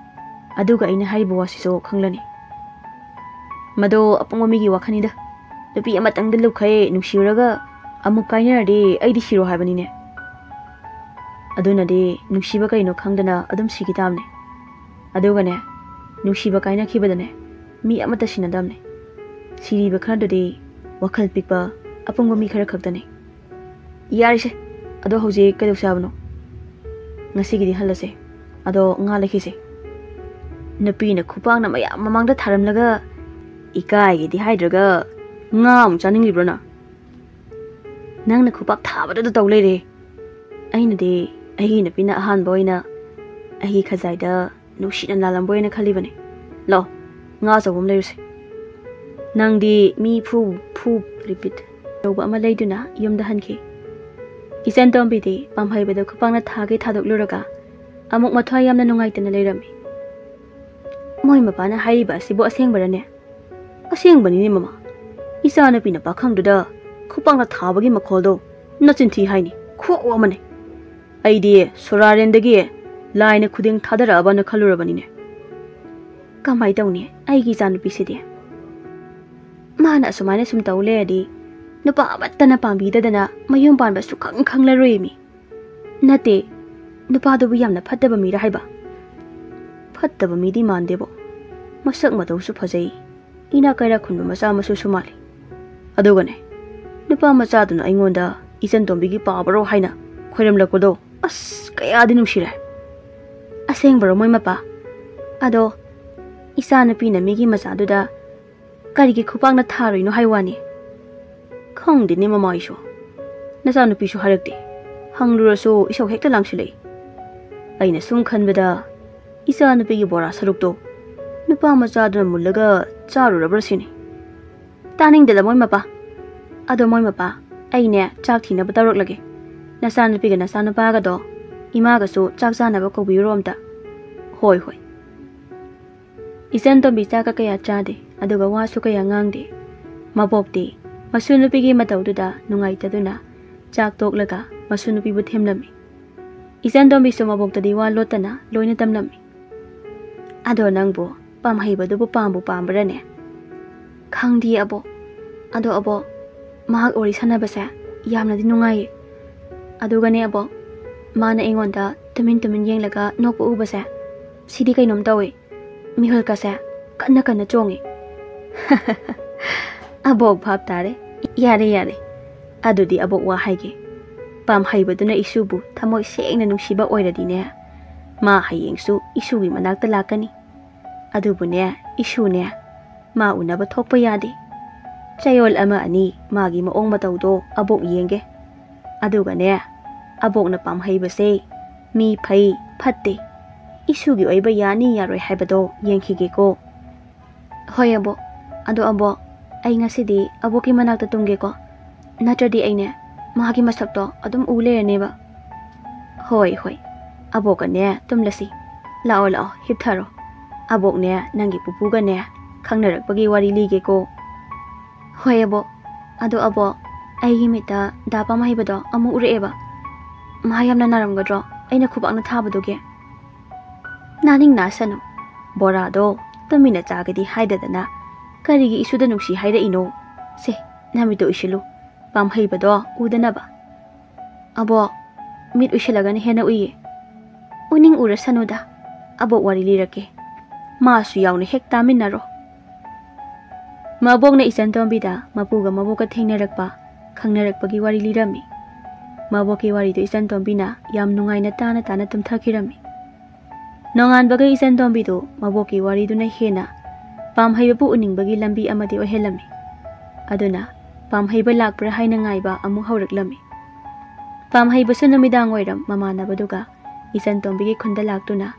ꯑꯗꯨꯒ ꯑꯩꯅ ꯍꯥꯏꯔꯤꯕ ꯋꯥꯁꯤꯁꯨ ꯈꯪꯂꯅꯤ꯫ ꯃꯗꯣ ꯑꯄꯪꯕ ꯃꯤꯒꯤ ꯋꯥꯈꯜꯅꯤꯗ꯫ ꯅꯨꯄꯤ ꯑꯃꯇꯪꯗ ꯂꯨꯞꯈꯩ ꯅꯨꯡꯁꯤꯔꯨꯔꯒ ꯑꯃꯨꯛ ꯀꯥꯏꯅꯔꯗꯤ ꯑꯩꯗꯤ ꯁꯤꯔꯣ ꯍꯥꯏꯕꯅꯤꯅꯦ꯫ ꯑꯗꯨꯅꯗꯤ ꯅꯨꯡꯁꯤꯕ ꯀꯩꯅꯣ ꯈꯪꯗꯅ ꯑꯗꯨꯝ ꯁꯤꯈꯤ ꯇꯥꯕꯅꯦ꯫ ꯑꯗꯨꯒꯅꯦ, ꯅꯨꯡꯁꯤꯕ ꯀꯥꯏꯅꯈꯤꯕꯗꯅꯦ, ꯃꯤ ꯑꯃꯠꯇ ꯁꯤꯟꯅꯗꯕꯅꯦ꯫ ꯁꯤꯔꯤꯕ ꯈꯔꯗꯨꯗꯤ ꯋꯥꯈꯜ ꯄꯤꯛꯄ, ꯑꯄꯪꯕ ꯃꯤ ꯈꯔ ꯈꯛꯇꯅꯦ꯫ ꯌꯥꯔꯤꯁꯦ, ꯑꯗꯣ ꯍꯧꯖꯤꯛ ꯀꯩꯗꯧꯁꯦ ꯍꯥꯏꯕꯅꯣ? ꯉꯁꯤꯒꯤꯗꯤ ꯍꯜꯂꯁꯦ, ꯑꯗꯣ ꯉꯥ ꯂꯩꯈꯤꯁꯦ꯫ ꯅꯨꯄꯤꯅ ꯈꯨꯄꯥꯛꯅ ꯃꯌꯥꯝ ꯃꯃꯥꯡꯗ ꯊꯥꯔꯝꯂꯒ ꯏꯀꯥꯏꯒꯦꯗꯤ ꯍꯥꯏꯗ꯭ꯔꯒ ꯉꯥ ꯑꯃꯨꯛ ꯆꯥꯅꯤꯡꯂꯤꯕ꯭ꯔꯣ ꯅꯪ? ꯅꯪꯅ ꯈꯨꯄꯥꯛ ꯊꯥꯕꯗꯨꯗ ꯇꯧ ꯂꯩꯔꯦ꯫ ꯑꯩꯅꯗꯤ ꯑꯩꯒꯤ ꯅꯨꯄꯤꯅ ꯑꯍꯥꯟꯕ ꯑꯣꯏꯅ ꯑꯩꯒꯤ ꯈꯖꯥꯏꯗ ꯅꯨꯡꯁꯤꯅ ꯅꯥꯜꯂꯝꯕ ꯑꯣꯏꯅ ꯈꯜꯂꯤꯕꯅꯤ꯫ ꯂꯥꯛꯑꯣ, ꯉꯥ ꯑꯆꯧꯕ ꯑꯃ ꯂꯩꯔꯨꯁꯦ꯫ ꯅꯪꯗꯤ ꯃꯤ ꯐꯨ ꯐꯨ ꯔꯤꯄꯤꯠ ꯇꯧꯕ ꯑꯃ ꯂꯩꯗꯨꯅ ꯌꯨꯝꯗ ꯍꯟꯈꯤ꯫ ꯏꯆꯟ ꯇꯣꯝꯕꯤꯗꯤ ꯄꯥꯝꯍꯩꯕꯗ ꯈꯨꯄꯥꯛꯅ ꯊꯥꯒꯦ ꯊꯥꯗꯣꯛꯂꯨꯔꯒ ꯑꯃꯨꯛ ꯃꯊ꯭ꯋꯥꯏ ꯌꯥꯝꯅ ꯅꯨꯡꯉꯥꯏꯇꯅ ꯂꯩꯔꯝꯃꯤ꯫ ꯃꯣꯏ ꯃꯄꯥꯅ ꯍꯥꯏꯔꯤꯕ ꯑꯁꯤꯕꯨ ꯑꯁꯦꯡꯕꯔꯅꯦ? ꯑꯁꯦꯡꯕꯅꯤꯅꯦ ꯃꯃꯥ꯫ ꯏꯆꯥꯅꯨꯄꯤꯅ ꯄꯥꯈꯪꯗꯨꯗ ꯈꯨꯄꯥꯛꯅ ꯊꯥꯕꯒꯤ ꯃꯈꯣꯜꯗꯣ ꯅꯆꯤꯟ ꯊꯤ ꯍꯥꯏꯅꯤ, ꯈꯨꯍꯧ ꯑꯃꯅꯤ꯫ ꯑꯩꯗꯤ ꯁꯨꯔꯥꯔꯦꯟꯗꯒꯤ ꯂꯥꯏꯅ ꯈꯨꯗꯦꯡ ꯊꯥꯗꯔꯛꯑꯕꯅ ꯈꯜꯂꯨꯔꯕꯅꯤꯅꯦ꯫ ꯀꯃꯥꯏ ꯇꯧꯅꯤ ꯑꯩꯒꯤ ꯏꯆꯥꯅꯨꯄꯤꯁꯤꯗꯤ? ꯃꯥꯅ ꯑꯁꯨꯃꯥꯏꯅ ꯁꯨꯝ ꯇꯧ ꯂꯩꯔꯗꯤ ꯅꯨꯄꯥ ꯑꯃꯠꯇꯅ ꯄꯥꯝꯕꯤꯗꯗꯅ ꯃꯌꯨꯝ ꯄꯥꯟꯕ ꯁꯨꯈꯪ ꯈꯪꯂꯔꯣꯏꯃꯤ꯫ ꯅꯠꯇꯦ, ꯅꯨꯄꯥꯗꯨꯕꯨ ꯌꯥꯝꯅ ꯐꯠꯇꯕ ꯃꯤꯔ ꯍꯥꯏꯕ? ꯐꯠꯇꯕ ꯃꯤꯗꯤ ꯃꯥꯟꯗꯦꯕꯣ꯫ ꯃꯁꯛ ꯃꯇꯧꯁꯨ ꯐꯖꯩ, ꯏꯅꯥꯛ ꯀꯩꯔꯥꯛ ꯈꯨꯟꯕ ꯃꯆꯥ ꯃꯁꯨꯁꯨ ꯃꯥꯜꯂꯤ꯫ ꯑꯗꯨꯒꯅꯦ, ꯅꯨꯄꯥ ꯃꯆꯥꯗꯨꯅ ꯑꯩꯉꯣꯟꯗ ꯏꯆꯟ ꯇꯣꯝꯕꯤꯒꯤ ꯄꯥꯕꯔꯣ ꯍꯥꯏꯅ ꯈꯣꯏꯔꯝꯂꯛꯄꯗꯣ ꯑꯁ ꯀꯌꯥꯗꯤ ꯅꯨꯡꯁꯤꯔꯦ꯫ ꯑꯁꯦꯡꯕꯔꯣ ꯃꯣꯏ ꯃꯄꯥ? ꯑꯗꯣ ꯏꯆꯥꯅꯨꯄꯤꯅ ꯃꯤꯒꯤ ꯃꯆꯥꯗꯨꯗ ꯀꯔꯤꯒꯤ ꯈꯨꯄꯥꯛꯅ ꯊꯥꯔꯨꯏꯅꯣ ꯍꯥꯏ ꯋꯥꯅꯤ? ꯈꯪꯗꯦꯅꯦ ꯃꯃꯥ ꯑꯩꯁꯨ꯫ ꯅꯆꯥꯅꯨꯄꯤꯁꯨ ꯍꯥꯏꯔꯛꯇꯦ꯫ ꯍꯪꯂꯨꯔꯁꯨ ꯏꯁꯧ ꯍꯦꯛꯇ ꯂꯥꯡꯁꯤꯜꯂꯛꯏ꯫ ꯑꯩꯅ ꯁꯨꯝ ꯈꯟꯕꯗ ꯏꯆꯥꯅꯨꯄꯤꯒꯤ ꯕꯣꯔꯥ ꯁꯔꯨꯛꯇꯣ ꯅꯨꯄꯥ ꯃꯆꯥꯗꯨꯅ ꯃꯨꯜꯂꯒ ꯆꯥꯔꯨꯔꯕ꯭ꯔꯥ ꯁꯤꯅꯤ꯫ ꯇꯥꯅꯤꯡꯗꯦꯗ ꯃꯣꯏ ꯃꯄꯥ꯫ ꯑꯗꯣ ꯃꯣꯏ ꯃꯄꯥ, ꯑꯩꯅꯦ ꯆꯥꯛ ꯊꯤꯅꯕ ꯇꯧꯔꯛꯂꯒꯦ꯫ ꯅꯆꯥꯅꯨꯄꯤꯒ ꯅꯆꯥꯅꯨꯄꯥꯒꯗꯣ ꯏꯃꯥꯒꯁꯨ ꯆꯥꯛ ꯆꯥꯅꯕ ꯀꯧꯕꯤꯔꯨꯔꯣ ꯑꯝꯇ꯫ ꯍꯣꯏ ꯍꯣꯏ꯫ ꯏꯆꯟ ꯇꯣꯝꯕꯤ ꯆꯥꯛꯀ ꯀꯌꯥ ꯆꯥꯗꯦ, ꯑꯗꯨꯒ ꯋꯥꯁꯨ ꯀꯌꯥ ꯉꯥꯡꯗꯦ꯫ ꯃꯕꯣꯛꯇꯤ ꯃꯁꯨ ꯅꯨꯄꯤꯒꯤ ꯃꯇꯧꯗꯨꯗ ꯅꯨꯡꯉꯥꯏꯇꯗꯨꯅ ꯆꯥꯛ ꯇꯣꯛꯂꯒ ꯃꯁꯨ ꯅꯨꯄꯤꯕꯨ ꯊꯦꯝꯂꯝꯃꯤ꯫ ꯏꯆꯟ ꯇꯣꯝꯕꯤꯁꯨ ꯃꯕꯣꯛꯇꯗꯤ ꯋꯥ ꯂꯣꯠꯇꯅ ꯂꯣꯏꯅ ꯇꯝꯂꯝꯃꯤ꯫ ꯑꯗꯣ ꯅꯪꯕꯨ ꯄꯥꯝꯍꯩꯕꯗꯨꯕꯨ ꯄꯥꯝꯕꯨ ꯄꯥꯝꯕ꯭ꯔꯅꯦ? ꯈꯪꯗꯤꯌꯦ ꯑꯕꯣꯛ꯫ ꯑꯗꯣ ꯑꯕꯣꯛ, ꯃꯍꯥꯛ ꯋꯥꯔꯤ ꯁꯥꯟꯅꯕꯁꯦ ꯌꯥꯝꯅꯗꯤ ꯅꯨꯡꯉꯥꯏꯌꯦ꯫ ꯑꯗꯨꯒꯅꯦ ꯑꯕꯣꯛ, ꯃꯥꯅ ꯑꯩꯉꯣꯟꯗ ꯇꯨꯃꯤꯟ ꯇꯨꯃꯤꯟ ꯌꯦꯡꯂꯒ ꯅꯣꯛꯄ ꯎꯕꯁꯦ, ꯁꯤꯗꯤ ꯀꯩꯅꯣꯝ ꯇꯧꯋꯦ꯫ ꯃꯤꯍꯨꯜꯀꯁꯦ ꯀꯟꯅ ꯀꯟꯅ ꯆꯣꯡꯉꯤ꯫ ꯑꯕꯣꯛ ꯚꯥꯞ ꯇꯥꯔꯦ꯫ ꯌꯥꯔꯦ ꯌꯥꯔꯦ꯫ ꯑꯗꯨꯗꯤ ꯑꯕꯣꯛ ꯋꯥ ꯍꯥꯏꯒꯦ꯫ ꯄꯥꯝꯍꯩꯕꯗꯨꯅ ꯏꯁꯨꯕꯨ ꯊꯃꯣꯏ ꯁꯦꯡꯅ ꯅꯨꯡꯁꯤꯕ ꯑꯣꯏꯔꯗꯤꯅꯦ, ꯃꯥ ꯍꯌꯦꯡꯁꯨ ꯏꯁꯨꯒꯤ ꯃꯅꯥꯛꯇ ꯂꯥꯛꯀꯅꯤ꯫ ꯑꯗꯨꯕꯨꯅꯦ, ꯏꯁꯨꯅꯦ, ꯃꯥ ꯎꯅꯕ ꯊꯣꯛꯄ ꯌꯥꯗꯦ꯫ ꯆꯌꯣꯜ ꯑꯃ ꯑꯅꯤ ꯃꯥꯒꯤ ꯃꯑꯣꯡ ꯃꯇꯧꯗꯣ ꯑꯕꯣꯛ ꯌꯦꯡꯒꯦ꯫ ꯑꯗꯨꯒꯅꯦ, ꯑꯕꯣꯛꯅ ꯄꯥꯝꯍꯩꯕꯁꯦ ꯃꯤ ꯐꯩ, ꯐꯠꯇꯦ, ꯏꯁꯨꯒꯤ ꯑꯣꯏꯕ ꯌꯥꯅꯤ ꯌꯥꯔꯣꯏ ꯍꯥꯏꯕꯗꯣ ꯌꯦꯡꯈꯤꯒꯦꯀꯣ꯫ ꯍꯣꯏ ꯑꯕꯣꯛ, ꯑꯗꯣ ꯑꯕꯣꯛ, ꯑꯩ ꯉꯁꯤꯗꯤ ꯑꯕꯣꯛꯀꯤ ꯃꯅꯥꯛꯇ ꯇꯨꯝꯒꯦꯀꯣ, ꯅꯠꯇ꯭ꯔꯗꯤ ꯑꯩꯅꯦ ꯃꯥꯒꯤ ꯃꯁꯛꯇꯣ ꯑꯗꯨꯝ ꯎ ꯂꯩꯔꯅꯦꯕ꯫ ꯍꯣꯏ ꯍꯣꯏ, ꯑꯕꯣꯛꯀꯅꯦ ꯇꯨꯝꯂꯁꯤ꯫ ꯂꯥꯛꯑꯣ ꯂꯥꯛꯑꯣ, ꯍꯤꯞꯊꯔꯣ꯫ ꯑꯕꯣꯛꯅꯦ ꯅꯪꯒꯤ ꯄꯨꯄꯨꯒꯅꯦ ꯈꯪꯅꯔꯛꯄꯒꯤ ꯋꯥꯔꯤ ꯂꯤꯒꯦꯀꯣ꯫ ꯍꯣꯏ ꯑꯕꯣꯛ, ꯑꯗꯣ ꯑꯕꯣꯛ, ꯑꯩꯒꯤ ꯃꯤꯠꯇ ꯗꯥ ꯄꯥꯝꯍꯩꯕꯗꯣ ꯑꯃꯨꯛ ꯎꯔꯛꯑꯦꯕ꯫ ꯃꯥ ꯌꯥꯝꯅ ꯅꯥꯔꯝꯒꯗ꯭ꯔꯣ, ꯑꯩꯅ ꯈꯨꯕꯥꯛꯅ ꯊꯥꯕꯗꯨꯒꯤ? ꯅꯥꯅꯤꯡ ꯅꯥꯁꯅꯨ, ꯕꯣꯔꯥꯗꯣ ꯇꯨꯃꯤꯟꯅ ꯆꯥꯒꯗꯤ ꯍꯥꯏꯗꯗꯅ ꯀꯔꯤꯒꯤ ꯏꯁꯨꯗ ꯅꯨꯡꯁꯤ ꯍꯥꯏꯔꯛꯏꯅꯣ? ꯁꯦ, ꯅꯃꯤꯠꯇꯣ ꯎꯏꯁꯤꯜꯂꯨ, ꯄꯥꯝꯍꯩꯕꯗꯣ ꯎꯗꯅꯕ꯫ ꯑꯕꯣꯛ, ꯃꯤꯠ ꯎꯏꯁꯤꯜꯂꯒꯅ ꯍꯦꯟꯅ ꯎꯏꯌꯦ꯫ ꯎꯅꯤꯡ ꯎꯔꯁꯅꯨꯗ, ꯑꯕꯣꯛ ꯋꯥꯔꯤ ꯂꯤꯔꯛꯀꯦ, ꯃꯥꯁꯨ ꯌꯥꯎꯅ ꯍꯦꯛ ꯇꯥꯃꯤꯟꯅꯔꯣ꯫ ꯃꯕꯣꯛꯅ ꯏꯆꯟ ꯇꯣꯝꯕꯤꯗ ꯃꯄꯨꯒ ꯃꯕꯣꯛꯀ ꯊꯦꯡꯅꯔꯛꯄ, ꯈꯪꯅꯔꯛꯄꯒꯤ ꯋꯥꯔꯤ ꯂꯤꯔꯝꯃꯤ꯫ ꯃꯕꯣꯛꯀꯤ ꯋꯥꯔꯤꯗꯨ ꯏꯆꯟ ꯇꯣꯝꯕꯤꯅ ꯌꯥꯝ ꯅꯨꯡꯉꯥꯏꯅ ꯇꯥꯅ ꯇꯥꯅ ꯇꯨꯝꯊꯈꯤꯔꯝꯃꯤ꯫ ꯅꯣꯡꯉꯥꯟꯕꯒ ꯏꯆꯟ ꯇꯣꯝꯕꯤꯗꯨ ꯃꯕꯣꯛꯀꯤ ꯋꯥꯔꯤꯗꯨꯅ ꯍꯦꯟꯅ ꯄꯥꯝꯍꯩꯕꯕꯨ ꯎꯅꯤꯡꯕꯒꯤ ꯂꯝꯕꯤ ꯑꯃꯗꯤ ꯑꯣꯏꯍꯜꯂꯝꯃꯤ꯫ ꯑꯗꯨꯅ ꯄꯥꯝꯍꯩꯕ ꯂꯥꯛꯄ꯭ꯔꯥ ꯍꯥꯏꯅ ꯉꯥꯏꯕ ꯑꯃꯨꯛ ꯍꯧꯔꯛꯂꯝꯃꯤ꯫ ꯄꯥꯝꯍꯩꯕꯁꯨ ꯅꯨꯃꯤꯗꯥꯡ ꯋꯥꯏꯔꯝ ꯃꯃꯥꯟꯅꯕꯗꯨꯒ ꯏꯆꯟ ꯇꯣꯝꯕꯤꯒꯤ ꯈꯨꯟꯗ ꯂꯥꯛꯇꯨꯅ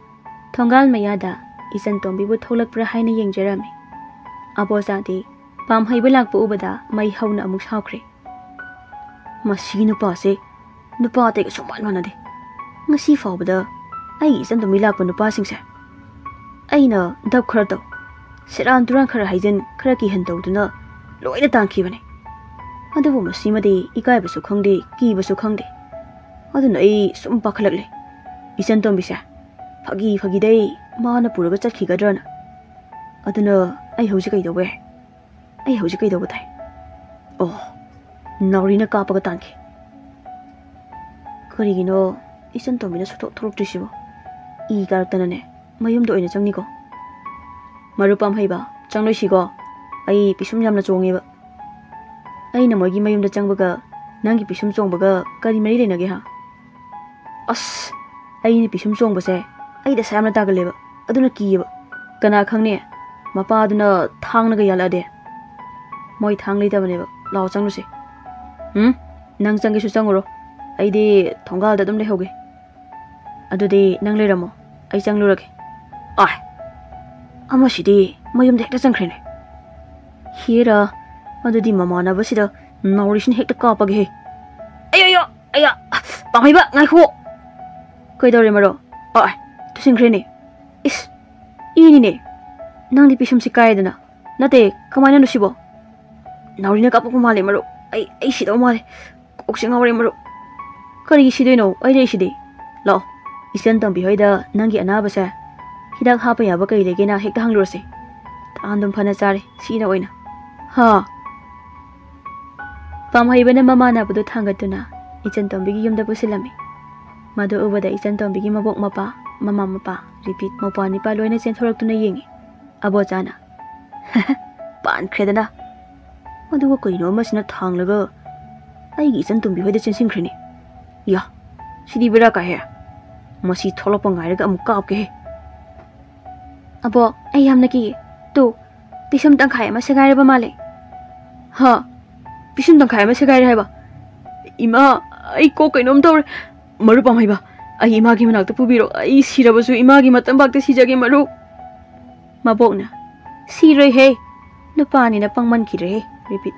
ꯊꯣꯡꯒꯥꯜ ꯃꯌꯥꯗ ꯏꯆꯟ ꯇꯣꯝꯕꯤꯕꯨ ꯊꯣꯛꯂꯛꯄ꯭ꯔꯥ ꯍꯥꯏꯅ ꯌꯦꯡꯖꯔꯝꯃꯤ꯫ ꯑꯕꯣꯆꯥꯗꯤ ꯄꯥꯝꯍꯩꯕ ꯂꯥꯛꯄ ꯎꯕꯗ ꯃꯩ ꯍꯧꯅ ꯑꯃꯨꯛ ꯁꯥꯎꯈ꯭ꯔꯦ꯫ "ꯃꯁꯤ ꯅꯨꯄꯥꯁꯦ ꯅꯨꯄꯥ ꯑꯇꯩꯒ ꯁꯨꯡꯃꯥꯟ ꯃꯥꯟꯅꯗꯦ꯫ ꯉꯁꯤ ꯐꯥꯎꯕꯗ ꯑꯩꯒꯤ ꯏꯆꯟ ꯇꯣꯝꯕꯤ ꯂꯥꯛꯄ ꯅꯨꯄꯥꯁꯤꯡꯁꯦ ꯑꯩꯅ ꯗꯞ ꯈꯔ ꯇꯧ, ꯁꯦꯔꯥꯟ ꯇꯨꯔꯥꯟ ꯈꯔ ꯍꯥꯏꯖꯤꯟ, ꯈꯔ ꯀꯤꯍꯟ ꯇꯧꯗꯨꯅ ꯂꯣꯏꯅ ꯇꯥꯟꯈꯤꯕꯅꯤ꯫ ꯑꯗꯨꯕꯨ ꯃꯁꯤꯃꯗꯤ ꯏꯀꯥꯏꯕꯁꯨ ꯈꯪꯗꯦ, ꯀꯤꯕꯁꯨ ꯈꯪꯗꯦ꯫ ꯑꯗꯨꯅ ꯑꯩ ꯁꯨꯝ ꯄꯥꯈꯠꯂꯛꯂꯦ, ꯏꯆꯟ ꯇꯣꯝꯕꯤꯁꯦ ꯐꯥꯒꯤ ꯐꯥꯒꯤꯗꯩ ꯃꯥꯅ ꯄꯨꯔꯒ ꯆꯠꯈꯤꯒꯗ꯭ꯔꯅ꯫ ꯑꯗꯨꯅ ꯑꯩ ꯍꯧꯖꯤꯛ ꯀꯩꯗꯧꯕ ꯌꯥꯏ? ꯑꯩ ꯍꯧꯖꯤꯛ ꯀꯩꯗꯧꯕ ꯇꯥꯏ? ꯑꯣ, ꯅꯥꯎꯔꯤꯅ ꯀꯥꯞꯄꯒ ꯇꯥꯟꯈꯤ꯫ ꯀꯔꯤꯒꯤꯅꯣ ꯏꯆꯟ ꯇꯣꯝꯕꯤꯅ ꯁꯨꯊꯣꯛ ꯊꯣꯛꯂꯛꯇ꯭ꯔꯤꯁꯤꯕꯣ? ꯏ ꯀꯥꯔꯛꯇꯅꯅꯦ ꯃꯌꯨꯝꯗ ꯑꯣꯏꯅ ꯆꯪꯅꯤꯀꯣ꯫ ꯃꯔꯨꯞ ꯄꯥꯝꯍꯩꯕ, ꯆꯪꯂꯣꯏꯁꯤꯀꯣ? ꯑꯩ ꯄꯤꯁꯨꯝ ꯌꯥꯝꯅ ꯆꯣꯡꯉꯦꯕ꯫ ꯑꯩꯅ ꯃꯣꯏꯒꯤ ꯃꯌꯨꯝꯗ ꯆꯪꯕꯒ ꯅꯪꯒꯤ ꯄꯤꯁꯨꯝ ꯆꯣꯡꯕꯒ ꯀꯔꯤ ꯃꯔꯤ ꯂꯩꯅꯒꯦ, ꯍꯥ? ꯑꯁ, ꯑꯩꯅ ꯄꯤꯁꯨꯝ ꯆꯣꯡꯕꯁꯦ ꯑꯩ ꯗꯁꯥ ꯌꯥꯝꯅ ꯇꯥꯒꯜꯂꯦꯕ, ꯑꯗꯨꯅ ꯀꯤꯌꯦꯕ꯫ ꯀꯅꯥ ꯈꯪꯅꯤ, ꯃꯄꯥꯗꯨꯅ ꯊꯥꯡꯅꯒ ꯌꯥꯜꯂꯛꯑꯗꯤ꯫ ꯃꯣꯏ ꯊꯥꯡ ꯂꯩꯇꯕꯅꯦꯕ꯫ ꯂꯥꯛꯑꯣ, ꯆꯪꯂꯨꯁꯦ꯫ ꯎꯝ, ꯅꯪ ꯆꯪꯒꯦꯁꯨ ꯆꯪꯉꯨꯔꯣ, ꯑꯩꯗꯤ ꯊꯣꯡꯒꯥꯜꯗ ꯑꯗꯨꯝ ꯂꯩꯍꯧꯒꯦ꯫ ꯑꯗꯨꯗꯤ ꯅꯪ ꯂꯩꯔꯝꯃꯣ, ꯑꯩ ꯆꯪꯂꯨꯔꯒꯦ꯫ ꯑꯥꯏ, ꯑꯃꯁꯤꯗꯤ ꯃꯌꯨꯝꯗ ꯍꯦꯛꯇ ꯆꯪꯈ꯭ꯔꯦꯅꯦ꯫ ꯍꯦꯔꯥ, ꯑꯗꯨꯗꯤ ꯃꯃꯥꯟꯅꯕꯁꯤꯗ ꯅꯥꯎꯔꯤꯁꯤꯅ ꯍꯦꯛꯇ ꯀꯥꯞꯄꯒꯦꯍꯦ꯫ ꯑꯌꯣ, ꯑꯌꯣ, ꯑꯌꯥ, ꯄꯥꯝꯍꯩꯕ, ꯉꯥꯏꯈꯣ꯫ ꯀꯩꯗꯧꯔꯦ ꯃꯔꯨꯞ? ꯑꯥꯏ, ꯇꯨꯁꯤꯟꯈ꯭ꯔꯦꯅꯦ꯫ ꯏꯁ, ꯏꯅꯤꯅꯦ꯫ ꯅꯪꯗꯤ ꯄꯤꯁꯨꯝꯁꯤ ꯀꯥꯏꯗꯅ꯫ ꯅꯠꯇꯦ, ꯀꯃꯥꯏꯅꯅꯣ ꯁꯤꯕꯣ? ꯅꯥꯎꯔꯤꯅ ꯀꯥꯞꯄꯛꯄ ꯃꯥꯜꯂꯦ ꯃꯔꯨꯞ꯫ ꯑꯩ, ꯑꯩ ꯁꯤꯗꯧ ꯃꯥꯜꯂꯦ꯫ ꯀꯣꯛꯁꯦ ꯉꯥꯎꯔꯦ ꯃꯔꯨꯞ꯫ ꯀꯔꯤꯒꯤ ꯁꯤꯗꯣꯏꯅꯣ? ꯑꯩ ꯂꯩꯔꯤꯁꯤꯗꯤ꯫ ꯂꯥꯛꯑꯣ, ꯏꯆꯟ ꯇꯣꯝꯕꯤ ꯍꯣꯏꯗ ꯅꯪꯒꯤ ꯑꯅꯥꯕꯁꯦ ꯍꯤꯗꯥꯛ ꯍꯥꯞꯄ ꯌꯥꯕ ꯀꯩ ꯂꯩꯒꯦꯅ ꯍꯦꯛꯇ ꯍꯪꯂꯨꯔꯁꯦ꯫ ꯇꯥꯟ ꯑꯗꯨꯝ ꯐꯅ ꯆꯥꯔꯦ, ꯁꯤꯅ ꯑꯣꯏꯅ꯫ ꯍꯥ? ꯄꯥꯝꯍꯩꯕꯅ ꯃꯃꯥꯟꯅꯕꯗꯨ ꯊꯥꯡꯒꯠꯇꯨꯅ ꯏꯆꯟ ꯇꯣꯝꯕꯤꯒꯤ ꯌꯨꯝꯗ ꯄꯨꯁꯤꯜꯂꯝꯃꯤ꯫ ꯃꯗꯨ ꯎꯕꯗ ꯏꯆꯟ ꯇꯣꯝꯕꯤꯒꯤ ꯃꯕꯣꯛ ꯃꯄꯥ, ꯃꯃꯥ ꯃꯄꯥ, ꯔꯤꯄꯤꯠ, ꯃꯧꯄ꯭ꯋꯥ ꯅꯤꯄꯥ ꯂꯣꯏꯅ ꯆꯦꯟꯊꯣꯔꯛꯇꯨꯅ ꯌꯦꯡꯉꯤ꯫ ꯑꯕꯣꯆꯥꯅ, "ꯄꯥꯟꯈ꯭ꯔꯦꯗꯅ꯫ ꯑꯗꯨꯒ ꯀꯩꯅꯣ ꯑꯃꯁꯤꯅ ꯊꯥꯡꯂꯒ ꯑꯩꯒꯤ ꯏꯆꯟ ꯇꯣꯝꯕꯤ ꯍꯣꯏꯗ ꯆꯦꯟꯁꯤꯟꯈ꯭ꯔꯦꯅꯦ꯫ ꯌꯥ, ꯁꯤꯗꯤ ꯕꯦꯔꯥ ꯀꯥꯏꯍꯦ꯫ ꯃꯁꯤ ꯊꯣꯛꯂꯛꯄ ꯉꯥꯏꯔꯒ ꯑꯃꯨꯛ ꯀꯥꯞꯀꯦꯍꯦ꯫" "ꯑꯕꯣꯛ, ꯑꯩ ꯌꯥꯝꯅ ꯀꯤꯌꯦ꯫ ꯇꯨ, ꯄꯤꯁꯨꯝ ꯇꯪꯈꯥꯏ ꯑꯃ ꯁꯦꯒꯥꯏꯔꯕ ꯃꯥꯜꯂꯦ꯫" "ꯍꯥ? ꯄꯤꯁꯨꯝ ꯇꯪꯈꯥꯏ ꯑꯃ ꯁꯦꯒꯥꯏꯔꯦ ꯍꯥꯏꯕ? ꯏꯃꯥ, ꯑꯩ ꯀꯣꯛ ꯀꯩꯅꯣꯝ ꯇꯧꯔꯦ꯫ ꯃꯔꯨꯞ ꯄꯥꯝꯍꯩꯕ, ꯑꯩ ꯏꯃꯥꯒꯤ ꯃꯅꯥꯛꯇ ꯄꯨꯕꯤꯔꯣ꯫ ꯑꯩ ꯁꯤꯔꯕꯁꯨ ꯏꯃꯥꯒꯤ ꯃꯇꯝꯕꯥꯛꯇ ꯁꯤꯖꯒꯦ, ꯃꯔꯨꯞ꯫" ꯃꯕꯣꯛꯅ, "ꯁꯤꯔꯣꯏꯍꯦ, ꯅꯨꯄꯥꯅꯤꯅ ꯄꯪꯃꯟꯈꯤꯔꯦꯍꯦ꯫" ꯔꯤꯄꯤꯠ,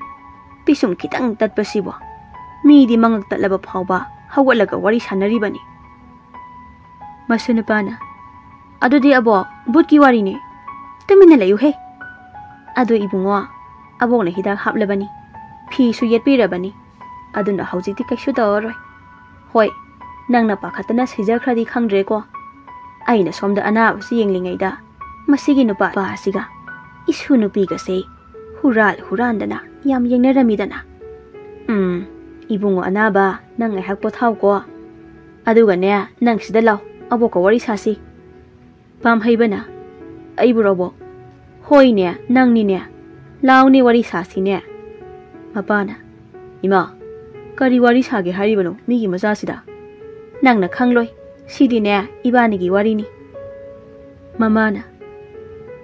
"ꯄꯤꯁꯨꯝ ꯈꯤꯇꯪ ꯇꯠꯄꯁꯤꯕꯣ, ꯃꯤꯗꯤ ꯃꯉꯛ ꯇꯠꯂꯕ ꯐꯥꯎꯕ ꯍꯧꯒꯠꯂꯒ ꯋꯥꯔꯤ ꯁꯥꯟꯅꯔꯤꯕꯅꯤ꯫" ꯃꯁꯨ ꯅꯨꯄꯥꯅ, "ꯑꯗꯨꯗꯤ ꯑꯕꯣꯛ, ꯚꯨꯠꯀꯤ ꯋꯥꯔꯤꯅꯤ꯫ ꯇꯨꯃꯤꯟꯅ ꯂꯩꯌꯨꯍꯦ꯫ ꯑꯗꯨ ꯏꯕꯨꯡꯉꯣ, ꯑꯕꯣꯛꯅ ꯍꯤꯗꯥꯛ ꯍꯥꯞꯂꯕꯅꯤ, ꯐꯤꯁꯨ ꯌꯦꯠꯄꯤꯔꯕꯅꯤ, ꯑꯗꯨꯅ ꯍꯧꯖꯤꯛꯇꯤ ꯀꯩꯁꯨ ꯇꯧꯔꯔꯣꯏ꯫ ꯍꯣꯏ, ꯅꯪꯅ ꯄꯥꯈꯠꯇꯅ ꯁꯤꯖꯈ꯭ꯔꯗꯤ ꯈꯪꯗ꯭ꯔꯦꯀꯣ꯫ ꯑꯩꯅ ꯁꯣꯝꯗ ꯑꯅꯥꯕꯁꯤ ꯌꯦꯡꯂꯤꯉꯩꯗ ꯃꯁꯤꯒꯤ ꯅꯨꯄꯥ ꯑꯁꯤꯒ ꯏꯁꯨ ꯅꯨꯄꯤꯒꯁꯦ ꯍꯨꯔꯥꯜ ꯍꯨꯔꯥꯟꯗꯅ ꯌꯥꯝ ꯌꯦꯡꯅꯔꯝꯃꯤꯗꯅ꯫ ꯎꯝ, ꯏꯕꯨꯡꯉꯣ ꯑꯅꯥꯕ, ꯅꯪ ꯉꯥꯏꯍꯥꯛ ꯄꯣꯊꯥꯎꯀꯣ꯫ ꯑꯗꯨꯒꯅꯦ, ꯅꯪ ꯁꯤꯗ ꯂꯥꯎ, ꯑꯕꯣꯛꯀ ꯋꯥꯔꯤ ꯁꯥꯁꯤ꯫" ꯄꯥꯝꯍꯩꯕꯅ, "ꯑꯩꯕꯨꯔꯣ ꯑꯕꯣꯛ?" "ꯍꯣꯏꯅꯦ, ꯅꯪꯅꯤꯅꯦ꯫ ꯂꯥꯎꯅꯦ, ꯋꯥꯔꯤ ꯁꯥꯁꯤꯅꯦ꯫" ꯃꯄꯥꯅ, "ꯏꯃꯥ, ꯀꯔꯤ ꯋꯥꯔꯤ ꯁꯥꯒꯦ ꯍꯥꯏꯔꯤꯕꯅꯣ ꯃꯤꯒꯤ ꯃꯆꯥꯁꯤꯗ? ꯅꯪꯅ ꯈꯪꯂꯣꯏ꯫ ꯁꯤꯗꯤꯅꯦ, ꯏꯕꯥꯅꯤꯒꯤ ꯋꯥꯔꯤꯅꯤ꯫" ꯃꯃꯥꯅ,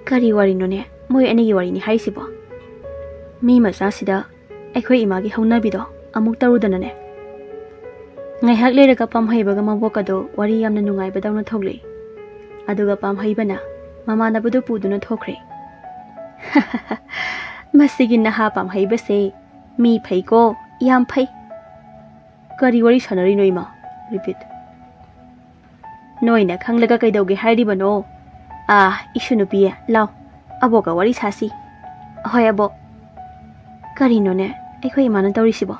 "ꯀꯔꯤ ꯋꯥꯔꯤꯅꯣꯅꯦ? ꯃꯣꯏ ꯑꯅꯤꯒꯤ ꯋꯥꯔꯤꯅꯤ ꯍꯥꯏꯔꯤꯁꯤꯕꯣ? ꯃꯤ ꯃꯆꯥꯁꯤꯗ ꯑꯩꯈꯣꯏ ꯏꯃꯥꯒꯤ ꯍꯧꯅꯕꯤꯗꯣ ꯑꯃꯨꯛ ꯇꯧꯔꯨꯗꯅꯅꯦ꯫" ꯉꯥꯏꯍꯥꯛ ꯂꯩꯔꯒ ꯄꯥꯝꯍꯩꯕꯒ ꯃꯕꯣꯛꯀꯗꯣ ꯋꯥꯔꯤ ꯌꯥꯝꯅ ꯅꯨꯡꯉꯥꯏꯕꯗꯧꯅ ꯊꯣꯛꯂꯛꯏ꯫ ꯑꯗꯨꯒ ꯄꯥꯝꯍꯩꯕꯅ ꯃꯃꯥꯟꯅꯕꯗꯨ ꯄꯨꯗꯨꯅ ꯊꯣꯛꯈ꯭ꯔꯦ꯫ "ꯃꯁꯤꯒꯤ ꯅꯍꯥ ꯄꯥꯝꯍꯩꯕꯁꯦ ꯃꯤ ꯐꯩꯀꯣ, ꯌꯥꯝ ꯐꯩ꯫ ꯀꯔꯤ ꯋꯥꯔꯤ ꯁꯥꯟꯅꯔꯤꯅꯣ ꯏꯃꯥ?" Repeat. "ꯅꯣꯏꯅ ꯈꯪꯂꯒ ꯀꯩꯗꯧꯒꯦ ꯍꯥꯏꯔꯤꯕꯅꯣ? ꯑꯥ, ꯏꯁꯨ ꯅꯨꯄꯤ, ꯂꯥꯎ, ꯑꯕꯣꯛꯀ ꯋꯥꯔꯤ ꯁꯥꯁꯤ꯫" "ꯑꯍꯣꯏ ꯑꯕꯣꯛ꯫" "ꯀꯔꯤꯅꯣꯅꯦ ꯑꯩꯈꯣꯏ ꯏꯃꯥꯅ ꯇꯧꯔꯤꯁꯤꯕꯣ?"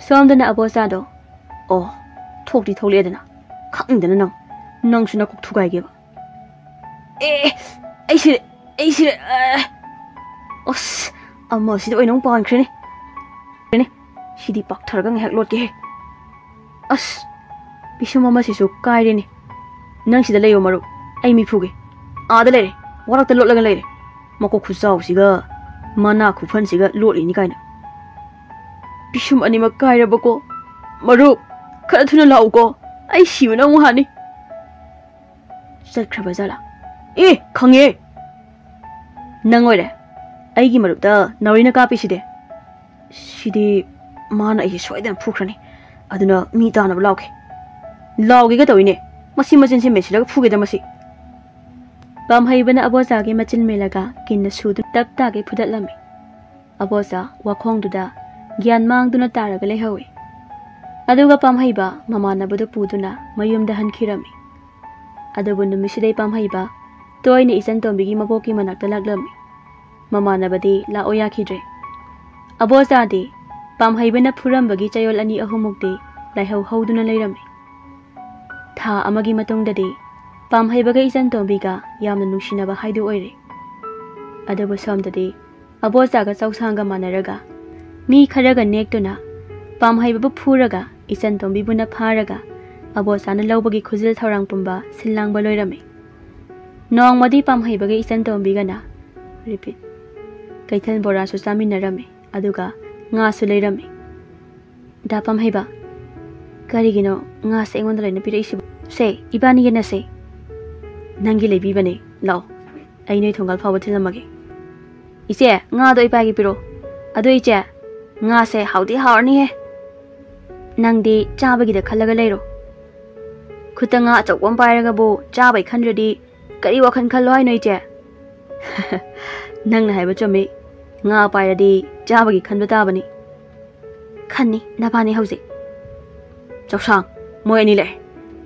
ꯁꯣꯝꯗꯅ ꯑꯕꯣꯆꯥꯗꯣ, "ꯑꯣ, ꯊꯣꯛꯇꯤ ꯊꯣꯛꯂꯛꯑꯦꯗꯅ, ꯈꯪꯗꯅ ꯅꯪ, ꯅꯪꯁꯨ ꯅꯀꯣꯛ ꯊꯨꯒꯥꯏꯒꯦꯕ꯫" "ꯑꯦ, ꯑꯩ ꯁꯤꯔꯦ, ꯑꯩ ꯁꯤꯔꯦ, ꯑꯦ꯫ ꯑꯁ, ꯑꯃꯁꯤꯗ ꯑꯣꯏꯅ ꯑꯃꯨꯛ ꯄꯥꯟꯈ꯭ꯔꯦꯅꯦ꯫ ꯁꯤꯗꯤ ꯄꯥꯛꯊꯔꯒ ꯉꯥꯏꯍꯥꯛ ꯂꯣꯠꯀꯦꯍꯦ꯫ ꯑꯁ, ꯄꯤꯁꯨꯝ ꯑꯃꯁꯤꯁꯨ ꯀꯥꯏꯔꯦꯅꯦ꯫ ꯅꯪ ꯁꯤꯗ ꯂꯩꯌꯣ ꯃꯔꯨꯞ, ꯑꯩ ꯃꯤ ꯐꯨꯒꯦ꯫ ꯑꯥꯗ ꯂꯩꯔꯦ, ꯋꯥꯔꯛꯇ ꯂꯣꯠꯂꯒ ꯂꯩꯔꯦ꯫ ꯃꯀꯣꯛ ꯈꯨꯆꯥꯎꯁꯤꯒ ꯃꯅꯥ ꯈꯨꯐꯟꯁꯤꯒ ꯂꯣꯠꯂꯤꯅꯤ ꯀꯥꯏꯅ꯫ ꯄꯤꯁꯨꯝ ꯑꯅꯤꯃꯛ ꯀꯥꯏꯔꯕꯀꯣ꯫ ꯃꯔꯨꯞ, ꯈꯔ ꯊꯨꯅ ꯂꯥꯛꯎꯀꯣ, ꯑꯩ ꯁꯤꯕꯅ ꯑꯃꯨꯛ ꯍꯥꯅꯤ꯫" "ꯆꯠꯈ꯭ꯔꯕ ꯖꯥꯠꯂꯥ? ꯑꯦ, ꯈꯪꯉꯦ꯫ ꯅꯪ ꯑꯣꯏꯔꯦ꯫ ꯑꯩꯒꯤ ꯃꯔꯨꯞꯇ ꯅꯥꯎꯔꯤꯅ ꯀꯥꯞꯄꯤꯁꯤꯗꯤ꯫ ꯁꯤꯗꯤ ꯃꯥꯅ ꯑꯩꯁꯦ ꯁꯣꯏꯗꯅ ꯐꯨꯈ꯭ꯔꯅꯤ꯫ ꯑꯗꯨꯅ ꯃꯤ ꯇꯥꯅꯕ ꯂꯥꯎꯒꯦ꯫" "ꯂꯥꯎꯒꯦꯒ ꯇꯧꯏꯅꯦ꯫ ꯃꯁꯤ ꯃꯆꯤꯟꯁꯦ ꯃꯦꯠꯁꯤꯜꯂꯒ ꯐꯨꯒꯦꯗ ꯃꯁꯤ꯫" ꯄꯥꯝꯍꯩꯕꯅ ꯑꯕꯣꯆꯥꯒꯤ ꯃꯆꯤꯟ ꯃꯦꯜꯂꯒ ꯀꯤꯟꯅ ꯁꯨꯗꯨꯅ ꯇꯞ ꯇꯥꯒꯩ ꯐꯨꯗꯠꯂꯝꯃꯤ꯫ ꯑꯕꯣꯆꯥ ꯋꯥꯈꯣꯡꯗꯨꯗ ꯒ꯭ꯌꯥꯟ ꯃꯥꯡꯗꯨꯅ ꯇꯥꯔꯒ ꯂꯩꯍꯧꯏ꯫ ꯑꯗꯨꯒ ꯄꯥꯝꯍꯩꯕ ꯃꯃꯥꯟꯅꯕꯗꯨ ꯄꯨꯗꯨꯅ ꯃꯌꯨꯝꯗ ꯍꯟꯈꯤꯔꯝꯃꯤ꯫ ꯑꯗꯨꯕꯨ ꯅꯨꯃꯤꯠꯁꯤꯗꯩ ꯄꯥꯝꯍꯩꯕ ꯇꯣꯏꯅ ꯏꯆꯟ ꯇꯣꯝꯕꯤꯒꯤ ꯃꯕꯣꯛꯀꯤ ꯃꯅꯥꯛꯇ ꯂꯥꯛꯂꯝꯃꯤ꯫ ꯃꯃꯥꯟꯅꯕꯗꯤ ꯂꯥꯛꯑꯣ ꯌꯥꯈꯤꯗ꯭ꯔꯦ꯫ ꯑꯕꯣꯆꯥꯗꯤ ꯄꯥꯝꯍꯩꯕꯅ ꯐꯨꯔꯝꯕꯒꯤ ꯆꯌꯣꯜ ꯑꯅꯤ ꯑꯍꯨꯝꯃꯨꯛꯇꯤ ꯂꯥꯏꯍꯧ ꯍꯧꯗꯨꯅ ꯂꯩꯔꯝꯃꯤ꯫ ꯊꯥ ꯑꯃꯒꯤ ꯃꯇꯨꯡꯗꯗꯤ ꯄꯥꯝꯍꯩꯕꯒ ꯏꯆꯟ ꯇꯣꯝꯕꯤꯒ ꯌꯥꯝꯅ ꯅꯨꯡꯁꯤꯅꯕ ꯍꯥꯏꯗꯨ ꯑꯣꯏꯔꯦ꯫ ꯑꯗꯨꯕꯨ ꯁꯣꯝꯗꯗꯤ ꯑꯕꯣꯆꯥꯒ ꯆꯧꯁꯥꯡꯒ ꯃꯥꯟꯅꯔꯒ ꯃꯤ ꯈꯔꯒ ꯅꯦꯛꯇꯨꯅ ꯄꯥꯝꯍꯩꯕꯕꯨ ꯐꯨꯔꯒ ꯏꯆꯟ ꯇꯣꯝꯕꯤꯕꯨꯅ ꯐꯥꯔꯒ ꯑꯕꯣꯆꯥꯅ ꯂꯧꯕꯒꯤ ꯈꯨꯖꯤꯜ ꯊꯧꯔꯥꯡ ꯄꯨꯝꯕ ꯁꯤꯜ ꯂꯥꯡꯕ ꯂꯣꯏꯔꯝꯃꯤ꯫ ꯅꯣꯡꯃꯗꯤ ꯄꯥꯝꯍꯩꯕꯒ ꯏꯆꯟ ꯇꯣꯝꯕꯤꯒꯅ, repeat, ꯀꯩꯊꯦꯜ ꯕꯣꯔꯥꯁꯨ ꯆꯥꯃꯤꯟꯅꯔꯝꯃꯤ, ꯑꯗꯨꯒ ꯉꯥꯁꯨ ꯂꯩꯔꯝꯃꯤ꯫ "ꯗꯥ ꯄꯥꯝꯍꯩꯕ, ꯀꯔꯤꯒꯤꯅꯣ ꯉꯥꯁꯦ ꯑꯩꯉꯣꯟꯗ ꯂꯣꯏꯅ ꯄꯤꯔꯛꯏꯁꯤꯕꯣ? ꯁꯦ, ꯏꯕꯥꯅꯤ ꯌꯦꯟꯅꯁꯦ꯫" "ꯅꯪꯒꯤ ꯂꯩꯕꯤꯕꯅꯦ, ꯂꯥꯛꯑꯣ, ꯑꯩ ꯅꯣꯏ ꯊꯣꯡꯒꯥꯜ ꯐꯥꯎꯕ ꯊꯤꯜꯂꯝꯃꯒꯦ꯫" "ꯏꯆꯦ, ꯉꯥꯗꯣ ꯏꯄꯥꯒꯤ ꯄꯤꯔꯛꯑꯣ꯫" "ꯑꯗꯣ ꯏꯆꯦ, ꯉꯥꯁꯦ ꯍꯥꯎꯗꯤ ꯍꯥꯎꯔꯅꯤꯍꯦ꯫ ꯅꯪꯗꯤ ꯆꯥꯕꯒꯤꯗ ꯈꯜꯂꯒ ꯂꯩꯔꯣ꯫" ꯈꯨꯠꯇ ꯉꯥ ꯑꯆꯧꯕ ꯑꯃ ꯄꯥꯏꯔꯒꯕꯨ ꯆꯥꯕꯩ ꯈꯟꯗ꯭ꯔꯗꯤ ꯀꯔꯤ ꯋꯥꯈꯜ ꯈꯜꯂꯣ ꯍꯥꯏꯅꯣ, ꯏꯆꯦ? ꯅꯪꯅ ꯍꯥꯏꯕ ꯆꯨꯝꯃꯤ꯫ ꯉꯥ ꯄꯥꯏꯔꯗꯤ ꯆꯥꯕꯒꯤ ꯈꯟꯕ ꯇꯥꯕꯅꯤ꯫ ꯈꯟꯅꯤ ꯅꯕꯥꯅꯤ ꯍꯧꯖꯤꯛ꯫ ꯆꯧꯁꯥꯡ, ꯃꯣꯏ ꯑꯅꯤ ꯂꯥꯛꯑꯦ꯫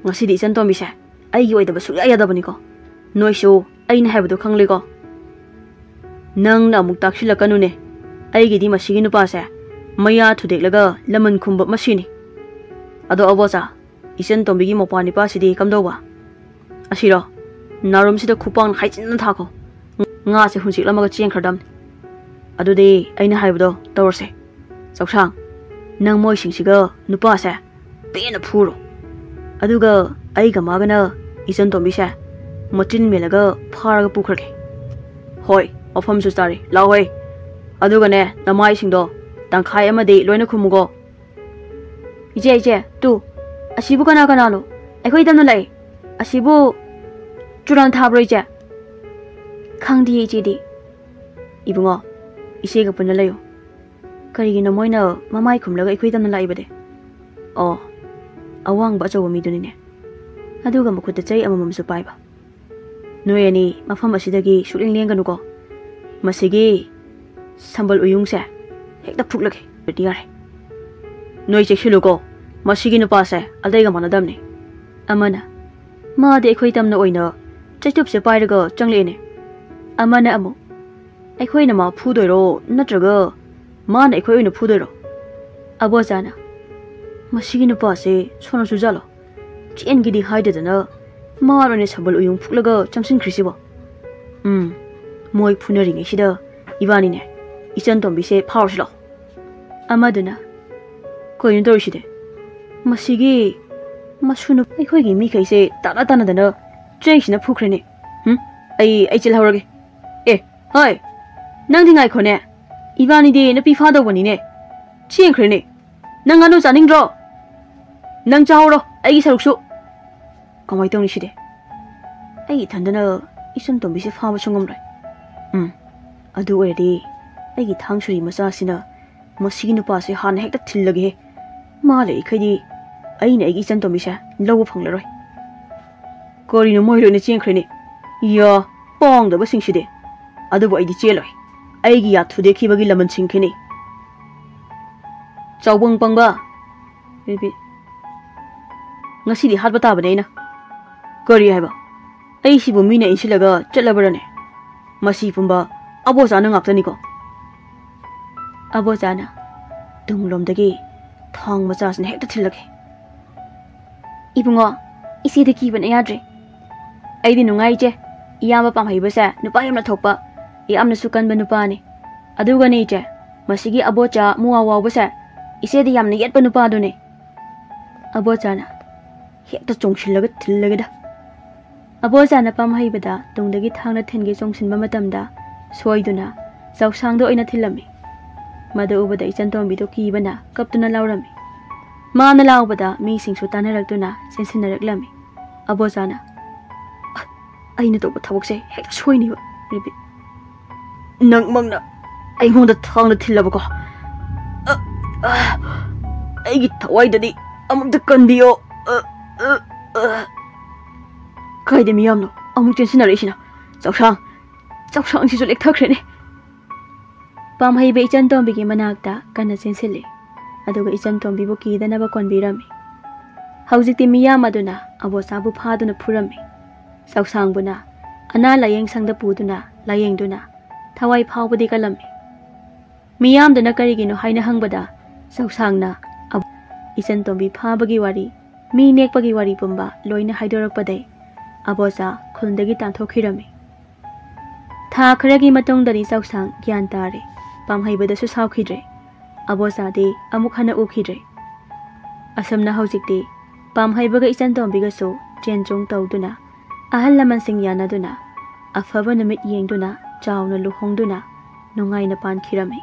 ꯉꯁꯤꯗꯤ ꯏꯆꯟ ꯇꯣꯝꯕꯤꯁꯦ ꯑꯩꯒꯤ ꯑꯣꯏꯗꯕ ꯁꯨꯛꯌꯥ ꯌꯥꯗꯕꯅꯤꯀꯣ꯫ ꯅꯣꯏꯁꯨ ꯑꯩꯅ ꯍꯥꯏꯕꯗꯣ ꯈꯪꯂꯦꯀꯣ꯫ ꯅꯪꯅ ꯑꯃꯨꯛ ꯇꯥꯛꯁꯤꯜꯂꯛꯀꯅꯨꯅꯦ꯫ ꯑꯩꯒꯤꯗꯤ ꯃꯁꯤꯒꯤ ꯅꯨꯄꯥꯁꯦ ꯃꯌꯥ ꯊꯨꯗꯦꯛꯂꯒ ꯂꯃꯟ ꯈꯨꯝꯕ ꯃꯁꯤꯅꯤ꯫ ꯑꯗꯣ ꯑꯕꯣꯆꯥ, ꯏꯆꯟ ꯇꯣꯝꯕꯤꯒꯤ ꯃꯧꯄ꯭ꯋꯥ ꯅꯤꯄꯥꯁꯤꯗꯤ ꯀꯝꯗꯧꯕ? ꯑꯁꯤꯔꯣ? ꯅꯥꯔꯨꯝꯁꯤꯗ ꯈꯨꯄꯥꯡ ꯍꯥꯏꯖꯤꯟꯅ ꯊꯥꯈꯣ꯫ ꯉꯥꯁꯦ ꯍꯨꯟꯆꯤꯛꯂꯝꯃꯒ ꯆꯦꯟꯈ꯭ꯔꯗꯝꯅꯤ꯫ ꯑꯗꯨꯗꯤ ꯑꯩꯅ ꯍꯥꯏꯕꯗꯣ ꯇꯧꯔꯁꯦ꯫ ꯆꯧꯁꯥꯡ, ꯅꯪ ꯃꯣꯏꯁꯤꯡꯁꯤꯒ ꯅꯨꯄꯥꯁꯦ ꯄꯦꯟꯅ ꯐꯨꯔꯣ꯫ ꯑꯗꯨꯒ ꯑꯩꯒ ꯃꯥꯒꯅ ꯏꯆꯟ ꯇꯣꯝꯕꯤꯁꯦ ꯃꯆꯤꯟ ꯃꯦꯜꯂꯒ ꯐꯥꯔꯒ ꯄꯨꯈ꯭ꯔꯒꯦ꯫ ꯍꯣꯏ, ꯃꯐꯝꯁꯨ ꯆꯥꯔꯦ, ꯂꯥꯛꯑꯣꯍꯦ꯫ ꯑꯗꯨꯒꯅꯦ, ꯅꯃꯥꯏꯁꯤꯡꯗꯣ ꯇꯪꯈꯥꯏ ꯑꯃꯗꯤ ꯂꯣꯏꯅ ꯈꯨꯝꯃꯨꯀꯣ꯫ ꯏꯆꯦ, ꯏꯆꯦ, ꯇꯨ, ꯑꯁꯤꯕꯨ ꯀꯅꯥ ꯀꯅꯥꯅꯣ? ꯑꯩꯈꯣꯏ ꯇꯝꯅ ꯂꯥꯛꯏ꯫ ꯑꯁꯤꯕꯨ ꯆꯨꯔꯥꯟ ꯊꯥꯕ꯭ꯔꯣ, ꯏꯆꯦ? ꯈꯪꯗꯤꯌꯦ, ꯏꯆꯦꯗꯤ꯫ ꯏꯕꯨꯡꯉꯣ, ꯏꯆꯦꯒ ꯄꯨꯟꯅ ꯂꯩꯌꯨ꯫ ꯀꯔꯤꯒꯤꯅꯣ ꯃꯣꯏꯅ ꯃꯃꯥꯏ ꯈꯨꯝꯂꯒ ꯑꯩꯈꯣꯏ ꯇꯝꯅ ꯂꯥꯛꯏꯕꯗꯤ? ꯑꯣ, ꯑꯋꯥꯡꯕ ꯑꯆꯧꯕ ꯃꯤꯗꯨꯅꯤꯅꯦ꯫ ꯑꯗꯨꯒ ꯃꯈꯨꯠꯇ ꯆꯩ ꯑꯃꯃꯝꯁꯨ ꯄꯥꯏꯕ꯫ ꯅꯣꯏ ꯑꯅꯤ ꯃꯐꯝ ꯑꯁꯤꯗꯒꯤ ꯁꯨꯛꯂꯦꯡ ꯂꯦꯡꯒꯅꯨꯀꯣ꯫ ꯃꯁꯤꯒꯤ ꯁꯝꯕꯜ ꯎꯌꯨꯡꯁꯦ ꯍꯦꯛꯇ ꯐꯨꯛꯂꯒꯦ꯫ ꯑꯗꯨꯗꯤ ꯌꯥꯔꯦ꯫ ꯅꯣꯏ ꯆꯦꯛꯁꯤꯜꯂꯨꯀꯣ, ꯃꯁꯤꯒꯤ ꯅꯨꯄꯥꯁꯦ ꯑꯇꯩꯒ ꯃꯥꯟꯅꯗꯕꯅꯤ꯫ ꯑꯃꯅ, "ꯃꯥꯗꯤ ꯑꯩꯈꯣꯏ ꯇꯝꯅ ꯑꯣꯏꯅ ꯆꯩꯇꯨꯞꯁꯦ ꯄꯥꯏꯔꯒ ꯆꯪꯂꯛꯑꯦꯅꯦ"꯫ ꯑꯃꯅ ꯑꯃꯨꯛ, "ꯑꯩꯈꯣꯏꯅ ꯃꯥ ꯐꯨꯗꯣꯏꯔꯣ, ꯅꯠꯇ꯭ꯔꯒ ꯃꯥꯅ ꯑꯩꯈꯣꯏ ꯑꯣꯏꯅ ꯐꯨꯗꯣꯏꯔꯣ?" ꯑꯕꯣꯆꯥꯅ, "ꯃꯁꯤꯒꯤ ꯅꯨꯄꯥꯁꯦ ꯁꯣꯅꯣ ꯆꯨꯖꯥꯠꯂꯣ? ꯆꯦꯟꯒꯦꯗꯤ ꯍꯥꯏꯗꯗꯅ ꯃꯥꯅ ꯑꯣꯏꯅ ꯁꯝꯕꯜ ꯎꯌꯨꯡ ꯐꯨꯛꯂꯒ ꯆꯪꯁꯤꯟꯈ꯭ꯔꯤꯁꯤꯕꯣ? ꯎꯝ, ꯃꯣꯏ ꯐꯨꯅꯔꯤꯉꯩꯁꯤꯗ ꯏꯕꯥꯅꯤꯅꯦ, ꯏꯆꯟ ꯇꯣꯝꯕꯤꯁꯦ ꯐꯥꯔꯨꯁꯤ ꯂꯥꯛꯑꯣ"꯫ ꯑꯃꯗꯨꯅ, "ꯀꯩꯅꯣ ꯇꯧꯔꯤꯁꯤꯗꯤ? ꯃꯁꯤꯒꯤ ꯃꯁꯨ ꯅꯨ-, ꯑꯩꯈꯣꯏꯒꯤ ꯃꯤꯈꯩꯁꯦ ꯇꯥꯟꯅ ꯇꯥꯟꯅꯗꯅ ꯆꯩꯁꯤꯅ ꯐꯨꯈ꯭ꯔꯦꯅꯦ꯫ ꯎꯝ, ꯑꯩ, ꯑꯩ ꯆꯦꯜꯍꯧꯔꯒꯦ꯫ ꯑꯦ, ꯍꯣꯏ, ꯅꯪꯗꯤ ꯉꯥꯏꯈꯣꯅꯦ, ꯏꯕꯥꯅꯤꯗꯤ ꯅꯨꯄꯤ ꯐꯥꯗꯧꯕꯅꯤꯅꯦ꯫ ꯆꯦꯟꯈ꯭ꯔꯦꯅꯦ꯫ ꯅꯪ ꯉꯥꯅꯨ ꯆꯥꯅꯤꯡꯗ꯭ꯔꯣ? ꯅꯪ ꯆꯥꯍꯧꯔꯣ, ꯑꯩꯒꯤ ꯁꯔꯨꯛꯁꯨ"꯫ ꯀꯃꯥꯏ ꯇꯧꯅꯤ ꯁꯤꯗꯤ? ꯑꯩ ꯏꯊꯟꯗꯅ ꯏꯆꯟ ꯇꯣꯝꯕꯤꯁꯦ ꯐꯥꯕꯁꯨ ꯉꯝꯂꯣꯏ꯫ ꯎꯝ, ꯑꯗꯨ ꯑꯣꯏꯔꯗꯤ ꯑꯩꯒꯤ ꯊꯥꯡ ꯁꯨꯔꯤ ꯃꯆꯥꯁꯤꯅ ꯃꯁꯤꯒꯤ ꯅꯨꯄꯥꯁꯦ ꯍꯥꯟꯅ ꯍꯦꯛꯇ ꯊꯤꯜꯂꯒꯦꯍꯦ꯫ ꯃꯥ ꯂꯩꯔꯤꯈꯩꯗꯤ ꯑꯩꯅ ꯑꯩꯒꯤ ꯏꯆꯟ ꯇꯣꯝꯕꯤꯁꯦ ꯂꯧꯕ ꯐꯪꯂꯔꯣꯏ꯫ ꯀꯔꯤꯅꯣ, ꯃꯣꯏ ꯂꯣꯏꯅ ꯆꯦꯟꯈ꯭ꯔꯦꯅꯦ꯫ ꯌꯥ, ꯄꯥꯡꯗꯕꯁꯤꯡꯁꯤꯗꯤ꯫ ꯑꯗꯨꯕꯨ ꯑꯩꯗꯤ ꯆꯦꯜꯂꯣꯏ꯫ ꯑꯩꯒꯤ ꯌꯥ ꯊꯨꯗꯦꯛꯈꯤꯕꯒꯤ ꯂꯃꯟ ꯁꯤꯡꯈꯤꯅꯤ꯫ ꯆꯥꯎꯕꯪ ꯄꯪꯕ꯫ ꯔꯦꯕꯤꯠ, ꯉꯁꯤꯗꯤ ꯍꯥꯠꯄ ꯇꯥꯕꯅꯦ ꯑꯩꯅ꯫ ꯀꯔꯤ ꯍꯥꯏꯕ? ꯑꯩꯁꯤꯕꯨ ꯃꯤꯅ ꯏꯟꯁꯤꯜꯂꯒ ꯆꯠꯂꯕ꯭ꯔꯅꯦ? ꯃꯁꯤ ꯄꯨꯝꯕ ꯑꯕꯣꯆꯥꯅ ꯉꯥꯛꯇꯅꯤꯀꯣ꯫ ꯑꯕꯣꯆꯥꯅ ꯇꯨꯡꯂꯣꯝꯗꯒꯤ ꯊꯥꯡ ꯃꯆꯥꯁꯤꯅ ꯍꯦꯛꯇ ꯊꯤꯜꯂꯛꯈꯤ꯫ "ꯏꯕꯨꯡꯉꯣ, ꯏꯆꯦꯗ ꯀꯤꯕꯅ ꯌꯥꯗ꯭ꯔꯦ꯫ ꯑꯩꯗꯤ ꯅꯨꯡꯉꯥꯏ ꯏꯆꯦ, ꯏꯌꯥꯝꯕ ꯄꯥꯝꯍꯩꯕꯁꯦ ꯅꯨꯄꯥ ꯌꯥꯝꯅ ꯊꯣꯛꯄ, ꯌꯥꯝꯅꯁꯨ ꯀꯟꯕ ꯅꯨꯄꯥꯅꯤ꯫ ꯑꯗꯨꯒꯅꯦ ꯏꯆꯦ, ꯃꯁꯤꯒꯤ ꯑꯕꯣꯆꯥ ꯃꯨꯋꯥ ꯋꯥꯎꯕꯁꯦ ꯏꯆꯦꯗꯤ ꯌꯥꯝꯅ ꯌꯦꯠꯄ ꯅꯨꯄꯥꯗꯨꯅꯤ꯫" ꯑꯕꯣꯆꯥꯅ ꯍꯦꯛꯇ ꯆꯣꯡꯁꯤꯜꯂꯒ ꯊꯤꯜꯂꯒꯦꯗ꯫ ꯑꯕꯣꯆꯥꯅ ꯄꯥꯝꯍꯩꯕꯗ ꯇꯨꯡꯗꯒꯤ ꯊꯥꯡꯅ ꯊꯤꯟꯒꯦ ꯆꯣꯡꯁꯤꯟꯕ ꯃꯇꯝꯗ ꯁꯣꯏꯗꯨꯅ ꯆꯥꯎꯁꯥꯡꯗ ꯑꯣꯏꯅ ꯊꯤꯜꯂꯝꯃꯤ꯫ ꯃꯗꯨ ꯎꯕꯗ ꯏꯆꯟꯇꯣꯝꯕꯤꯗꯨ ꯀꯤꯕꯅ ꯀꯞꯇꯨꯅ ꯂꯥꯎꯔꯝꯃꯤ꯫ ꯃꯥꯅ ꯂꯥꯎꯕꯗ ꯃꯤꯁꯤꯡꯁꯨ ꯇꯥꯟꯅꯔꯛꯇꯨꯅ ꯆꯦꯟꯁꯤꯟꯅꯔꯛꯂꯝꯃꯤ꯫ ꯑꯕꯣꯆꯥꯅ, "ꯑ, ꯑꯩꯅ ꯇꯧꯕ ꯊꯕꯛꯁꯦ ꯍꯦꯛꯇ ꯁꯣꯏꯅꯦꯕ, ꯔꯦꯕꯤꯠ꯫ ꯅꯪꯃꯛꯅ ꯑꯩꯉꯣꯟꯗ ꯊꯥꯡꯅ ꯊꯤꯜꯂꯕꯀꯣ? ꯑ, ꯑ, ꯑꯩꯒꯤ ꯊꯋꯥꯏꯗꯗꯤ ꯑꯃꯨꯛꯇ ꯀꯟꯕꯤꯌꯣ꯫ ꯑ, ꯑ, ꯑ꯫ ꯀꯥꯏꯗ ꯃꯤꯌꯥꯝꯅꯣ ꯑꯃꯨꯛ ꯆꯦꯟꯁꯤꯟꯅꯔꯛꯏꯁꯤꯅ? ꯆꯥꯎꯁꯥꯡ, ꯆꯥꯎꯁꯥꯡꯁꯤꯁꯨ ꯂꯦꯛꯊꯈ꯭ꯔꯦꯅꯦ꯫" ꯄꯥꯝꯍꯩꯕ ꯏꯆꯟꯇꯣꯝꯕꯤꯒꯤ ꯃꯅꯥꯛꯇ ꯀꯟꯅ ꯆꯦꯟꯁꯤꯜꯂꯤ꯫ ꯑꯗꯨꯒ ꯏꯆꯟꯇꯣꯝꯕꯤꯕꯨ ꯀꯤꯗꯅꯕ ꯀꯣꯟꯕꯤꯔꯝꯃꯤ꯫ ꯍꯧꯖꯤꯛꯇꯤ ꯃꯤꯌꯥꯝ ꯑꯗꯨꯅ ꯑꯕꯣꯆꯥꯕꯨ ꯐꯥꯗꯨꯅ ꯐꯨꯔꯝꯃꯤ꯫ ꯆꯥꯎꯁꯥꯡꯕꯨꯅ ꯑꯅꯥ ꯂꯥꯌꯦꯡ ꯁꯪꯗ ꯄꯨꯗꯨꯅ ꯂꯥꯌꯦꯡꯗꯨꯅ ꯊꯋꯥꯏ ꯐꯥꯎꯕꯗꯤ ꯀꯜꯂꯝꯃꯤ꯫ ꯃꯤꯌꯥꯝꯗꯨꯅ ꯀꯔꯤꯒꯤꯅꯣ ꯍꯥꯏꯅ ꯍꯪꯕꯗ ꯆꯥꯎꯁꯥꯡꯅ ꯑꯕ-, ꯏꯆꯟꯇꯣꯝꯕꯤ ꯐꯥꯕꯒꯤ ꯋꯥꯔꯤ, ꯃꯤ ꯅꯦꯛꯄꯒꯤ ꯋꯥꯔꯤ ꯄꯨꯝꯕ ꯂꯣꯏꯅ ꯍꯥꯏꯗꯣꯔꯛꯄꯗꯩ ꯑꯕꯣꯆꯥ ꯈꯨꯟꯗꯒꯤ ꯇꯥꯟꯊꯣꯛꯈꯤꯔꯝꯃꯤ꯫ ꯊꯥ ꯈꯔꯒꯤ ꯃꯇꯨꯡꯗꯗꯤ ꯆꯥꯎꯁꯥꯡ ꯒ꯭ꯌꯥꯟ ꯇꯥꯔꯦ꯫ ꯄꯥꯝꯍꯩꯕꯗꯁꯨ ꯁꯥꯎꯈꯤꯗ꯭ꯔꯦ꯫ ꯑꯕꯣꯆꯥꯗꯤ ꯑꯃꯨꯛ ꯍꯟꯅ ꯎꯈꯤꯗ꯭ꯔꯦ꯫ ꯑꯁꯨꯝꯅ ꯍꯧꯖꯤꯛꯇꯤ ꯄꯥꯝꯍꯩꯕꯒ ꯏꯆꯟꯇꯣꯝꯕꯤꯒꯁꯨ ꯆꯦꯟ ꯆꯣꯡ ꯇꯧꯗꯨꯅ, ꯑꯍꯜ ꯂꯃꯟꯁꯤꯡ ꯌꯥꯅꯗꯨꯅ, ꯑꯐꯕ ꯅꯨꯃꯤꯠ ꯌꯦꯡꯗꯨꯅ ꯆꯥꯎꯅ ꯂꯨꯍꯣꯡꯗꯨꯅ ꯅꯨꯡꯉꯥꯏꯅ ꯄꯥꯟꯈꯤꯔꯝꯃꯤ꯫